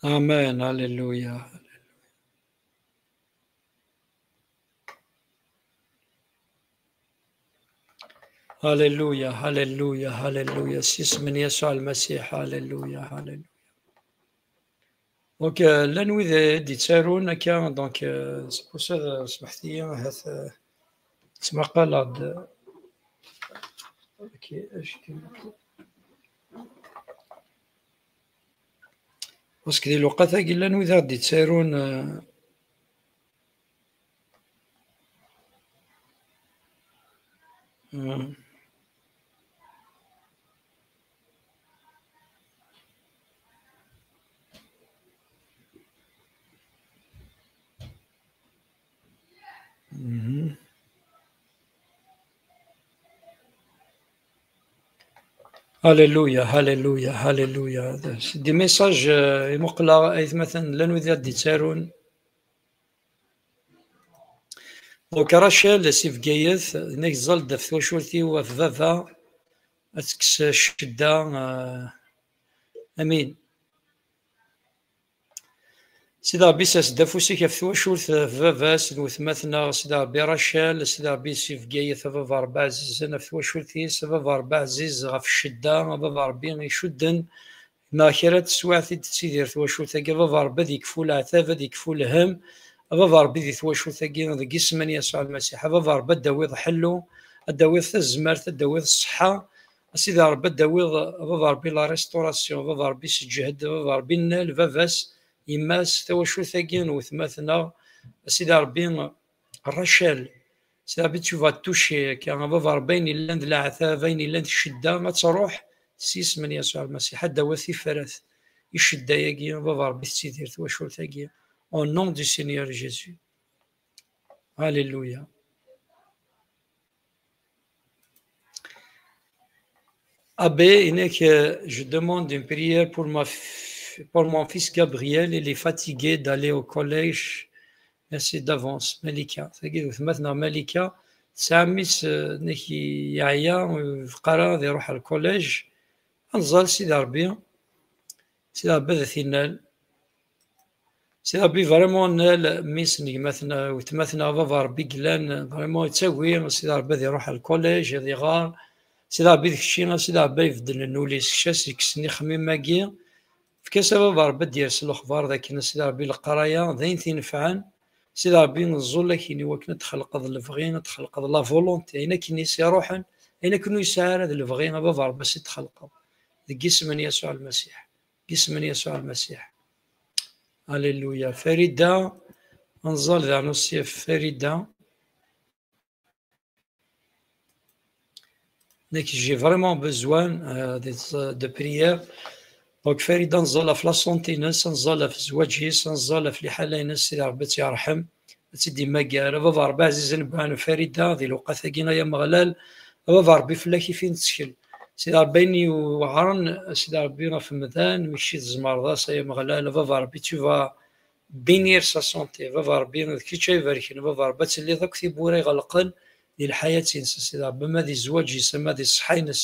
Amen, alléluia. Alléluia, alléluia, alléluia. S yisem n Yasuɛ Lmasiḥ, alléluia, alléluia. Donc, euh, llan wid i d-yettarun akka, donc, euh, c'est pour ça, euh, smeḥt-iyi, ahat, euh, ttmaqaleɣ-d. Ok, acku-, parce que di lewqat-agi llan wid i ɣ-d-yettarun, euh, euh, Mhm. Alléluia, alléluia, alléluia. C'est des messages, euh, imuqel-aɣ, aytmaten, llan wid i d-ittarun. Donc, Rachel, si Bgayet, nekk ẓẓal-d ɣef twacult-iw, ɣef baba, ad tekkes ccedda, euh, amin. Sidi Ṛebbi, sers-d afus-ik ɣef twacult, ɣef baba-s d wetma-tneɣ, Sidi Ṛebbi, Rachel, Sidi Ṛebbi, si Bgayet, a baba Ṛebbi ɛzizen, ɣef twacult-is, a baba Ṛebbi ɛziz, ɣef ccedda, a baba Ṛebbi icudden, neɣ kra n teswiɛt i d-tettidir twacult-agi, a baba Ṛebbi, ad yekfu leɛtab, ad yekfu lhemm, a baba Ṛebbi, di twacult-agi, deg isem n Yasuɛ Lmasiḥ, a baba Ṛebbi, ad d-tawiḍ ḥellu, ad d-tawiḍ tazmert, ad d-tawiḍ ṣṣeḥḥa, a Sidi Ṛebbi, ad d-tawiḍ, a baba Ṛebbi, la restauration, a baba Ṛebbi, seǧhed, a baba Ṛebbi, nnal baba-s, yemma-s, tawacult-agi n wetma-tneɣ, a Sidi Ṛebbi, Rachel, Sidi Ṛebbi, tu vas toucher, akka, a baba Ṛebbi, ayen yellan d leɛtab, ayen yellan d ccedda, ad truḥ s yisem n Yasuɛ Lmasiḥ, ad d-tawiḍ tifrat i ccedda-agi, a baba Ṛebbi, tettidir twacult-agi, au nom du Seigneur Jésus. Alléluia. Abbé, Inek, euh, je demande une prière pour ma f-, pour mon fils Gabriel, il est fatigué d'aller au collège. Merci d'avance. Malika, tagi d wetma-tneɣ Malika, tesɛa mmi-s, euh, nekk yeɛya, euh, ur yebɣi ara ad iruḥ ar lkullej. Ad nẓal Sidi Ṛebbi, Sidi Ṛebbi ad t-innal. Sidi Ṛebbi, vraiment, nnal mmi-s n gma-tneɣ, wetma-tneɣ, a baba Ṛebbi yellan, vraiment yettagi, Sidi Ṛebbi ad iruḥ ar lkullej, ad iɣer. Sidi Ṛebbi, d kečči, a Sidi Ṛebbi, ad ibeddlen ul-is, kečč ad s-yekksen ixemmimen-agi. Efk-as, a baba Ṛebbi, ad d-yers lexbar d akken, a Sidi Ṛebbi, leqraya d ayen t-inefɛen. Sidi Ṛebbi, nẓul akin i wakken ad txelqeḍ lebɣi, ad txelqeḍ la volonté, ayen akken i s-iruḥen, ayen akken ur yesɛi ara d lebɣi, a baba Ṛebbi, ad s-t-txelqeḍ. Deg yisem n Yasuɛ Lmasiḥ. Deg yisem n Yasuɛ Lmasiḥ. Alléluia. Farida, ad nẓal daɣen aussi ɣef Farida. Nekk, j'ai vraiment besoin, euh, de, de prière. Donc, Farida, ad nẓal ɣef la santé-ines, ad nẓal ɣef zzwaǧ-is, ad nẓal ɣef liḥala-ines, Sidi Ṛebbi ad tt-yerḥem, ad tt-id-imaggar. A baba Ṛebbi ɛzizen, bɣan Farida, di lewqat-agi, ay Ameɣlal, a baba Ṛebbi, fell-ak i fi nettkel. Sidi Ṛebbi, ayen iweɛṛen, Sidi Ṛebbi, ɣef umdan, mi kečč i tzemreḍ-as, ay Ameɣlal, a baba Ṛebbi, tu vas bénir sa santé, a baba Ṛebbi, d kečč ay ibarken, a baba Ṛebbi, ad telliḍ akk tiwwura iɣelqen di lḥayat-ines, a Sidi Ṛebbi, ama di zzwaǧ-is, ama di ṣṣeḥḥa-ines.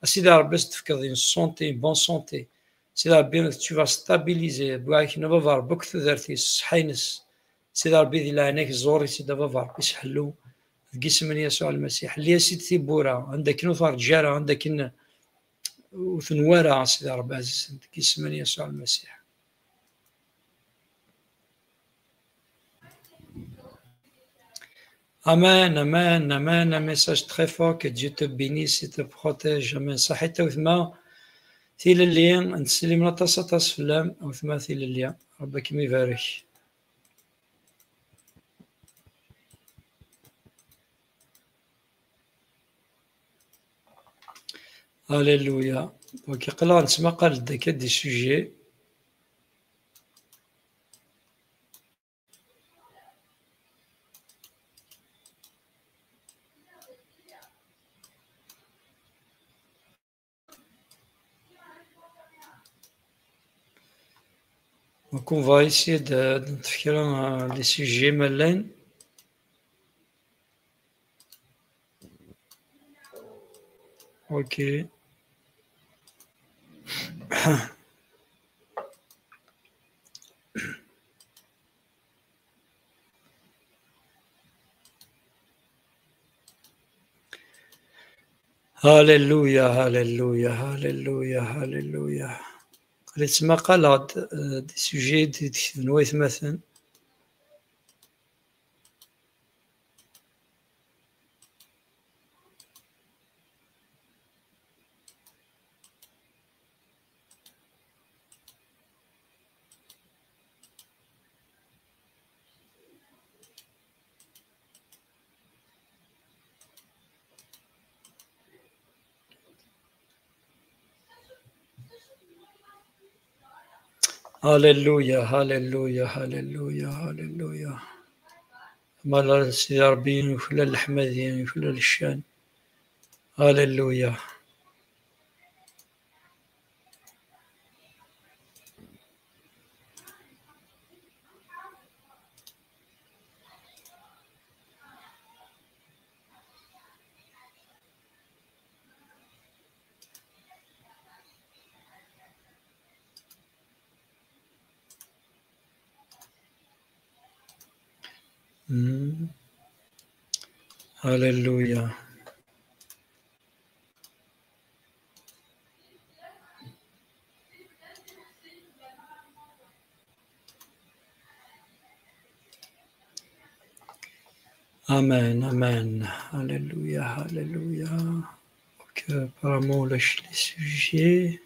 A Sidi Ṛebbi, ad s-d-tefkeḍ une santé, une bonne santé. Sidi Ṛebbi, tu vas stabiliser, bɣiɣ-ak, a baba Ṛebbi, akk tudert-is, ṣṣeḥḥa-ines. Sidi Ṛebbi, di leɛnaya-k, ẓur-itt-id, a baba Ṛebbi, s ḥellu, deg yisem n Yasuɛ Lmasiḥ. Lli-as-id tiwwura, anda akken ur terǧi ara, anda akken ur tenwa ara, a Sidi Ṛebbi ɛzizen, deg yisem n Yasuɛ Lmasiḥ. Amen, amen, amen, un message très fort, que Dieu te bénisse et te protège. Amen. Ṣaḥit a wetma Tilelli, nteslimen aṭas, aṭas fell-am, a wetma Tilelli. Ṛebbi ad kem-ibarek. Alléluia. Donc, aql-aɣ nettmaqal-d akka des sujets. Donc, on va essayer de, de faire un, les sujets, Malène. Ok. Alléluia, alléluia, alléluia, alléluia. Aql-i ttmaqaleɣ-d, euh, des sujets d-, d-, d waytmaten. Alléluia, alléluia, alléluia, alléluia. Ameɣlal Sidi Ṛebbi, yuklal leḥmadi, yuklal ccan. Alléluia. Mm. Alléluia. Amen, amen. Alléluia, alléluia. Donc, euh, apparemment, on lâche les sujets.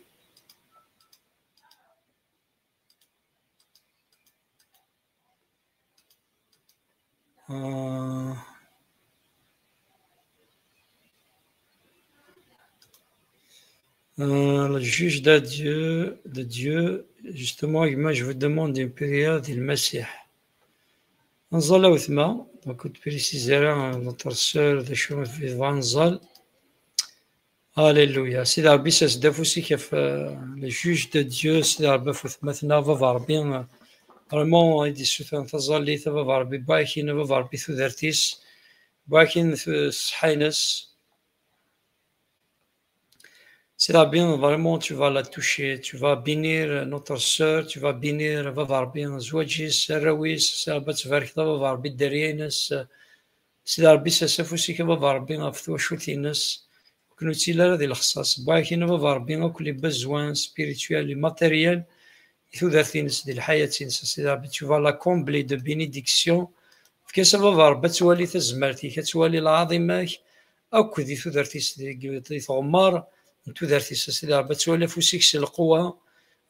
Euh, euh, le juge de Dieu, de Dieu, justement, moi, je vous demande une prière, di Lmasiḥ. Nẓal a wetma, donc ur d-précise ara, euh, notre sœur, d acu i tebɣa nẓal. Alléluia. Sidi Ṛebbi, ssers-d afus-ik ɣef, euh, le juge de Dieu, Sidi Ṛebbi, ɣef wetma-tneɣ, Baba Ṛebbi, euh, vraiment, i d-yessutren taẓallit, a Baba Ṛebbi, baɛken, a Baba Ṛebbi, tudert-is, baɛken tu-, ṣṣeḥḥa-ines. Sidi Ṛebbi, vraiment, tu vas la toucher, tu vas bénir notre sœur, tu vas bénir, a Baba Ṛebbi, zzwaǧ-is, arraw-is, Sidi Ṛebbi, ad tbarkeḍ, a Baba Ṛebbi, dderya-ines, Sidi Ṛebbi, ssers afus-ik, a Baba Ṛebbi, ɣef twacult-ines, ur ken-ur ttili ara di lexṣaṣ. Baɛken, a Baba Ṛebbi, akk les besoins spirituels et matériels i tudert-ines, di lḥayat-ines, a Sidi Ṛebbi, tu vas la combler de bénédictions. Efk-as, a Baba Ṛebbi, ad twali tazmert-ik, ad twali lɛaḍima-k, akk di tudert-is, di, di tɣemmar n tudert-is, a Sidi Ṛebbi, ad twali afus-ik s lqewwa.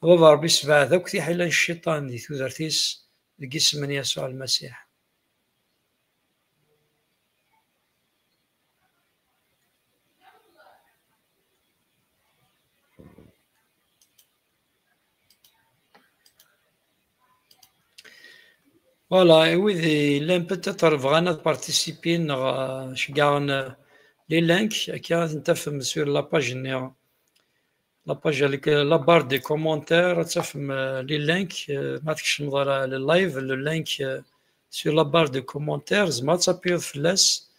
A Baba Ṛebbi, sbeɛd akk tiḥila n cciṭan di tudert-is, deg isem n Yasuɛ Lmasiḥ. Voilà, et oui, llan peut-être bɣan ad participer, neɣ, euh, ceggɛen, euh, les links, akka ad ten-tafem sur la page-nni. La page avec, euh, la barre des commentaires, ad tafem, euh, les links, euh, ma tkecmeḍ ɣer le live, le link, euh, sur la barre de commentaires, tzemreḍ ad tapuyeḍ fell-as,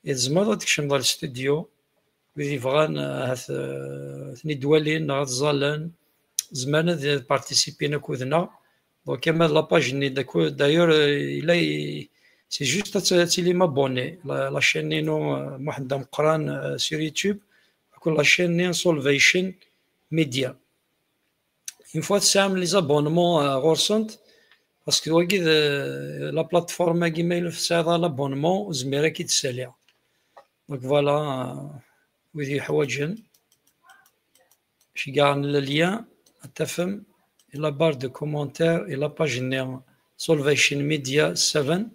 et tzemreḍ ad tkecmeḍ ɣer le studio. Wid yebɣan, euh, ahat, euh, ad ten-id-walin neɣ ad ẓẓalen, zemren ad participin akked-neɣ. Donc, ama d la page-nni, d'ailleurs, euh, yella, c'est juste ad t-, ad tilim abonné. La, la chaîne-inu, euh, Muḥend Ameqqran, euh, sur YouTube, akked la chaîne-nni Salvation Media. Une fois tesɛam les abonnements, euh, ɣur-sent, parce que wagi d, euh, la plateforme-agi, ma yella tesɛiḍ l'abonnement, ur zmireɣ ad k-id-ssaliɣ. Donc voilà, euh, wid yuḥwaǧen, ceggɛen le lien, ad tafem, et la barre de commentaires, et la page-nni Salvation Media seven,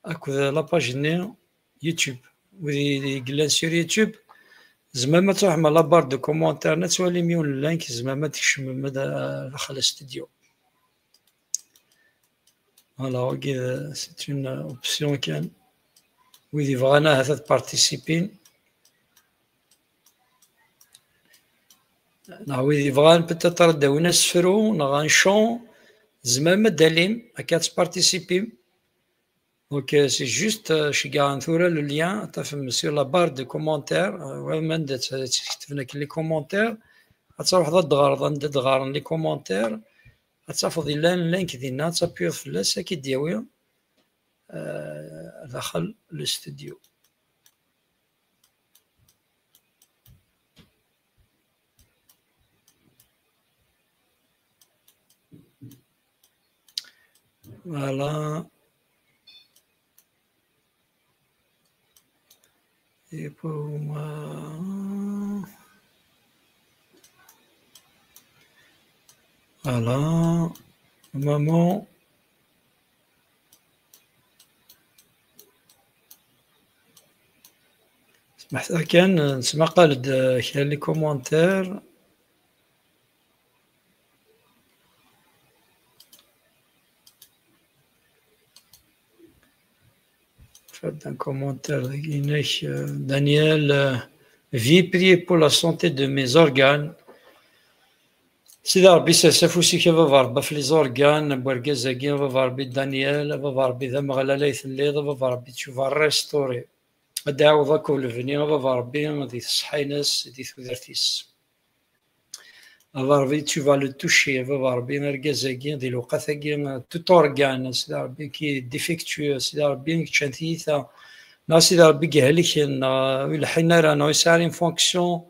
akked la page-nni YouTube. Wid i, i yellan sur YouTube, tzemrem ad truḥem à la barre de commentaires, ad twalim yiwen n link, tzemrem ad tkecmem ad, daxel studio. Voilà, wagi d, c'est une option kan. Wid yebɣan ahat ad participin. Neɣ wid yebɣan peut-être ad d-awin asefru, neɣ un chant, tzemrem ad d-talim, akka ad tparticipim. Donc, euh, c'est juste, euh, ceggɛen tura le lien, ad tafem sur la barre de commentaires, euh, wala ma anda tt-, tt-, ketben akken les commentaires, ad truḥeḍ ad d-ɣreḍ anda d-ɣren les commentaires, ad tafeḍ yellan link dinna, ad tapuyeḍ fell-as, ad k-id-yawi, euh, daxel le studio. Voilà. Et pour moi, voilà. Normalement, smeḥ kan, nesmaqal-d, euh, kra n les commentaires. Fad un commentaire dagi-inek, euh, Daniel, euh, veuillez prier pour la santé de mes organes. Sidi Ṛebbi, ssers afus-ik a Baba Ṛebbi ɣef les organes n wergaz-agi, a Baba Ṛebbi, Daniel, a Baba Ṛebbi, d Ameɣlal ay telliḍ, a Baba Ṛebbi, tu vas restaurer. Ad d-ɛawdeḍ akk lebni, a Baba Ṛebbi, di tṣeḥḥa-ines, di tudert-is. A Baba Ṛebbi, tu vas le toucher, a Baba Ṛebbi, argaz-agi, di lewqat-agi, tout organe, a Sidi Ṛebbi, qui est défectueux, a Sidi Ṛebbi, ččan tiyita, neɣ a Sidi Ṛebbi, ihelken, neɣ ur ileḥḥin ara, neɣ ur yesɛi ara une fonction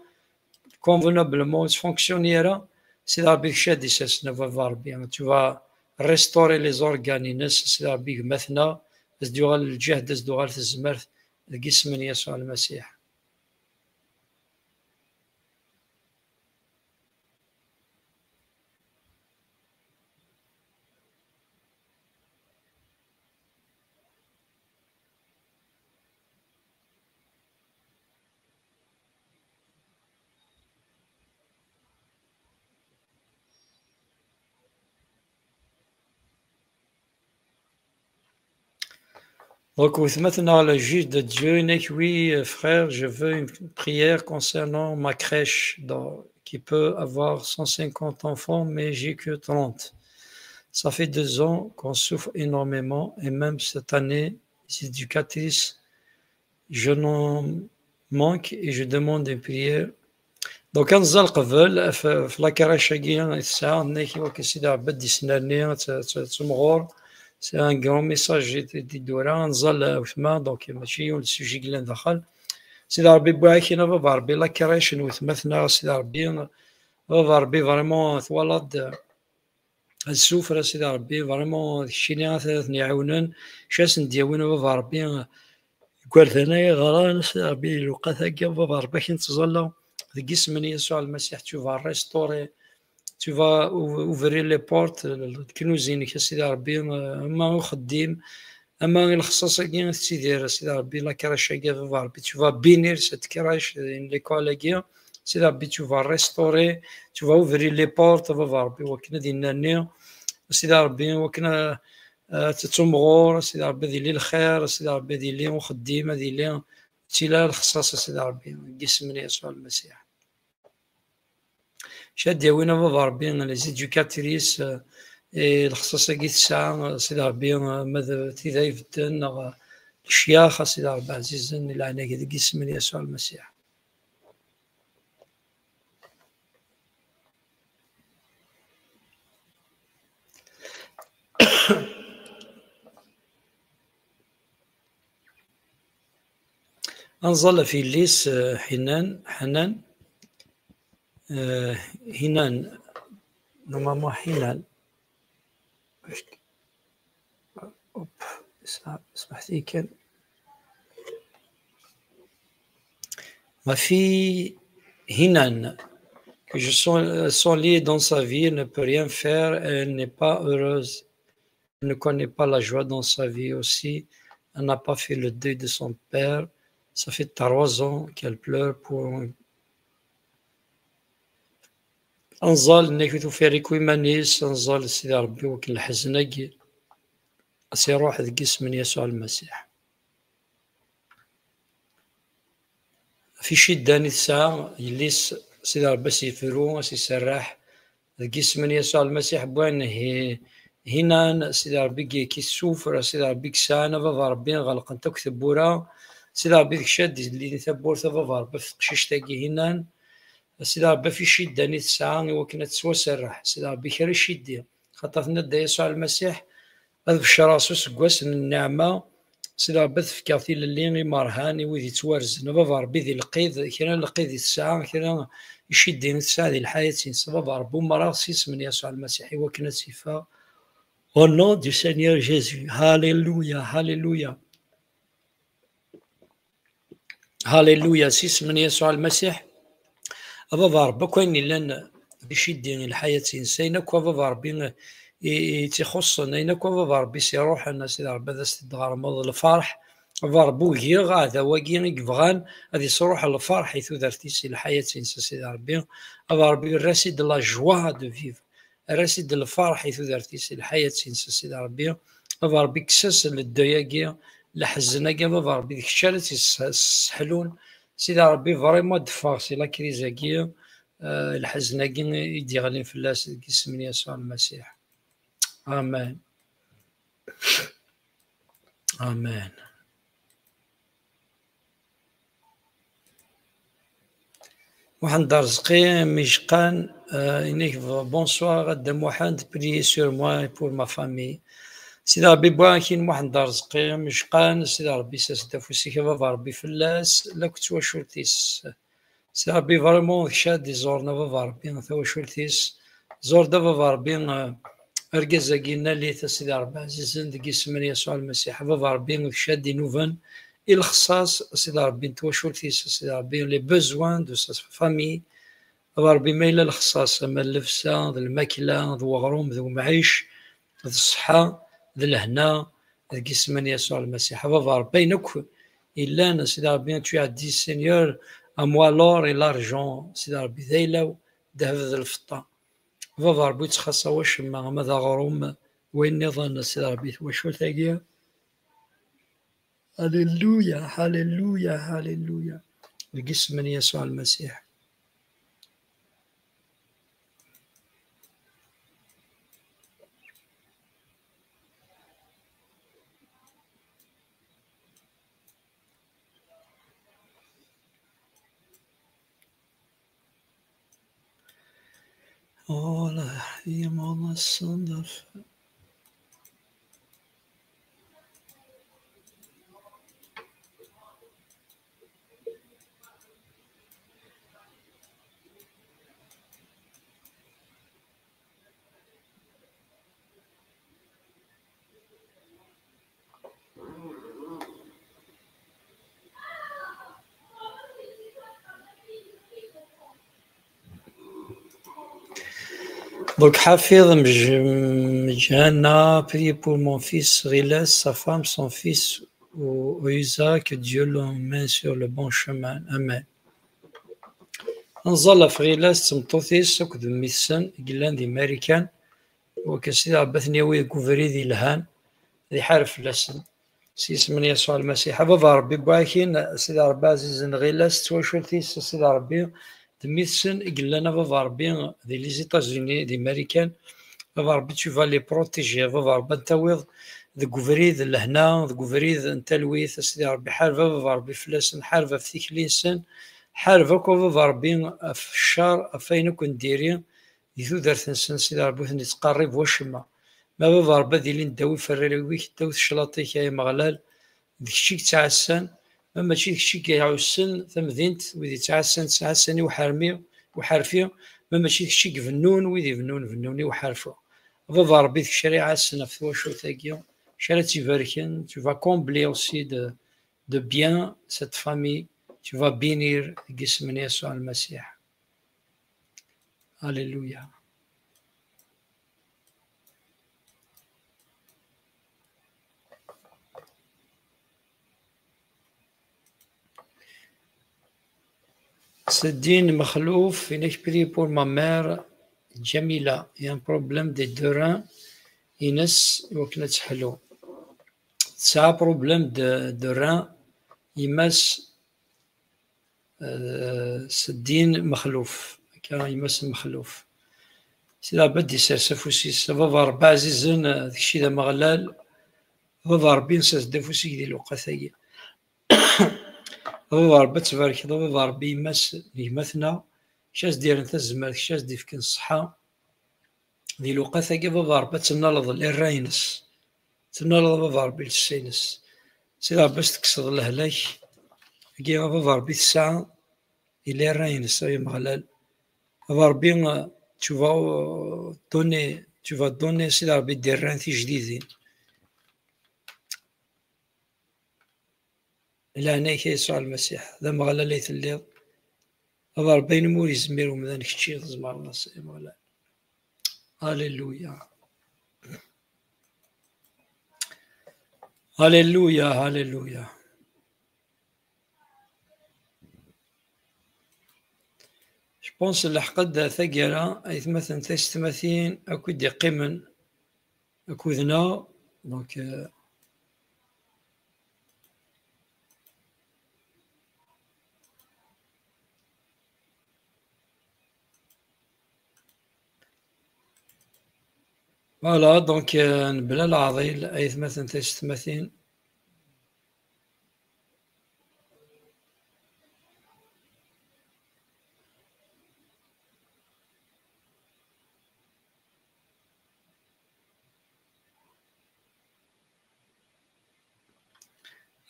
convenablement, ur yettfunctionne ara, a Sidi Ṛebbi, d kečč ad d-isasen, a Baba Ṛebbi, tu vas restaurer les organes-ines, a Sidi Ṛebbi, gma-tneɣ, ad s-d-yuɣal lǧehd, ad s-d-tuɣal tezmert, deg isem n Yasuɛ Lmasiḥ. Donc, weltma-tneɣ, la juge de Dieu, yenna-k, oui, euh, frère, je veux une prière concernant ma crèche, donc, qui peut avoir cent cinquante enfants, mais j'ai que trente. Ça fait deux ans qu'on souffre énormément, et même cette année, les éducatrices, je n'en manque et je demande une prière. Donc, ad nẓal qbel ɣef, ɣef la crèche-agi i tesɛa, nnek i wakken Sidi Ṛebbi ad d-isnerni, ad t-, ad t-, ad temɣur. C'est un grand message i d-, i d-ura, ad nẓal weltma, donc mačči yiwen n sujet yellan daxel. Sidi Ṛebbi, wwiɣ-ak-in a Baba Ṛebbi la crèche n weltma-tneɣ, Sidi Ṛebbi, a Baba Ṛebbi, vraiment, twalaḍ-d, ad sufra, Sidi Ṛebbi, vraiment, d keččini ara ten-iɛiwnen, kečč ad sen-d-yawin, a Baba Ṛebbi, igerdan ay ɣran, Sidi Ṛebbi, di lewqat-agi, a Baba Ṛebbi, ad k-nettẓalla deg isem n Yasuɛ Lmasiḥ, tu vas restaurer, tu vas ou-, ouvrir les portes, leknuz-inek, a Sidi Ṛebbi, ama i uxeddim, ama i lexṣaṣ-agi tettidir, a Sidi Ṛebbi, la crèche-agi, a Baba Ṛebbi, tu vas bénir cette crèche, l'école-agi, a Sidi Ṛebbi, tu vas restaurer, tu vas ouvrir les portes, a Baba Ṛebbi, wakken ad innerni, a Sidi Ṛebbi, wakken a, a, ad tettumɣur, a Sidi Ṛebbi, ad yili lxir, a Sidi Ṛebbi, ad yili uxeddim, ad yili tila lexṣaṣ, a Sidi Ṛebbi, deg isem n Yasuɛ Lmasiḥ. Kečč ad d-yawin a Baba Ṛebbi les éducatrices, eh, i lexṣaṣ-agi tesɛa, a Sidi Ṛebbi, eh, ma d tid ay ibedden, neɣ lecyax, a Sidi Ṛebbi ɛzizen, di leɛnaya-k, deg isem n Yasuɛ Lmasiḥ. Ad nẓal ɣef yelli-s, eh, Ḥinan, Ḥanan, eh, Hinan, normalement Hinan. Hop, ça, ça. Ma fille Hinan, que je sens, sens liée dans sa vie, elle ne peut rien faire, elle n'est pas heureuse. Elle ne connaît pas la joie dans sa vie aussi. Elle n'a pas fait le deuil de son père. Ça fait trois ans qu'elle pleure pour Ad nẓal nnek tufirik iman-is, ad nẓal Sidi Ṛebbi wakken lḥezn-agi ad s-iṛuḥ deg isem n Yasuɛ Lmasiḥ. Ɣef iciddan i tesɛa yelli-s, Sidi Ṛebbi ad s-yefru, ad s-iserreḥ deg isem n Yasuɛ Lmasiḥ. Win hi-, hinan, Sidi Ṛebbi i k-issufr, Sidi Ṛebbi i yesɛan, a Baba Ṛebbi, ɣelqent akk tewwura. Sidi Ṛebbi d kečč ad d-yellin tawwurt, a Baba Ṛebbi, ɣef teqcict-agi hinan. A Sidi Ṛebbi, ɣef iciddan i tesɛa i wakken ad tettwaserreḥ. A Sidi Ṛebbi, kra iciddi. Xaṭer tenna-d Dda Yasuɛ Lmasiḥ, ad becreɣ s useggas n nneɛma, Sidi Ṛebbi, ad t-fkeɣ tilelli i imerhan, i wid yettwarzen. A Baba Ṛebbi, di lqid, kra n lqid i tesɛa, kra iciddi i tesɛa di lḥayat-ines. A Baba Ṛebbi, umreɣ s yisem n Yasuɛ Lmasiḥ i wakken ad tt-iffeɣ. Au nom du Seigneur Jésus. Halleluya, halleluya. Halleluya, s yisem n Yasuɛ Lmasiḥ. A Baba Ṛebbi, akk ayen yellan d iciddi i lḥayat-ines, ayen akk a Baba Ṛebbi i, i tt-ixuṣṣen, ayen akk a Baba Ṛebbi i s-iṛuḥen, a Sidi Ṛebbi, ad as-t-id-tɣermeḍ lferḥ. A Baba Ṛebbi, ugiɣ aɛdaw-agi i yebɣan ad isṛuḥ lferḥ i tudert-is, i lḥayat-ines, a Sidi Ṛebbi. A Baba Ṛebbi, err-as-id la joie de vivre. Err-as-id lferḥ i tudert-is, i lḥayat-ines, a Sidi Ṛebbi. A Baba Ṛebbi, kkes-as ledday-agi, leḥzen-agi, a Baba Ṛebbi, d kečč ara tt-yesseḥlun. Sidi Ṛebbi, vraiment ad d-teffeɣ si la crise-agi, eh, leḥzen-agi i d-yeɣlin fell-as, deg yisem n Yasuɛ Lmasiḥ. Amen. Amen. Muḥend Arezqi Mejqan, euh, inek, bonsoir, a Dda Muḥend, priez sur moi et pour ma famille. Sidi Ṛebbi ibarek-ik Muḥend Arezqi Mejqan, Sidi Ṛebbi isers-d afus-ik, a Baba Ṛebbi, fell-as, lakk d twacult-is. Sidi Ṛebbi, vraiment, d kečč ad iẓuren a Baba Ṛebbi tawacult-is. Ẓur-d a Baba Ṛebbi, eh, argaz-agi n Alit, a Sidi Ṛebbi ɛzizen, deg yisem n Yasuɛ Lmasiḥ. A Baba Ṛebbi, d kečč ad inuben i lexṣaṣ, a Sidi Ṛebbi, n twacult-is, a Sidi Ṛebbi, les besoins de sa famille. A Baba Ṛebbi, ma yella lexṣaṣ, ama d llebsa, d lmakla, d weɣrum, d umɛic, d ṣṣeḥḥa, d lehna, deg yisem n Yasuɛ Lmasiḥ. A Baba Ṛebbi, ayen akk yellan, a Sidi Ṛebbi, tu as dit, Seigneur, à moi l'or et l'argent, a Sidi Ṛebbi, d ayla-w, ddheb d lfeṭṭa. A Baba Ṛebbi, ur ttxaṣṣa wacemma, ama d aɣrum, wayen nniḍen, a Sidi Ṛebbi, twacult-agi. Halleluya, halleluya, halleluya. Deg yisem n Yasuɛ Lmasiḥ. Oh, la, il y a mon son de feu. Donc, Hafid Mj-, Mjana, priez pour mon fils Riles, sa femme, son fils, ou, ou Usa, que Dieu l'emmène sur le bon chemin. Amen. Nẓal ɣef Riles d tmeṭṭut-is akked mmi-tsen i yellan di Marikan. Wakken Sidi Ṛebbi ad ten-yawi deg ubrid yelhan, ad iḥareb fell-asen. S yisem n Yasuɛ Lmasiḥ. A Baba Ṛebbi, ibarek-ik, Sidi Ṛebbi ɛzizen, Riles d twacult-is, a Sidi Ṛebbi, d mmi-tsen i yellan, a Baba Ṛebbi, di les États-Unis, di Marikan. A Baba Ṛebbi, tu vas les protéger, a Baba Ṛebbi, ad ten-tawiḍ deg ubrid n lehna, deg ubrid n talwit, a Sidi Ṛebbi, ḥareb, a Baba Ṛebbi, fell-asen, ḥareb ɣef tikli-nsen, ḥareb akk, a Baba Ṛebbi, ɣef ccer, ɣef wayen akk n diri, di tudert-nsen, Sidi Ṛebbi, ur ten-ittqerrib wacemma. Ma a Baba Ṛebbi ad ilin ddaw iferriwen-ik, ddaw teclaṭ-ik, ay Ameɣlal, d kečč i yettɛassan, ma mačči d kečč i iɛussen tamdint, wid yettɛassan, ttɛassan i uḥermi, uḥerfi, ma mačči d kečč i ibennun, wid ibennun, bennun i uḥerfi. A Baba Ṛebbi, d kečč ara iɛassen ɣef twacult-agi, kečč ara tt-ibarken, tu vas combler aussi de, de bien cette famille, tu vas bénir deg yisem n Yasuɛ Lmasiḥ. Alléluia. Seddine Mexlouf, inek, priez pour ma mère Jamila. Il y a un problème des deux reins. Ines, iwakken ad teḥlu. Tesɛa problème de, de rein. Yemma-s Euh, Seddine Mexluf, akka, yemma-s n Mexluf. Sidi Ṛebbi ad d-isers afus-is. A Baba Ṛebbi ɛzizen, d kečč i d Ameɣlal. A Baba Ṛebbi, nsers-d afus-ik di lewqat-agi. A Baba Ṛebbi, ad tbarkeḍ, a Baba Ṛebbi, yemma-s n gma-tneɣ, kečč ad s-d-yerren tazmert, kečč ad s-d-ifken ṣṣeḥḥa. Di lewqat-agi, a Baba Ṛebbi, ad tennaleḍ les reins-ines. Tennaleḍ, a Baba Ṛebbi, les reins-ines. Sidi Ṛebbi, ad s-tekkseḍ lehlak-agi, a Baba Ṛebbi, tesɛa i les reins-ines, ay Ameɣlal. A Baba Ṛebbi, tu vas, euh, donner, tu vas donner, Sidi Ṛebbi, des reins tijdidin. Leɛnaya-k a Yasuɛ Lmasiḥ, d Ameɣlal ay telliḍ. A Baba Ṛebbi, ayen umi ur yezmir umdan, kečč i tzemreḍ, a Sidi Ameɣlal. Alléluia. Alléluia, alléluia. Je pense lḥeqq-d taggara, aytmaten taysetmatin akk i d-iqqimen akked-neɣ. Donc, euh, voilà, donc, euh, mebla leɛḍil, aytmaten taysetmatin.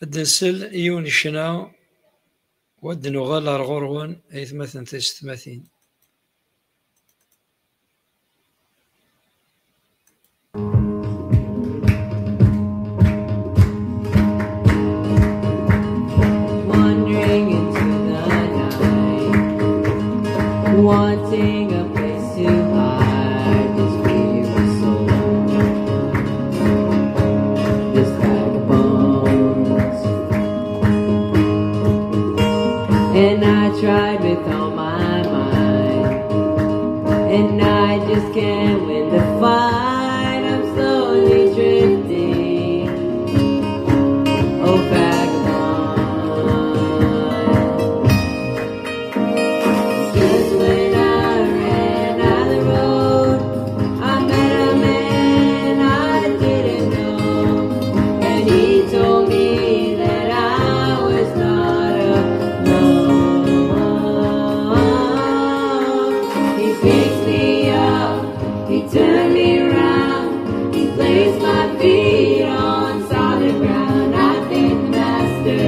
Ad d-nsel yiwen ccna, u ad d-nuɣal ar ɣur-wen, aytmaten tisetmatin. Wandering into the night, wanting a place to hide this weary soul, this vagabond. And I tried with all my might, and I just can't win the fight. I'm slowly drifting, oh vagabond. Just when I ran out the road, I met a man I didn't know, and he told me that I was not alone. He picked me up, he turned me around, he placed my feet on solid ground. I thank the Master,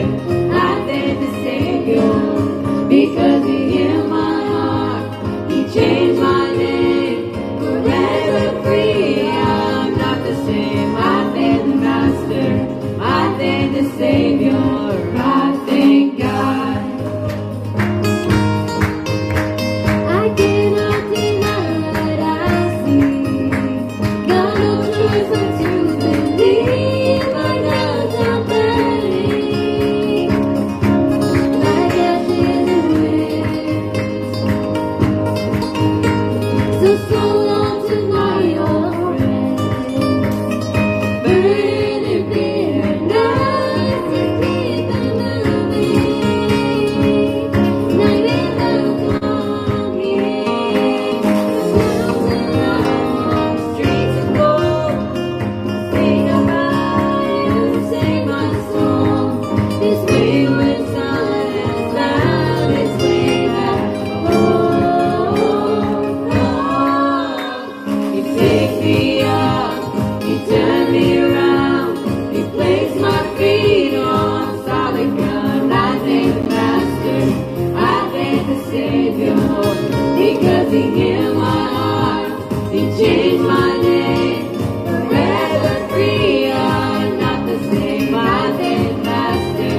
I thank the Savior, because he healed my heart, he changed my name. Forever free, I'm not the same. I thank the Master, I thank the Savior, I thank God. I cannot deny what I see. Got no choice but to believe. My doubts are burning like ashes in wind. So, so long to my old friends. Burning bitterness to keep them moving. Night without longing. The world's in our streets of gold. Think about you, save my soul. This wayward son has found his way back home. He picked me up, he turned me around, he placed my feet on solid ground. I thank the Master, I thank the Savior, because he healed my heart, he changed my name. Forever free, I'm not the same. I thank the Master,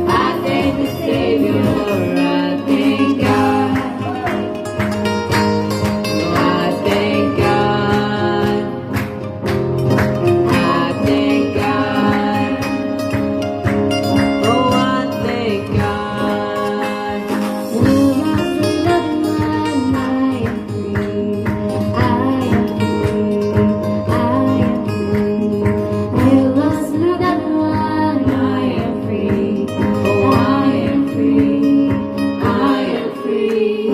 I thank the Savior, I thank God. I thank God. I thank God. Oh, I thank God. Who lost the loved one? I am free. I am free. I am free. Who lost the loved one? I am free. Oh, I am free. I am free.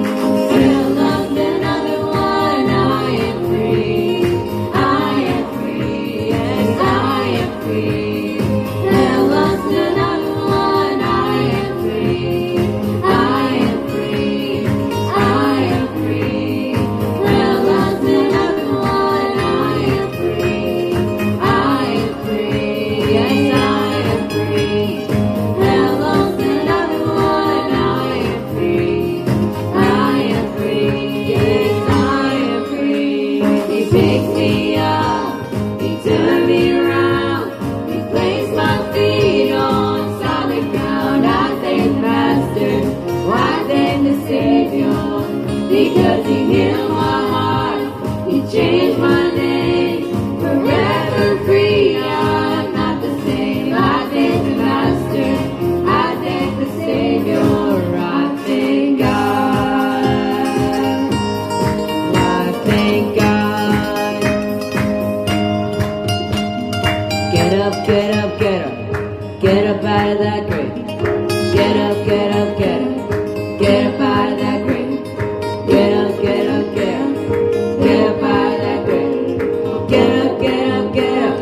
Still lost another one. I am free. I am free. Yes, I am free. Still lost another one. I am free. I am free. I am free. Still lost another one. I am free. I am free. Yes, I am free. Still lost another one. I am free. I am free, yes, I am free. He picked me up, he turned me around, he placed my feet on solid ground. I thank the Master, I thank the Savior, because he healed my heart, he changed my name. Forever free, I'm not the same. I thank the Master, I thank the Savior, I thank God. I thank God. Get up, get up, get up. Get up out of that grave. Get up, get up, get up. Get up out of that grave. Get up, get up, get up. Get up out of that grave. Get up, get up, get up.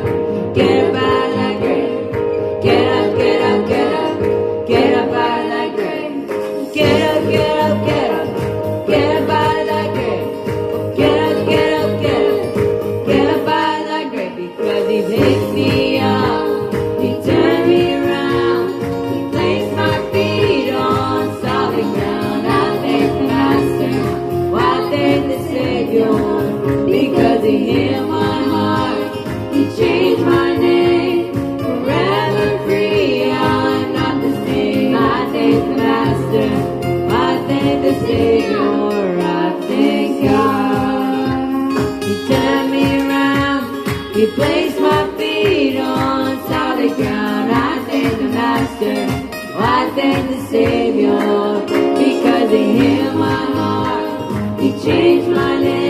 Get up out of that grave. Get up, get up, get up. Get up out of that grave. Get up, get up, get up. Get up out of that grave. Get up, get up, get up. Get up out of that grave. Because he picked me up. He turned me around. I thank the Savior, I thank God. He turned me around, He placed my feet on solid ground. I thank the Master, I thank the Savior, because He healed my heart, He changed my name.